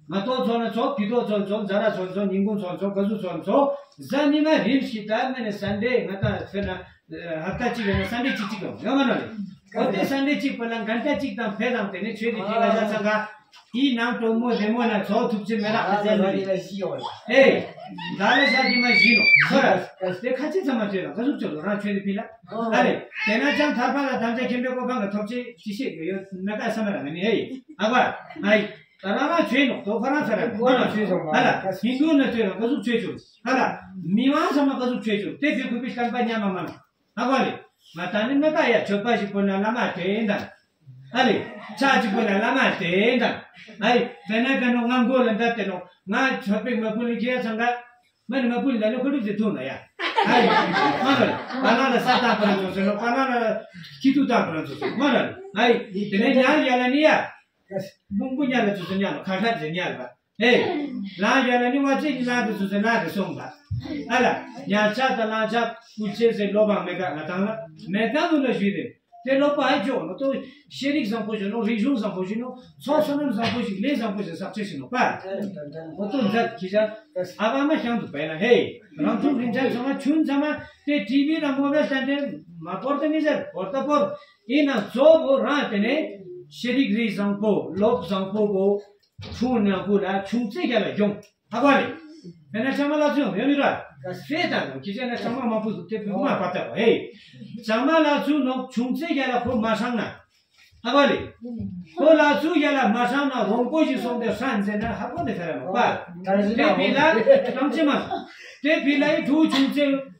ང་ཏོ་ཚོ་ན་ཚོ་ཕི་ཏོ་ཚོ་ཚོ་ཛ་ར་ཚོ་ཚོ་ཉིན་གུང་ཚོ་ཚོ་ག་ཟུ་ཚོ་ཚོ་གཟའ་ཉི་མ་རིམ་ཞིག་ད་མེ་ནས་སན་ཌེ་ང་ཏང་ཚོ་ན་ཧབ་ཏ་གཅིག་ཡོད་ན་སན་ཌེ་གཅིག་གཅིག་ཡོང་ཡོང་མ་ན་རེད། ཨོ་དེ་སན་ཌེ་གཅིག་པོ་ལ་འགལ་ཟླ་གཅིག་དང་ཕེབས་དང་དེ་ནས་ཆོས་དེ་ཕི་ང་ཞ་ཚང་ག་ཨི་ནང་གྲོགས་མོ་རེ་མོ་ན་ཚོ་ཐུབ་ཆེ་མེ་རག་ག་ཟེར་ནི་ཧེ། ད་ལ་ཤ་དེ་མ་བཞིན་ནོ་ཚོ་ར་དེ་ཁ་ཆེ་ཚང་མ་ཆོས་ལ་ག་ཟུག་ཆོས་ལ་རང་ཆོས་དེ་ཕི་ལ་ཨ་རེ་དེ་ན་ཅང་ཐར་པ་ལ་དམ་བཅའ་ཁྱིམ་པའི་གོ་འཕང་ག་ཐོབ་ཆེ་ཅི་ཤེས་གི་ཡོད་ན་ཀ་ས་མ་ར་ང་ནི་ཧེ་ཨ་བ་ཨ་ཡི། ད་རང་རང་ཆོས་ནོ་དོ་ཁོ་རང་ས་ར་ཁོ་རང་ཆོས་སོང་ཧ་ལ་ཧིན་དུ་ནི་ཆོས་ར་ག་ཟུག་ཆོས་ཆོས་ཧ་ལ་མི་དབང་ས་མ་ག་ཟུག་ཆོས་ཆོས་དེ་དུས་ཁུ་པི་སྐམ་པ་ཉམས་མ་མ་ཧ་གོ་ལེ་ང་ད་ནི་མི་ཀ་ཡ་ཆོས་པ་ཞིག་པོ་ན་བླ་མ་དེ་ཡིན་ད་ཧ་ལེ་ཆ་ཅིག་པོ་ན་བླ་མ་དེ་ཡིན་ད་ཨ་ཡི་དེ་ན་ག་ནོ་ང་མགོ་ལ་འདྲ་དེ་ནོ་ང་ཆོས་པའི་མ་ཕུ་ལི་ཁྱེད་ཚང་ག་མ་ནི་མ་ཕུ་ལི་ད་ནི་ཁུ་རུ་ཟི་ཐུང་ན་ཡ་ཨ་ཡི་མ་ག་ལ་པ་ན་ལ་ས་ཏང་པ་ར་ཚོ་ཚོ་ནོ་པ་ན་ལ་ཁྱི་ཏུ་ཏང་པ་ར་ཚོ་ཚོ་མ་ག་ལ་ཨ་ཡི་དེ་ན་ཉ་ཡ་ལ་ནི་ཡ། སྤུན་སྤུན་ཉལ་ལ་ཚུ་ཚུ་ཉལ་ལ་ཁ་ཁ་ཟེར་ཉལ་བ། ཨེ། ལང་ཡོད་ལ་ནི་བ་ཅིག་ལང་དུ་ཚུ་ཚུ་ལང་དུ་སོང་བ། ཨ་ལ། ཉལ་ཆ་དང་ལང་ཆ་ཀུ་ཆེ་ཟེར་ལོ་བང་མེ་ཀ་ང་དང་ལ་མེ་ཀ་དུ་ལ་ཞུས་ཏེ། དེ་ལོ་པ་ཨེ་ཅོ་ནོ་ཏོ་ཤེས་རིག་བཟང་པོ་ཞིག་ནོ་རིག་གཞུང་བཟང་པོ་ཞིག་ནོ་ཚོགས་བསོད་ནམས་བཟང་པོ་ཞིག་ལས་བཟང་པོ་ཞིག་ས་ཆེ་ཞིག་ནོ་པ། འོ་ཏོ་མཛད་ཁྱི་ཆ་ཨ་བ་མ་ཤང་དུ་པའི་ལ་ཧེ། རང་ཐུག་རིན་ཆེན་ཚང་མ་ཆུན་ཚང་མ་དེ་ཊི་བི་དང་མོ་བེལ་སྟན་ཏེ་མ་བོར་ཏེ་མི་ཟེར་བོར་ཏ་བོར། ཡིན་ན་གཙོ་བོ་རང་དེ་ནས་ཤེས་རིག་རིག་བཟང་པོ་ལོབ་བཟང་པོ་གོ་ཆུང་ནང་ཁུལ་ལ་ཆུང་ཚེ་རྒྱ་ལ་སྦྱོང་ཧ་གོ་རེད། དཔེར་ན་ལྕང་མ་ལ་ཚུ་ཡོང་ཡོད་མི་ར། ཧེ་ད་ནོ་ཁྱི་ཅག་ན་ལྕང་མ་མང་པོ་འདུག་དེ་བུ་མ་པ་ཏ་བ་ཧེ། ལྕང་མ་ལ་ཚུ་ནོ་ཆུང་ཚེ་རྒྱ་ལ་ཁོ་མ་ཧྲང་ན། ཧ་གོ་ལེ། ཁོ་ལ་ཚུ་ཡ་ལ་མ་ཧྲང་ན་རོང་པོ་ཞིག་སོང་དེ་ཧྲང་ཟེར་ན་ཧ་གོ་ནི་ཧ་ར་མ་པ། དེ་བི་ལ་ཏམ་ཅི་མ། དེ་བི་ལ་ཡི་ཕྲུ་གུ་ཆུང་ཚེ།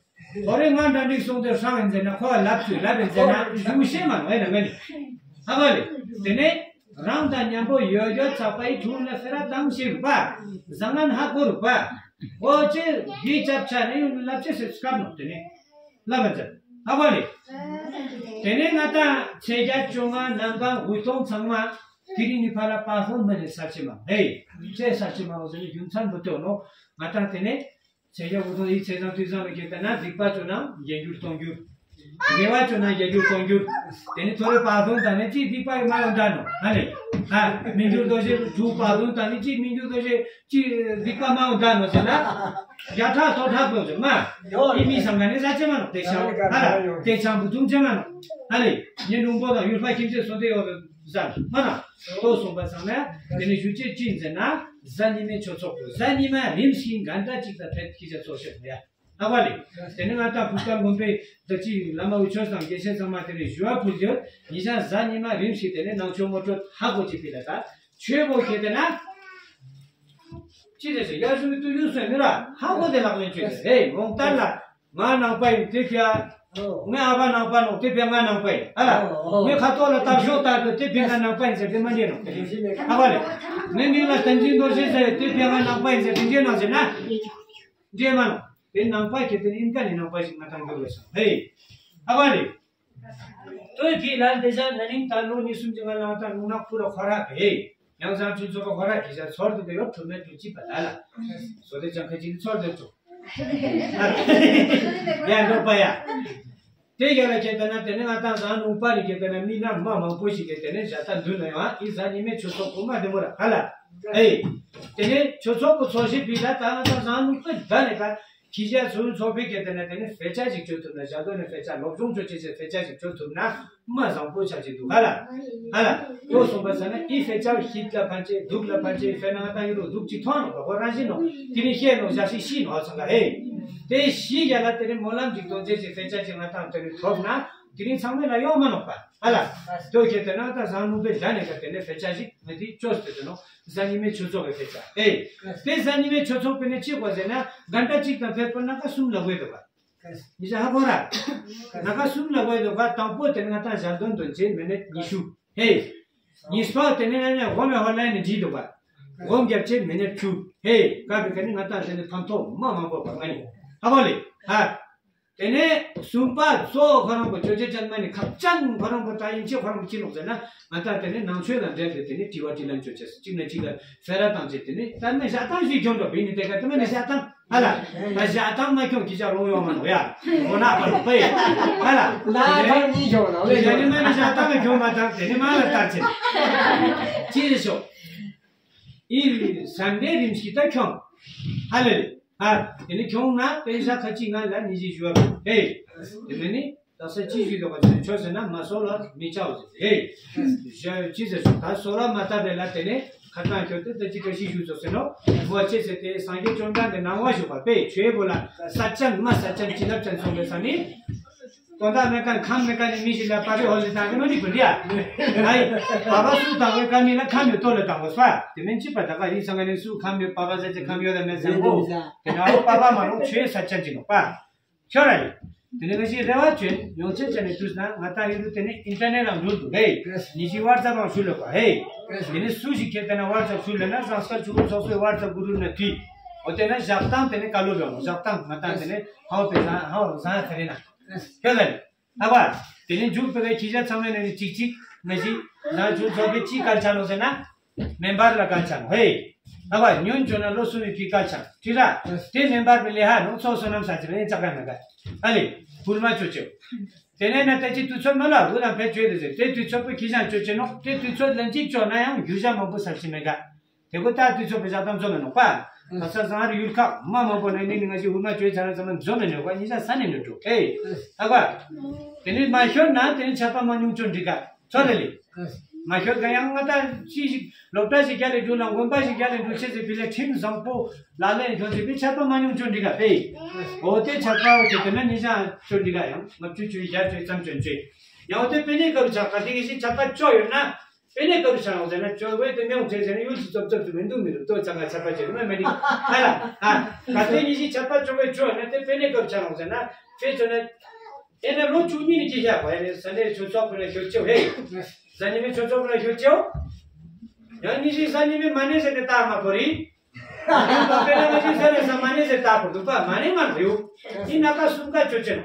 ཧོ་རེ་ང་འདྲ་འགྲིག་སོང་དེ་ཧྲང་ཡིན་ཟེར་ན་ཁོ་ལ་ལབ་ཚུལ་ལབ་ཡིན་ཟེར་ན་ཞུ་ཤེས་མ་ནོ་ཨེ་ན་ང་ནི། ཧ་གོ་ལེ། དེ་ནས་རང་དང་མཉམ་པོ་ཡོད་ཡོད་ཚགས་པ་ཡི་ཕྲུ་གུ་ལ་ཧེ་ར་ཏམ་ཤེས་རུ་པ། བཟང་ངན་ཧ་གོ་རུ་པ། ཨོ་ཅེ་འདི་ཅབ་ཆ་ནས་ཡོང་ལབ་ཅེས་སེ་སྐབས་ནོ་དེ་ནས། ལབ་པ་ཅན། ཧ་གོ་ལེ། དེ་ནས་ང་དང་ཚེས་བརྒྱད་བཅོ་ལྔ་གནམ་གང་དགུ་སྟོང་ཚང་མ་དེ་རིང་ནི་ཕ་ལ་པ་ཧོན་མ་ནས་ས་ཆེ་མ་ཧེ། ཚེ་ས་ཆེ་མ་འོ་ཟེར་ནས་རྒྱུ་མཚན་བུ་ཏོ་ནོ། ང་དང་དེ་ནས་ཚེས་བརྒྱད་དགུ་སྟོང་ཡི་ཚེས་བཟང་དུས་བཟང་ལ་སྐྱེས་ད་ན་སྡིག་པ་བཅོ་ན་རྒྱན་འགྱུར་གཏོང་འགྱུར། དགེ་བ་བཅོ་ན་རྒྱན་འགྱུར་གཏོང་འགྱུར། དེ་ནས་ཐོ་རེ་པ་ཧོན་ད་ནས་ཅི་སྡིག་པ་ཡི་མ་འོ་འདྲ་ནོ་ཧ་ལེ། ཧ་མི་འགྱུར་དོ་ཞེས་དྲུག་པ་ཧོན་ད་ནས་ཅི་མི་འགྱུར་དོ་ཞེས། ཅི་སྡིག་པ་མང་བོ་འདྲ་ནོ་ཟེར་ན། ཡ་ཁྲག་ཐོ་ཁྲག་པོ་ཟེར་མ། ཡི་མི་སང་ག་ནི་ཟ་ཅེ་མ་ནོ་དེ་ཆང་ཧ་ལ་དེ་ཆང་བུ་ཐུང་ཅེ་མ་ནོ། ཧ་ལེ། ཉེ་ལུང་པོ་དང་ཡུལ་ཕ་ཁྱིམ་ཚེས་སོ་དེ་ཡོ་ཟ་མ་ན། ལྟོ་སོང་པ་སང་ན་དེ་ནི་ཞུ་ཅེ་ཅི་ཟེར་ན། གཟའ་ཉི་མའི་ཆོས་ཚོགས་པོ་གཟའ་ཉི་མ་རིམ་བཞིན་ག་འདྲ་ཅིག་ད་ཕེབས་ཁྱི་ཆ་ཚོགས་ཤེས་མོ་ཡ། ཧ་གོ་ལེ། དེ་ནི་ང་དང་བུ་སྐལ་མགོན་པོའི་ད་ཅི་བླ་མ་འུ་ཆོས་དང་དགེ་བཤེས་ཚང་མ་དེ་ནི་ཞུ་བ་ཕུལ་ཡོད། ཉི་ཤང་གཟའ་ཉི་མ་རིམ་བཞིན་དེ་ནི་ནང་ཆོས་ངོ་སྤྲོད་ཧ་གོ་ཅིག་ཕི་ལ་ད། ཆོས་པོ་ཁྱེད་དེ་ན། ཅི་རེད་ཟེར་ཡ་ཞུ་མི་ཏུ་ཡུ་སོན་ནི་ར་ཧ་གོ་དེ་ལག་ལེན་ཆོས་ཟེར་ཧེ་མོང་ཏར་ལ། ང་ནང་པ་ཡིན་དེ་ཕྱིར། ངའི་ཨ་ཕ་ནང་པ་ནོ་དེ་ཕྱིར་ང་ནང་པ་ཡིན་ཨ་ལ། ངའི་ཁ་ཐོག་ལ་སྟག་ཤོག་ལྟ་དུ་དེ་ཕྱིར་ང་ནང་པ་ཡིན་ཟེར་དེ་མ་འདྲེ་ནོ། ཧ་གོ་ལེ། ངའི་མིང་ལ་བསྟན་འཛིན་རྡོ་རྗེ་ཟེར་དེ་ཕྱིར་ང་ནང་པ་ཡིན་ཟེར་དེ་འདྲེ་ནོ་ཟེར་ན། འདྲེ་མ་ནོ། དེ་ནང་པ་ཁྱེད་དེ་ནི་ཨིན་ཀ་ནི་ནང་པ་ཞིག་ང་དང་འགྱུར་བས་སོང་ཧེ། ཧ་གོ་ལེ། ལྟོས་ཕི་ལ་འདི་བཞག་ན་ནིང་ད་ལོ་ཉི་ཤུ་ཅི་ང་ལང་ད་ལུང་ནག་ཕུ་ར་ཁོ་ར་བེ། ཡང་ཟང་ཆུ་ཚོ་ཁོ་ར་གི་ཞག་ཚོར་དུ་དེ་ཡོད་ཐུ་མེད་དུ་ཅི་པ་ད་ལ། སོ་དེ་ཅང་ཁ་ཅིག་ཚོར་དུ་ཚོ། ཡ་འགྲོ་པ་ཡ། དེ་རྒྱ་ལ་ཁྱེད་ལྟ་ན་དེ་ནི་ང་ད་ཟང་ནུ་པ་རི་ཁྱེད་ལྟ་ན་མི་ན་མ་མང་པོ་ཞིག་གི་དེ་ནི་ཞག་ད་འདུན་ན་ཡང་ཨི་ཟ་ཉི་མེ་ཆུ་ཚོགས་ཁོ་མ་དེ་མོ་ར་ཧ་ལ། ཨེ། དེ་ནི་ཆུ་ཚོགས་ཁོ་ཚོ་ཞིག་བི་ད་ད་ང་ད་ཟང་ནུ་པ་ད་ནི་ད། ཁྱི་ཞག་ཚུན་ཚོགས་པའི་སྐད་དེ་ནས་དེ་ནི་དཔེ་ཆ་ཞིག་བཅོས་ཐུབ་ན་ཞག་དོན་ནས་དཔེ་ཆ་སློབ་སྦྱོང་བཅོ་ཆེད་ཆེད་དཔེ་ཆ་ཞིག་བཅོས་ཐུབ་ན་མ་བཟང་པོ་ཆགས་ཀྱི་འདུག་ཧ་ལ། ཧ་ལ། ཁོ་གསུངས་པ་ཟེར་ན་ཨི་དཔེ་ཆ་ཞིག་ལ་ཕན་ཆེ་སྡུག་ལ་ཕན་ཆེ་དཔེར་ན་ང་ད་ཡུ་རོ་སྡུག་ཅིག་མཐོང་ནོ་ཁོ་རང་བཞིན་ནོ། དེ་ནི་ཤེས་ནོ་ཞག་ཞིག་ཤི་ནོ་ཚང་ག་ཧེ། དེ་ཤི་ཡ་ལ་དེ་ནི་སྨོན་ལམ་ཞིག་གཏོང་ཆེད་ཀྱི་དཔེ་ཆ་ཞིག་ང་ད་དེ་ནི་ཐོབ་ན་དེ་ནི་ཚང་མས་ལ་ཡོང་མ་ནོག་པ་ཧ་ལ། དོ་ཁྱེད་དེ་ན་ད་བཟང་ནུ་པའི་ལ་ནས་ཀ་དེ་ནི་དཔེ་ཆ་ཞིག་ང་དེ་བཅོས་ཏེ་དེ་ནོ། གཟའ་ཉི་མའི་ཆོས་ཚོགས་ཀྱི་དཔེ་ཆ་ཨེ། དེ་གཟའ་ཉི་མའི་ཆོས་ཚོགས་པའི་ནི་གཅིག་པ་ཟེར་ན་ག་འདྲ་གཅིག་དང་ཕེབས་པ་ན་ཀ་གསུམ་ལ་དགོས་འདུག་ག་ཉི་ཤ་ཧ་གོ་ར། ན་ཀ་གསུམ་ལ་དགོས་འདུག་ག་དང་པོ་དེ་ནི་ང་ད་ཞག་འདོན་དོན་ཆེད་མི་ནི་ཉི་ཤུ་ཧེ། གཉིས་པ་དེ་ནི་ང་ནི་འོ་མའི་ཧོ་ལ་ནི་འདྲིས་འདུག་ག་འོ་རྒྱབ་ཆེད་མི་ནི་བཅུ་ཧེ། ཀ་བི་ཀ་ནི་ང་ད་དེ་ནི་ཕན་ཐོགས་མ་མང་པོ་བ་ང་ནི་ཧ་གོ་ལེ་ཧ། དེ་ནས་གསུམ་པ་གཙོ་བོ་ཁོ་རང་གི་ཅོ་ཅེ་ཅན་མ་ནི་ཁབ་ཅན་ཁོ་རང་གི་ད་ཡིན་ཆེ་ཁོ་རང་གི་ཅི་ལོག་ཟེར་ན་ང་ད་དེ་ནས་ནང་ཆོས་ལ་འབྲེལ་ཏེ་དེ་ནས་དྲི་བ་དྲིས་ལན་ཅོ་ཅེས་གཅིག་ནས་གཅིག་ལ་ཕེ་ར་བཏང་ཅེས་དེ་ནས་ད་ནི་ཞག་ཐང་ཞིག་གྱོང་འགྲོ་བི་ནི་དེ་ག་དེ་མ་ནི་ཞག་ཐང་ཧ་ལ་ད་ཞག་ཐང་མ་གྱོང་ཁྱི་ཅག་རོང་ཡོང་མ་ནོ་ཡ་མགོ་ནག་པ་ནོ་པའི་ཧ་ལ་ལ་ཐང་གཉིས་གྱོང་ནོ་ལེ་ཞག་ནི་མ་ནི་ཞག་ཐང་གི་གྱོང་མ་ཐང་དེ་ནི་མ་ལ་ལྟར་ཆེ་ཅི་རེ་ཤོག་ཨི་ཟམ་པའི་རིམ་ཞིག་ད་ཁྱོང་ཧ་ལ་ལེ། ཨ། དེ་ནི་ཁྱོང་ན་དཔེ་ཤ་ཁ་ཅིག་ང་ལ་ནི་ཞིག་ཞུ་བ་ཕེ། དེ་ནི་ནི་དག་ས་ཅི་ཞུ་དོ་ག་ཆོས་ཟེར་ན་མ་སོ་ལ་མི་ཆའོ་ཟེར་ཧེ། ཞ་ཅི་ཟེར་ཞུ་ད་སོ་ལ་མ་ལྟ་བེ་ལ་དེ་ནི་ཁ་ཏང་ཁྱོད་དེ་ད་ཅི་ག་ཞིག་ཞུ་ཚོ་ཟེར་ནོ། མོ་ཅེ་ཟེར་དེ་སངས་རྒྱས་བཅོམ་ལྡན་འདས་ནང་བ་ཞུ་བ་ཕེ་ཆོས་བོ་ལ་ས་ཅན་མ་ས་ཅན་ཅི་ལབ་ཅན་སོང་བེ་ས་ནི། དོན་དག་མེད་ཀ་ཁམས་མེད་ཀ་ནི་མི་ཞིག་ལ་པ་རི་ཧོ་ལི་དང་གི་མ་འགྲིག་པ་འདི་ཡ། ཨའི། བ་བ་སུ་དང་བའི་ཀ་མི་ལ་ཁམས་ཡོད་ཏོ་ལ་དང་བ་སུ་ཨ། དེ་མིན་ཅི་པ་ད་ག་ཡིན་སང་ག་ནི་སུ་ཁམས་ཡོད་པ་བ་ཟེར་ཅི་ཁམས་ཡོད་ལ་མེད་སང་གོ། དེ་ན་ཨོ་པ་བ་མ་རུང་ཆོས་ས་ཆ་ཅི་ནོ་པ། ཁྱོད་ར་ཡིན། དེ་ནི་ང་ཞིག་རེ་བ་བཅོན་ཡོང་ཆེད་ཅན་ནི་དུས་ན་ང་ད་ཡུལ་དུ་དེ་ནི་ཨིན་ཊར་ནེཊ་ལ་འགྲུལ་འདུག་ཧེ། ཉི་ཤི་ཝར་ཙ་བང་ཞུ་ལ་གོ་ཧེ། དེ་ནི་སུ་ཞིག་ཁྱེད་དེ་ན་ཝར་ཙ་ཞུ་ལ་ན་ཟང་སྐར་ཆུ་བོ་ཚོགས་སུའི་ཝར་ཙ་གུ་རུ་ན་དུས། འོ་དེ་ན་ཞག་དང་དེ་ནི་ཀ་ལོ་རོ་ཞག་དང་ང་ད་དེ་ནི་ཧའོ་པེ་ཟང་ཧའོ་ཟང་ཁ་རེ་ན། ཁྱོད་ལ་ནི། ཧ་གོ། དེ་ནས་མཇུག་པའི་ཁྱི་ཞག་ཚང་མའི་ནང་ནས་གཅིག་གཅིག་ང་ཞིག་ང་ཚོ་ཚོགས་པའི་གཅིག་གར་ཆ་ནོ་ཟེར་ན། མེ་འབར་ལ་གར་ཆ་ནོ་ཧེ། ཧ་གོ། ཉོན་བཅོ་ན་ལོ་གསུམ་པའི་གཅིག་གར་ཆ་ཁྲི་ར། དེ་མེ་འབར་པའི་ལས་ཧ་ནོ་ཚོགས་བསོད་ནམས་ས་ཆེ་ལ་ཡིན་ཙག་ག་མེ་ག་ཨ་ལེ། བུར་མ་བཅོ་ཆེ། དེ་ནས་ན་ཏེ་ཅི་དུས་ཚོད་མ་ལ་རུ་དང་ཕེ་བཅོས་དེ་ཟེར་དེ་དུས་ཚོད་པའི་ཁྱི་ཞག་བཅོ་ཆེ་ནོ་དེ་དུས་ཚོད་ལན་གཅིག་བཅོ་ན་ཡང་རྒྱུ་ཞག་མང་པོ་ས་ཆེ་མེ་ག་དེ་གོ་ད་དུས་ཚོད་པའི་ཞག་དང་འཛོམས་མེད་ནོག་པ། ད་ས་སང་ཧར་ཡུལ་ཁག་མ་མང་པོ་ནས་ནི་ནི་ང་ཞིག་འུར་མ་བཅོས་ཚར་ན་ཚང་མ་འཛོམས་མེད་ནོག་པ། ཉི་ཤ་ས་ནས་ནོ་འགྲོ་ཨེ། ད་གོ། དེ་ནི་མ་ཤོར་ན་དེ་ནི་ཆད་པ་མ་ཉུང་ཆུང་འགྲིག་ག་ཚོ་རེ་ལི། མ་ཤོད་ག་ཡང་ང་ད་ཅི་ཞིག་སློབ་གྲྭ་ཞིག་རྒྱ་ལས་འགྲོ་ན་དགོན་པ་ཞིག་རྒྱ་ལས་འགྲོ་ཆེ་ཟེར་བི་ལ་ཁྲིམས་བཟང་པོ་ལག་ལེན་འགྲོ་ཟེར་བི་ཆད་པ་མ་ཉུང་ཅོ་འདི་ག་པེ། འོ་དེ་ཆད་པ་འོ་དེ་དེ་ན་ཉི་ཤང་ཅོ་འདི་ག་ཡང་ང་བཅུ་ཅོ་ཡར་ཅོ་ཙམ་ཅོ་ཅོ་ཡང་འོ་དེ་པེ་ནེ་སྐབས་ཆག་ག་དེ་གི་ཞིག་ཆད་པ་ཅོ་ཡོད་ན། པེ་ནེ་སྐབས་ཆག་ཡོང་ཟེར་ན་ཅོ་བོད་དེ་མེའོ་ཅེ་ཟེར་ན་ཡུལ་གྱི་ཙོབ་ཙོབ་ཏུ་མི་འདུག་མི་འདུག་ཏོ་ཚང་ག་ཆད་པ་ཅེ་མ་མེ་ནི་ཧ་ལ་ཧ་ག་དེ་ཉི་ཤིག་ཆད་པ་ཅོ་བོད་ཅོ་ཡོད་ན་དེ་པེ་ནེ་སྐབས་ཆག་ཡོང་ཟེར་ན་ཕེ་ཅོ་ན། ཨེ་ན་ལོ་བཅུ་གཉིས་ནི་སྐྱེ་ཤག་བ་ཡ་ནི་ས་ནེ་ཆོས་ཚོགས་ཕུ་ན་ཤོད་ཅེ་ཧེ། ས་ཉི་མེ་ཆོས་ཚོགས་ཕུ་ན་ཤོད་ཅེའོ། ཡང་ཉི་ཤིག་ས་ཉི་མེ་མ་ནེ་ཟེར་ནེ་ཏ་མ་གོ་རི། ཡང་པ་པེ་ན་ང་ཅི་ཟེར་ནེ་ས་མ་ནེ་ཟེར་ཏ་གོ་འདུག་པ་མ་ནེ་མ་རེའུ། ཨི་ན་ཀ་སུམ་ཀ་ཅོ་ཅེ་ནོ།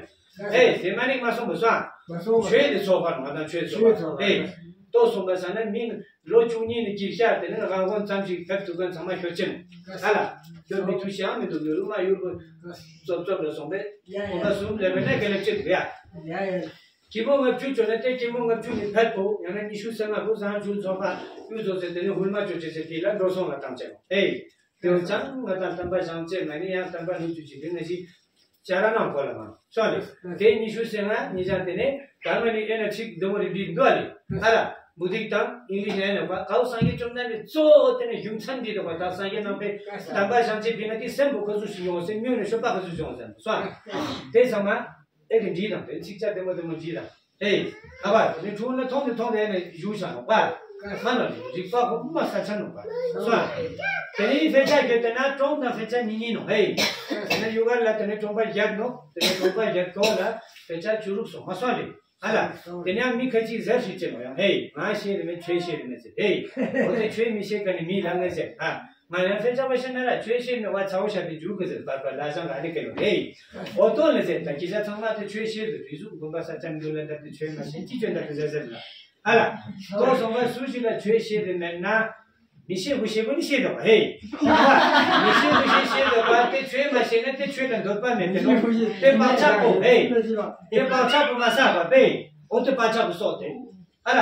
ཨེ་དེ་མ་ནེ་མ་སོང་བ་སོང་། མ་སོང་བ། ཆོས་དེ་ཚོགས་པ་ང་དང་ཆོས་ཚོགས་པ་ཨེ། ཏོ་སོང་བ་ས་ན་མི་ལོ་བཅུ་གཉིས་ནི་སྐྱེ་ཤག་དེ་ནི་རང་དབང་ཙམ་ཞིག་ཕེབས་ཐུབ་མཁན་ཚང་མ་ཤོད་ཅེ་ནོ། ཨ་ལ། ཡོད་མི་ཐུ་ཤང་མི་འདུག་ཡོད་རུ་མ་ཡོད་རུ། ཙོབ་ཙོབ་ལ་སོང་པས། ཁོ་ན་སུམ་ལས་པས་ན་གལ་ལེ་ཅེ་འདུག་ཡ། སྐྱེས་མོ་ལྔ་བཅུ་བྱོན་ན་དེ་སྐྱེས་མོ་ལྔ་བཅུ་ནི་ཕེབས་པོ་ཡང་ན་ཉི་ཤུ་སེ་ལྔ་བུ་བཟང་ཆུང་ཚོགས་པ་དབུས་ཚོགས་ཚེ་དེ་ནི་ཧུར་མ་ཅོ་ཅེ་ཟེར་དེ་ལ་འགྲོ་སོང་ལ་བཏང་ཅེ་ནོ། ཨེ། དེ་ཙང་ང་དང་བསྟན་པ་བཞེངས་ཅེ་ང་ནི་ཡང་བསྟན་པ་ལུགས་ཀྱི་ཅི་དེ་ནི་ཞིག་བྱ་ར་ནང་གོ་ལ་མ་སོང་ལེ། དེ་ཉི་ཤུ་སེ་ལྔ་ཉི་ཤང་དེ་ནི་ད་ང་ནི་ཨེ་ན་ཆིག་འདི་མོ་རི་འདི་འདུག་ཨ་ལེ། ཨ་ལ་མུ་ཏིག་དང་ཨིང་ལིཤ་ཡན་ནོ་པ་ཀའོ་སངས་རྒྱས་བཅོམ་ལྡན་འདས་གཙོ་བོ་དེ་ནི་རྒྱུ་མཚན་འདི་དོ་པ་ད་སངས་རྒྱས་རྣམ་པའི་བསྟན་པ་བཞེངས་ཅེ་བི་ན་དེ་སེམས་པོ་ག་ཚོད་ཞིག་ཡོང་སེམས་མྱོང་ནས་ཤོད་པ་ག་ཚོད་ཡོང་སེམས་སོང་ཨ་ལེ། དེ་ཚང་མ། ཨེ་གི་འདྲིས་དང་དེ་ཚིག་ཆ་དེ་མོ་དེ་མོ་འདྲིས་དང་། ཨེ། ཨ་བ་དེ་ནི་འཁྲུངས་ལ་མཐོང་དེ་མཐོང་དེ་ནི་བཞུགས་བཞག་ནོ་པ། མ་ནོ་ནི་རིག་པ་ཧོ་མ་ས་ཆ་ནོ་པ། སོ། དེ་ནི་ཕལ་ཆེར་གྱི་དེ་ན་གྲོང་དང་ཕལ་ཆེར་གཉིས་གཉིས་ནོ། ཨེ། དེ་ནི་ཡུ་གར་ལ་དེ་ནི་གྲོང་པ་བརྒྱད་ནོ། དེ་ནི་གྲོང་པ་བརྒྱད་གོ་ལ་ཕལ་ཆེར་བཅུ་དྲུག་སོང་མ་སོང་རེད། ཨ་ལ། དེ་ནི་ཡང་མི་ཁ་ཅིག་ཟེར་ཞིག་ཅེ་ནོ་ཡང་ཨེ། ང་ཤེས་རེ་མེད་ཆོས་ཤེས་རེ་མེད་ཟེར་ཨེ། འོ་དེ་ཆོས་མི་ཤེས་ག་ནི་མི་ལ་ངེས་ཟེར་ཨ། ང་ཡང་ཕལ་ཆེར་མ་ཤེས་ན་ར་ཆོས་ཤེས་མེད་པ་ཚ་བོ་ཞབས་པའི་འཇུག་གི་ཟེར་བར་བར་ལ་ཞང་ག་ནི་ག་ཡོད་ཨེ། འོ་ཏོ་ལ་ཟེར་ད་ཁྱི་ཤ་ཚང་མ་དེ་ཆོས་ཤེས་དུ་དུས་སུ་དགོན་པ་ས་ཆ་འདུལ་ལ་འདབ་དེ་ཆོས་མ་ཤེས་ཅི་ཆོས་འདབ་དེ་ཟེར་ཟེར་ལ། ཨ་ལ། ཏོ་སོང་བ་སུ་ཞིག་ལ་ཆོས་ཤེས་དུ་མེད་ན། མི་ཤེས་བུ་ཤེས་བུ་ནི་ཤེས་དོ་ཨེ། མི་ཤེས་བུ་ཤེས་ཤེས་དོ་བ་དེ་ཆོས་མ་ཤེས་ན་དེ་ཆོས་ལ་འདོད་པ་མེད་དེ་ནོ། དེ་བག་ཆགས་པོ་ཨེ། དེ་བག་ཆགས་པོ་མ་ཟ་བ་པེ། འོ་དེ་བག་ཆགས་པོ་སོགས་ཏེ། ཨ་ལ།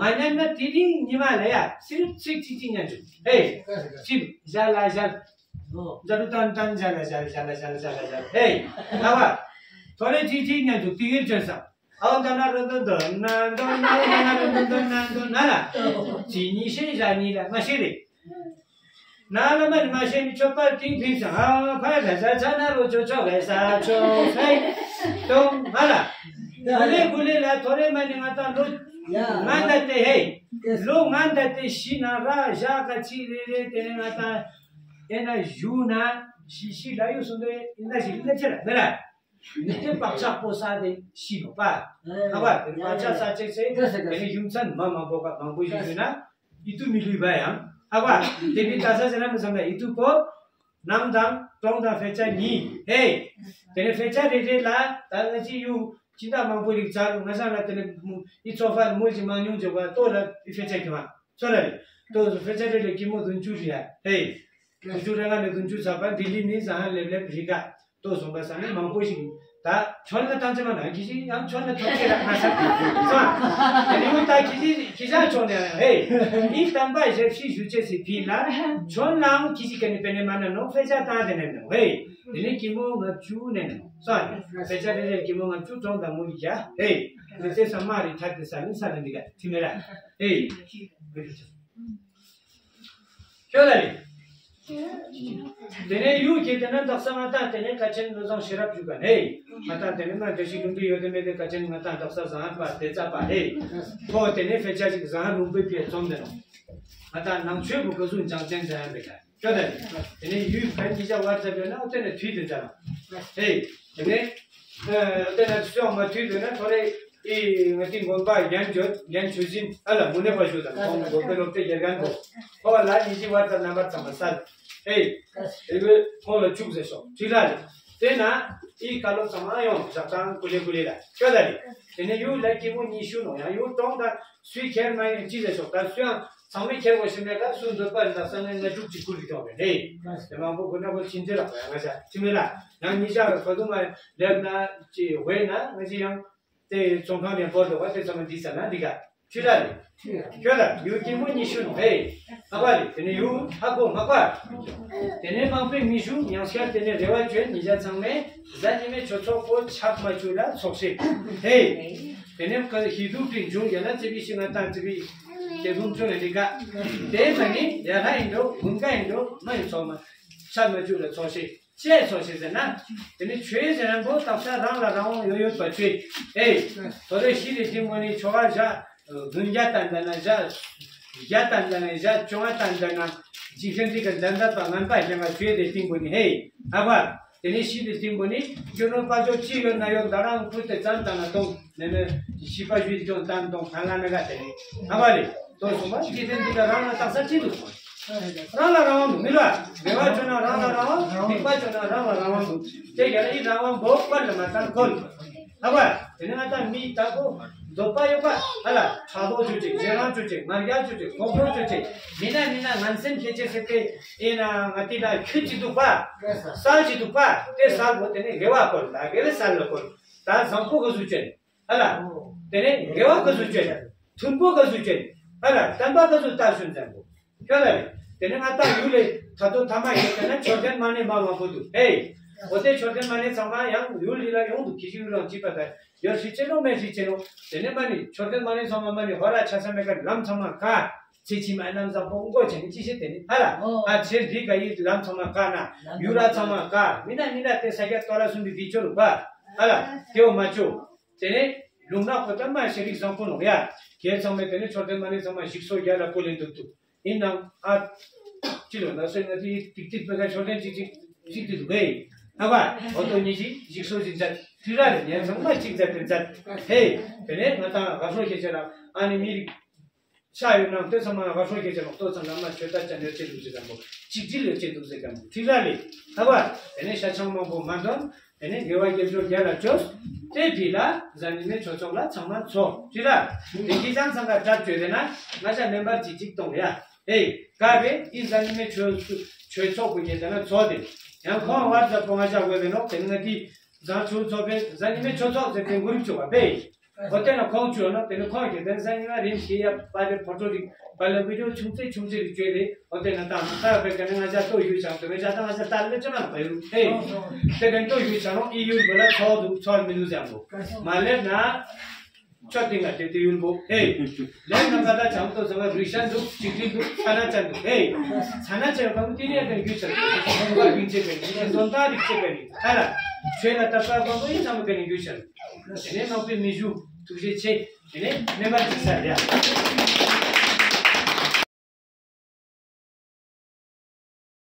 མ་ཉན་ན་དེ་རིང་ཉི་མ་ལ་ཡ་སིར་ཚིག་གཅིག་གཅིག་ཉན་བཅུག་ཨེ། ཅིབ་ཞལ་ལ་ཞལ། འཇའ་རུ་ཏན་ཏན་ཞལ་ལ་ཞལ་ཞལ་ལ་ཞལ་ཞལ་ལ་ཞལ་ཨེ། ཨ་བ། ཐོ་རེ་གཅིག་གཅིག་ཉན་བཅུག་དེ་གིར་བྱོན་སམ། ཨའོ་ད་ན་རུ་འདོན་འདོན་ན་འདོན་ན་ན་རུ་འདོན་འདོན་ན་འདོན་ན་ལ། ཅི་ཉི་ཤེས་ཞག་ཉི་ལ་མ་ཤེས་རེད། ན་ལ་མ་ནི་མ་ཤེས་ནི་ཆོད་པ་ཏིང་ཕིང་སང་ཨ་ཕ་ལ་ཟ་ཚ་ན་རོ་ཅོ་ཅོ་གེ་ས་ཆོ་ཧེ་ཏོང་ཧ་ལ། གུ་ལེ་གུ་ལེ་ལ་ཐོ་རེ་མ་ནི་ང་ཏང་ལོ་ང་ད་ཏེ་ཧེ་ལོ་ང་ད་ཏེ་ཤི་ན་ར་ཞག་ག་ཅི་རེ་རེ་ཏེ་ནེ་ང་ཏང་ཨེ་ན་ཞུ་ན་ཤི་ཤི་ལ་ཡོད་སོང་ཏེ་ཨིན་ད་ཤི་ལ་ཅི་ར་མེ་ར། མི་དེ་བག་ཆགས་པོ་ས་དེ་ཤི་ནོ་པ། ཨ་བ་དེ་བག་ཆགས་ས་ཅེག་སེ་དེ་ནི་རྒྱུ་མཚན་མ་མང་པོ་ག་མང་པོ་ཞིག་ཞུས་ན་ཡིད་དུ་མི་ལུས་པ་ཡང་ཨ་བ་དེ་མི་ལྟ་ས་ཟེར་ན་མི་བསམ་ན་ཡིད་དུ་པོ་ནང་དང་གྲོང་དང་ཕལ་ཆེར་གཉིས་ཧེ། དེ་ནི་ཕལ་ཆེར་རེ་རེ་ལ་ད་ང་ཅི་ཡུ་ཅི་འདྲ་མང་པོ་རིག་ཚར་ང་ས་ལ་དེ་ནི་ཡི་ཚོ་ཧྥ་མོལ་གྱི་མང་ཉུང་བྱེད་པ་ལྟོ་ལ་ཡི་ཕལ་ཆེར་གྱི་མ་ཚོ་ལ་རེ་ལྟོ་ཕལ་ཆེར་རེ་རེ་ཀི་མོ་བདུན་ཅུ་རེ་ཧེ། བདུན་ཅུ་རེ་ལྔ་ནས་བདུན་ཅུ་ཚགས་པ་ལྡི་ལི་ནས་ཟ་ཧ་ལེབ་ལེབ་རི་ག་ཏོ་སོང་པ་ས་ནི་མང་པོ་ཞིག་ད་ཁྱོད་ལ་བཏང་ཅི་མ་ན་ཁྱི་ཞིག་ཡང་ཁྱོད་ལ་ཐོབ་ཁྱེད་ལ་ང་ས་སོང་། དེ་ནི་ད་ཁྱི་ཞིག་ཁྱི་ཞག་ཆོག་ནས་ཧེ་ཨི་བསྟན་པ་ཞབས་ཕྱི་ཞུ་ཅེས་སི་ཕི་ལ་ཁྱོད་ལའང་ཁྱི་ཞིག་ག་ནི་པེ་ནེ་མ་ན་ནོ་ཕེ་ཆ་བཏང་དེ་ནས་ནོ་ཧེ། དེ་ནི་ཀི་མོ་ལྔ་བཅུ་ནས་ནོ་སོང་ནི་ཕེ་ཆ་རེ་རེ་ཀི་མོ་ལྔ་བཅུ་གྲོང་དང་མུ་ཡ་ཧེ། དེ་ཚེ་ས་མ་རི་ཐར་དེ་ས་ནི་ས་ནི་འདི་ག་ཐི་མེ་ར་ཧེ། ཁྱོད་ལ་རེད། དེ་ནས་ཡུལ་གྱི་དེ་ནས་དག་ས་ང་དང་དེ་ནས་དཀའ་ཆེན་བློ་བཟང་ཤེས་རབ་བཞུགས་པ་ནས། ང་དང་དེ་ནས་ང་འདྲ་ཞིག་ལུང་པའི་ཡོད་དེ་མེད་དེ་དཀའ་ཆེན་ང་དང་དག་ས་བཟང་ཧན་པ་དེ་ཙ་པ་ནས། ཁོ་དེ་ནས་ཕལ་ཆེར་ཅིག་བཟང་ཧན་ལུང་པའི་ཕིའི་རྩོམ་དེ་ནོ། ང་དང་ནང་ཆོས་བུ་ག་ཟུང་ཅང་ཅན་ཙ་ཡང་མེད་ཀ་ཁྱོད་དེ་ནས་ཡུལ་ཕན་གྱི་བྱ་བར་ཙ་ཡོད་ན་ཨོ་དེ་ནས་དུས་དེ་ཙ་ནོ། དེ་ནས། དེ་ན་སུ་ཡང་མ་ཐུལ་དུས་ན་ཐོ་རེ་ཨི་ང་ཏི་དགོན་པ་རྒན་ཇོ་རྒན་ཆོས་སྦྱིན་ཨ་ལ་མུ་ནེ་པ་ཞུ་དང་ཁོང་དགོན་པའི་སློབ་གྲྭའི་དགེ་རྒན་པོ་ཁོ་བ་ལ་ཉི་ཤི་བར་དང་རྣམ་པར་ཚང་མ་སལ་ཨེ་ཨེ་བོ་ཁོང་ལ་བཅུག་ཟེར་སོང་ཁྲི་ལ་རེ། དེ་ན་ཨི་ཀ་ལོ་ཚང་མ་ཡོང་ཞག་གྲངས་ཀུ་ལེ་ཀུ་ལེ་ལ་ཁྱོད་ལ་རེ། དེ་ནས་ཡུལ་ལ་སྐྱིད་མོ་ཉི་ཤུ་ནོ་ཡང་ཡུལ་གྲོང་དང་སུའི་ཁྱེར་མ་ཡོང་ཅི་ཟེར་སོང་ད་སུ་ཡང་ཚང་མས་ཁྱེར་དགོས་ཤེས་མེད་ཀ་སུ་འདོད་པ་རེད་ད་ས་ངན་ང་དྲུག་ཅིག་ཁུར་གི་ཀྱོག་རེད་ལེ། དེ་མང་པོ་ཁུར་ན་ཁོ་ཕྱིན་ཆད་ལ་ཁོ་ཡང་ང་ཤ་ཅི་མེད་ལ། ཡང་ཉི་ཤར་བར་དུ་མ་སླེབས་ན་ཅི་འོས་ན་ང་ཅི་ཡང་དེ་ཚོང་ཁང་ནས་སྤོར་འགྲོ་བ་དེ་ཚང་མ་འདི་ཟ་ན་འདི་ག་ཁྱོད་ལ་རེད། ཁྱོད་ལ་ཡུལ་སྐྱིད་མོ་ཉི་ཤུ་ནོ་ཧེ། ཧ་པ་རེད་དེ་ནས་ཡུལ་ཧ་གོ་མ་པ། དེ་ནས་དམངས་པའི་མི་ཤུ་ཉང་སྐྱར་དེ་ནས་རེ་བ་བཅོལ་ཉི་ཤར་ཚང་མས་གཟའ་ཉི་མའི་ཆོས་ཚོགས་པོ་ཆག་མ་བཅུག་ལ་ཚོགས་ཤིག་ཧེ། དེ་ནས་ཀ་ཧི་དུ་པྲི་འབྱུང་ཡ་ན་ཙི་པི་ཤི་ང་ཏང་ཙི་པི། དེ་ལུང་ཆོས་ལས་འདི་ག་དེ་མ་ནི་ཡ་ལྷ་ཡིན་འགྲོ་དགུན་ཁ་ཡིན་འགྲོ་མ་ཡིན་ཚོགས་མ་ཆ་མ་བཅུག་ལ་ཚོགས་ཤིག་ཅེས་སོ་ཞེས་ཟེར་ན། དེ་ནི་ཆོས་ཟེར་ན་མགོ་བཏགས་ས་རང་ལ་རང་དབང་ཡོད་ཡོད་པ་ཆོས། ཨེ། དོ་རེ་ཤི་རེ་ཏིང་མོ་ནི་ཆོ་ག་བཞག་བདུན་བརྒྱ་དང་ལྡན་ན་བཞག་བརྒྱ་དང་ལྡན་ན་བཞག་བཅོ་ལྔ་དང་ལྡན་ན་འཇིག་རྟེན་འདི་གི་འདམ་འདམ་པ་ངན་པ་གཞན་ལ་ཆོས་དེ་ཏིང་པོ་ནི་ཧེ། ཨ་བ། དེ་ནི་ཤི་རེ་ཏིང་པོ་ནི་རྒྱུ་ནོར་དཔལ་འབྱོར་ཅི་ཡོད་ན་ཡོད་ད་རང་ཕུལ་ཏེ་ཙམ་དང་ན་གཏོང་ནས་ནི་ཤི་པ་ཞུས་ཀྱང་ཙམ་གཏོང་ཕན་ལ་མེ་ག་དེ་ནི་ཨ་བ་རེ། དོ་གསུངས་པ་འཇིག་རྟེན་འདི་ལ་རང་ལ་བཏགས་ས་ཅི་འདུག་རང་ལ་རང་དབང་འདུག་མི་ལ། དགེ་བ་བྱུང་ན་རང་ལ་རང་དབང་། སྡིག་པ་བྱུང་ན་རང་ལ་རང་དབང་འདུག་དེ་ཡང་ཨི་རང་དབང་བོ་པར་ལ་མ་བཏང་ཁོལ། ཧ་བ། དེ་ནི་ང་དང་མི་ལྟ་བུ་འདོད་པ་ཡོད་པ་ཧ་ལ་ཕྲག་དོག་བཅོས་ཅིག་ཇེ་རང་བཅོས་ཅིག་ང་རྒྱལ་བཅོས་ཅིག་གོམ་བགྲོད་བཅོས་ཅིག་མི་ན་མི་ན་ངན་སེམས་ཁྱེད་ཅེས་ཟེར་ཏེ་ཨེ་ན་ང་དེ་ན་ཁྱོད་ཅི་འདུག་པ། སལ་ཅི་འདུག་པ། དེ་སལ་བོ་དེ་ནི་དགེ་བ་བཀོལ་ད་དགེ་བའི་སལ་ལ་བཀོལ་ད་བཟང་པོ་ག་ཟུག་བཅོས། ཨ་ལ། དེ་ནས་དགེ་བ་ག་ཟུག་བྱས། མཐུན་པོ་ག་ཟུག་བྱས། ཨ་ལ། བསྟན་པ་ག་ཟུག་ལྟ་ཞུན་ཙམ་པོ། ཁྱོད་ལ་རེད། དེ་ནས་ང་ད་ཡུལ་ལས་ད་དུང་ཐ་མ་ཡོད་དེ་ན་མཆོད་རྟེན་མ་ཎི་མ་མང་པོ་འདུག་ཨེ། འོ་དེ་མཆོད་རྟེན་མ་ཎི་ཚང་མ་ཡང་ཡུལ་ལི་ལ་ཡོང་འདུག་ཁྱི་ཞིག་ཡུལ་ལ་གཅིག་པ་ད་ཡོད་ཧྲི་ཅེ་ནོ་མེད་ཧྲི་ཅེ་ནོ། དེ་ནས་མ་ཎི་མཆོད་རྟེན་མ་ཎི་ཚང་མ་མ་ཎི་ཧོ་ར་ཆ་ས་མེད་ཀ་ལམ་ཚང་མ་ཀ་ཚེ་ཕྱི་མ་རྣམ་བཟང་པོ་མགོ་ཆེ་ནི་ཅི་ཤེས་དེ་ནི་ཧ་ལ། ཨ་ཆེ་འདི་ག་ཡི་ལམ་ཚང་མ་ཀ་ན་ཡུལ་ར་ཚང་མ་ཀ་མི་ན་མི་ན་དེ་ས་སྐྱ་ཏོ་ར་སུན་འདི་འདི་ཆོ་རུ་པ་ཧ་ལ། དེའོ་མ་ཆོ། དེ་ནས་ལུང་ནག་པོ་ད་མ་ཤེས་རིག་བཟང་པོ་ནོག་ཡ། ཁྱེད་ཚང་མས་དེ་ནས་མཆོད་རྟེན་མ་ཎི་ཚང་མ་ཞིག་གསོ་རྒྱ་ལ་པོ་ལེན་འདུག་ཏུ། ཡིན་ནམ་ཨ། ཅི་ལོ་ན་སེ་ན་དེ་ཏིག་ཏིག་པེ་ཀ་མཆོད་རྟེན་ཅིག་ཅིག་ཅིག་ཏུ་འདུག་གས། ཨ་བ། འོ་ཏོ་ཉི་ཅིག་ཞིག་གསོ་ཞིག་མཛད་ཁྲི་ར་རེ་ཉན་ཚང་མ་ཅིག་མཛད་དེ་མཛད། ཧེ། དེ་ནས་ང་དང་ག་སོ་ཁྱེད་ཆ་ལ་ཨ་ནི་མི་རིགས། ཤ་ཡོད་ནང་ལྟོས་ཚང་མ་ལ་ཧ་ཧྲོ་ཁྱེད་ཅག་ལོག་ལྟོས་ཚང་ལ་མ་ཆོད་ད་ཅན་ཡོད་ཅེས་འདུག་ཟེར་ཀྱང་མོ། གཅིག་སྒྲིལ་ཡོད་ཅེས་འདུག་ཟེར་ཀྱང་མོ། ཁྲིག་ར་ལི། ཧ་བ། དེ་ནས་ཤ་ཆང་མང་པོ་མ་འདོན། དེ་ནས་དགེ་བ་དགེ་སྦྱོར་རྒྱ་ལ་བཅོས། དེ་དྲིས་ལ་གཟའ་ཉི་མའི་ཆོས་ཚོགས་ལ་ཚང་མ་འཚོགས། ཁྲིག་ར། དེ་གི་ཚང་ཚང་ག་གྲབས་བཅོས་རེ་ན་ང་ཤ་ལེན་པར་གྱིས་གཅིག་གཏོང་ཡ། ཨེ། ག་བེ་ཨི་གཟའ་ཉི་མའི་ཆོས་ཆོས་ཚོགས་པོ་ཉེ་དེ་ན་འཚོགས་ཏེ། ཡང་ཁོང་བར་ཛ་པོ་ང་ཤ་དགོས་པའི་ནོག་དེ་ནི་ང་དེ་གཟའ་ཆོས་ཚོགས་པའི་གཟའ་ཉི་མའི་ཆོས་ཚོགས་ཟེར་ཏེ་མགོ་རིམ་བཅུག་པ་བེ། ཨོ་དེ་ན་ཁོང་བཅུག་ན་དེ་ནི་ཁོང་གིས་དེ་ནི་སང་ཉིན་ལ་རིམ་བཞིན་ཡ་པ་རེ་ཕོ་ཊོ་རིག་པ་ལ་བི་ཌིའོ་ཆུང་ཙེ་ཆུང་ཙེ་རིག་བཅོས་རེ་ཨོ་དེ་ན་དང་ད་བེ་ག་ནི་ང་ཅག་ལྟོ་ཡུལ་བྱང་དེ་བེ་ཅག་ད་ང་ཅག་ལྟ་ལེ་ཅི་མ་ལ་བ་ཡུལ་ཧེ། དེ་ག་ནི་ལྟོ་ཡུལ་བྱང་རོགས་ཨི་ཡུལ་བོ་ལ་ཚོགས་འདུག་ཚོགས་མི་འདུག་ཟེར་ཡང་གོ་མ་ལེབ་ན་ཆོ་ཏིང་ང་དེ་དེ་ཡུལ་བོ་ཧེ། ལེབ་ན་ང་ད་བྱང་ལྟོ་ཚང་ང་རུས་ཤ་འདུག་ཅིག་ཅིག་འདུག་ཚ་ན་ཅན་འདུག་ཧེ། ཚ་ན་ཅན་བ་མོ་དེ་ནི་ཡ་ག་ནི་ཡུལ་ཆ་རུ་བ་རིག་ཅེ་ག་ནི་ཡུལ་ཆ་ཟོན་ད་རིག་ཅེ་ག་ནི་ཧ་ལ། ཆོས་ལ་ལྟ་ས་བ་མོ་ཡིན་ཚང་མ་ག་ནི་ཡུལ་ཆ་རུ། དེ་ནས་ནང་པའི་མི་ཞུ་ཐུགས་རྗེ་ཆེ། དེ་ནས་སྨན་པ་ཅིག་ས་རེད།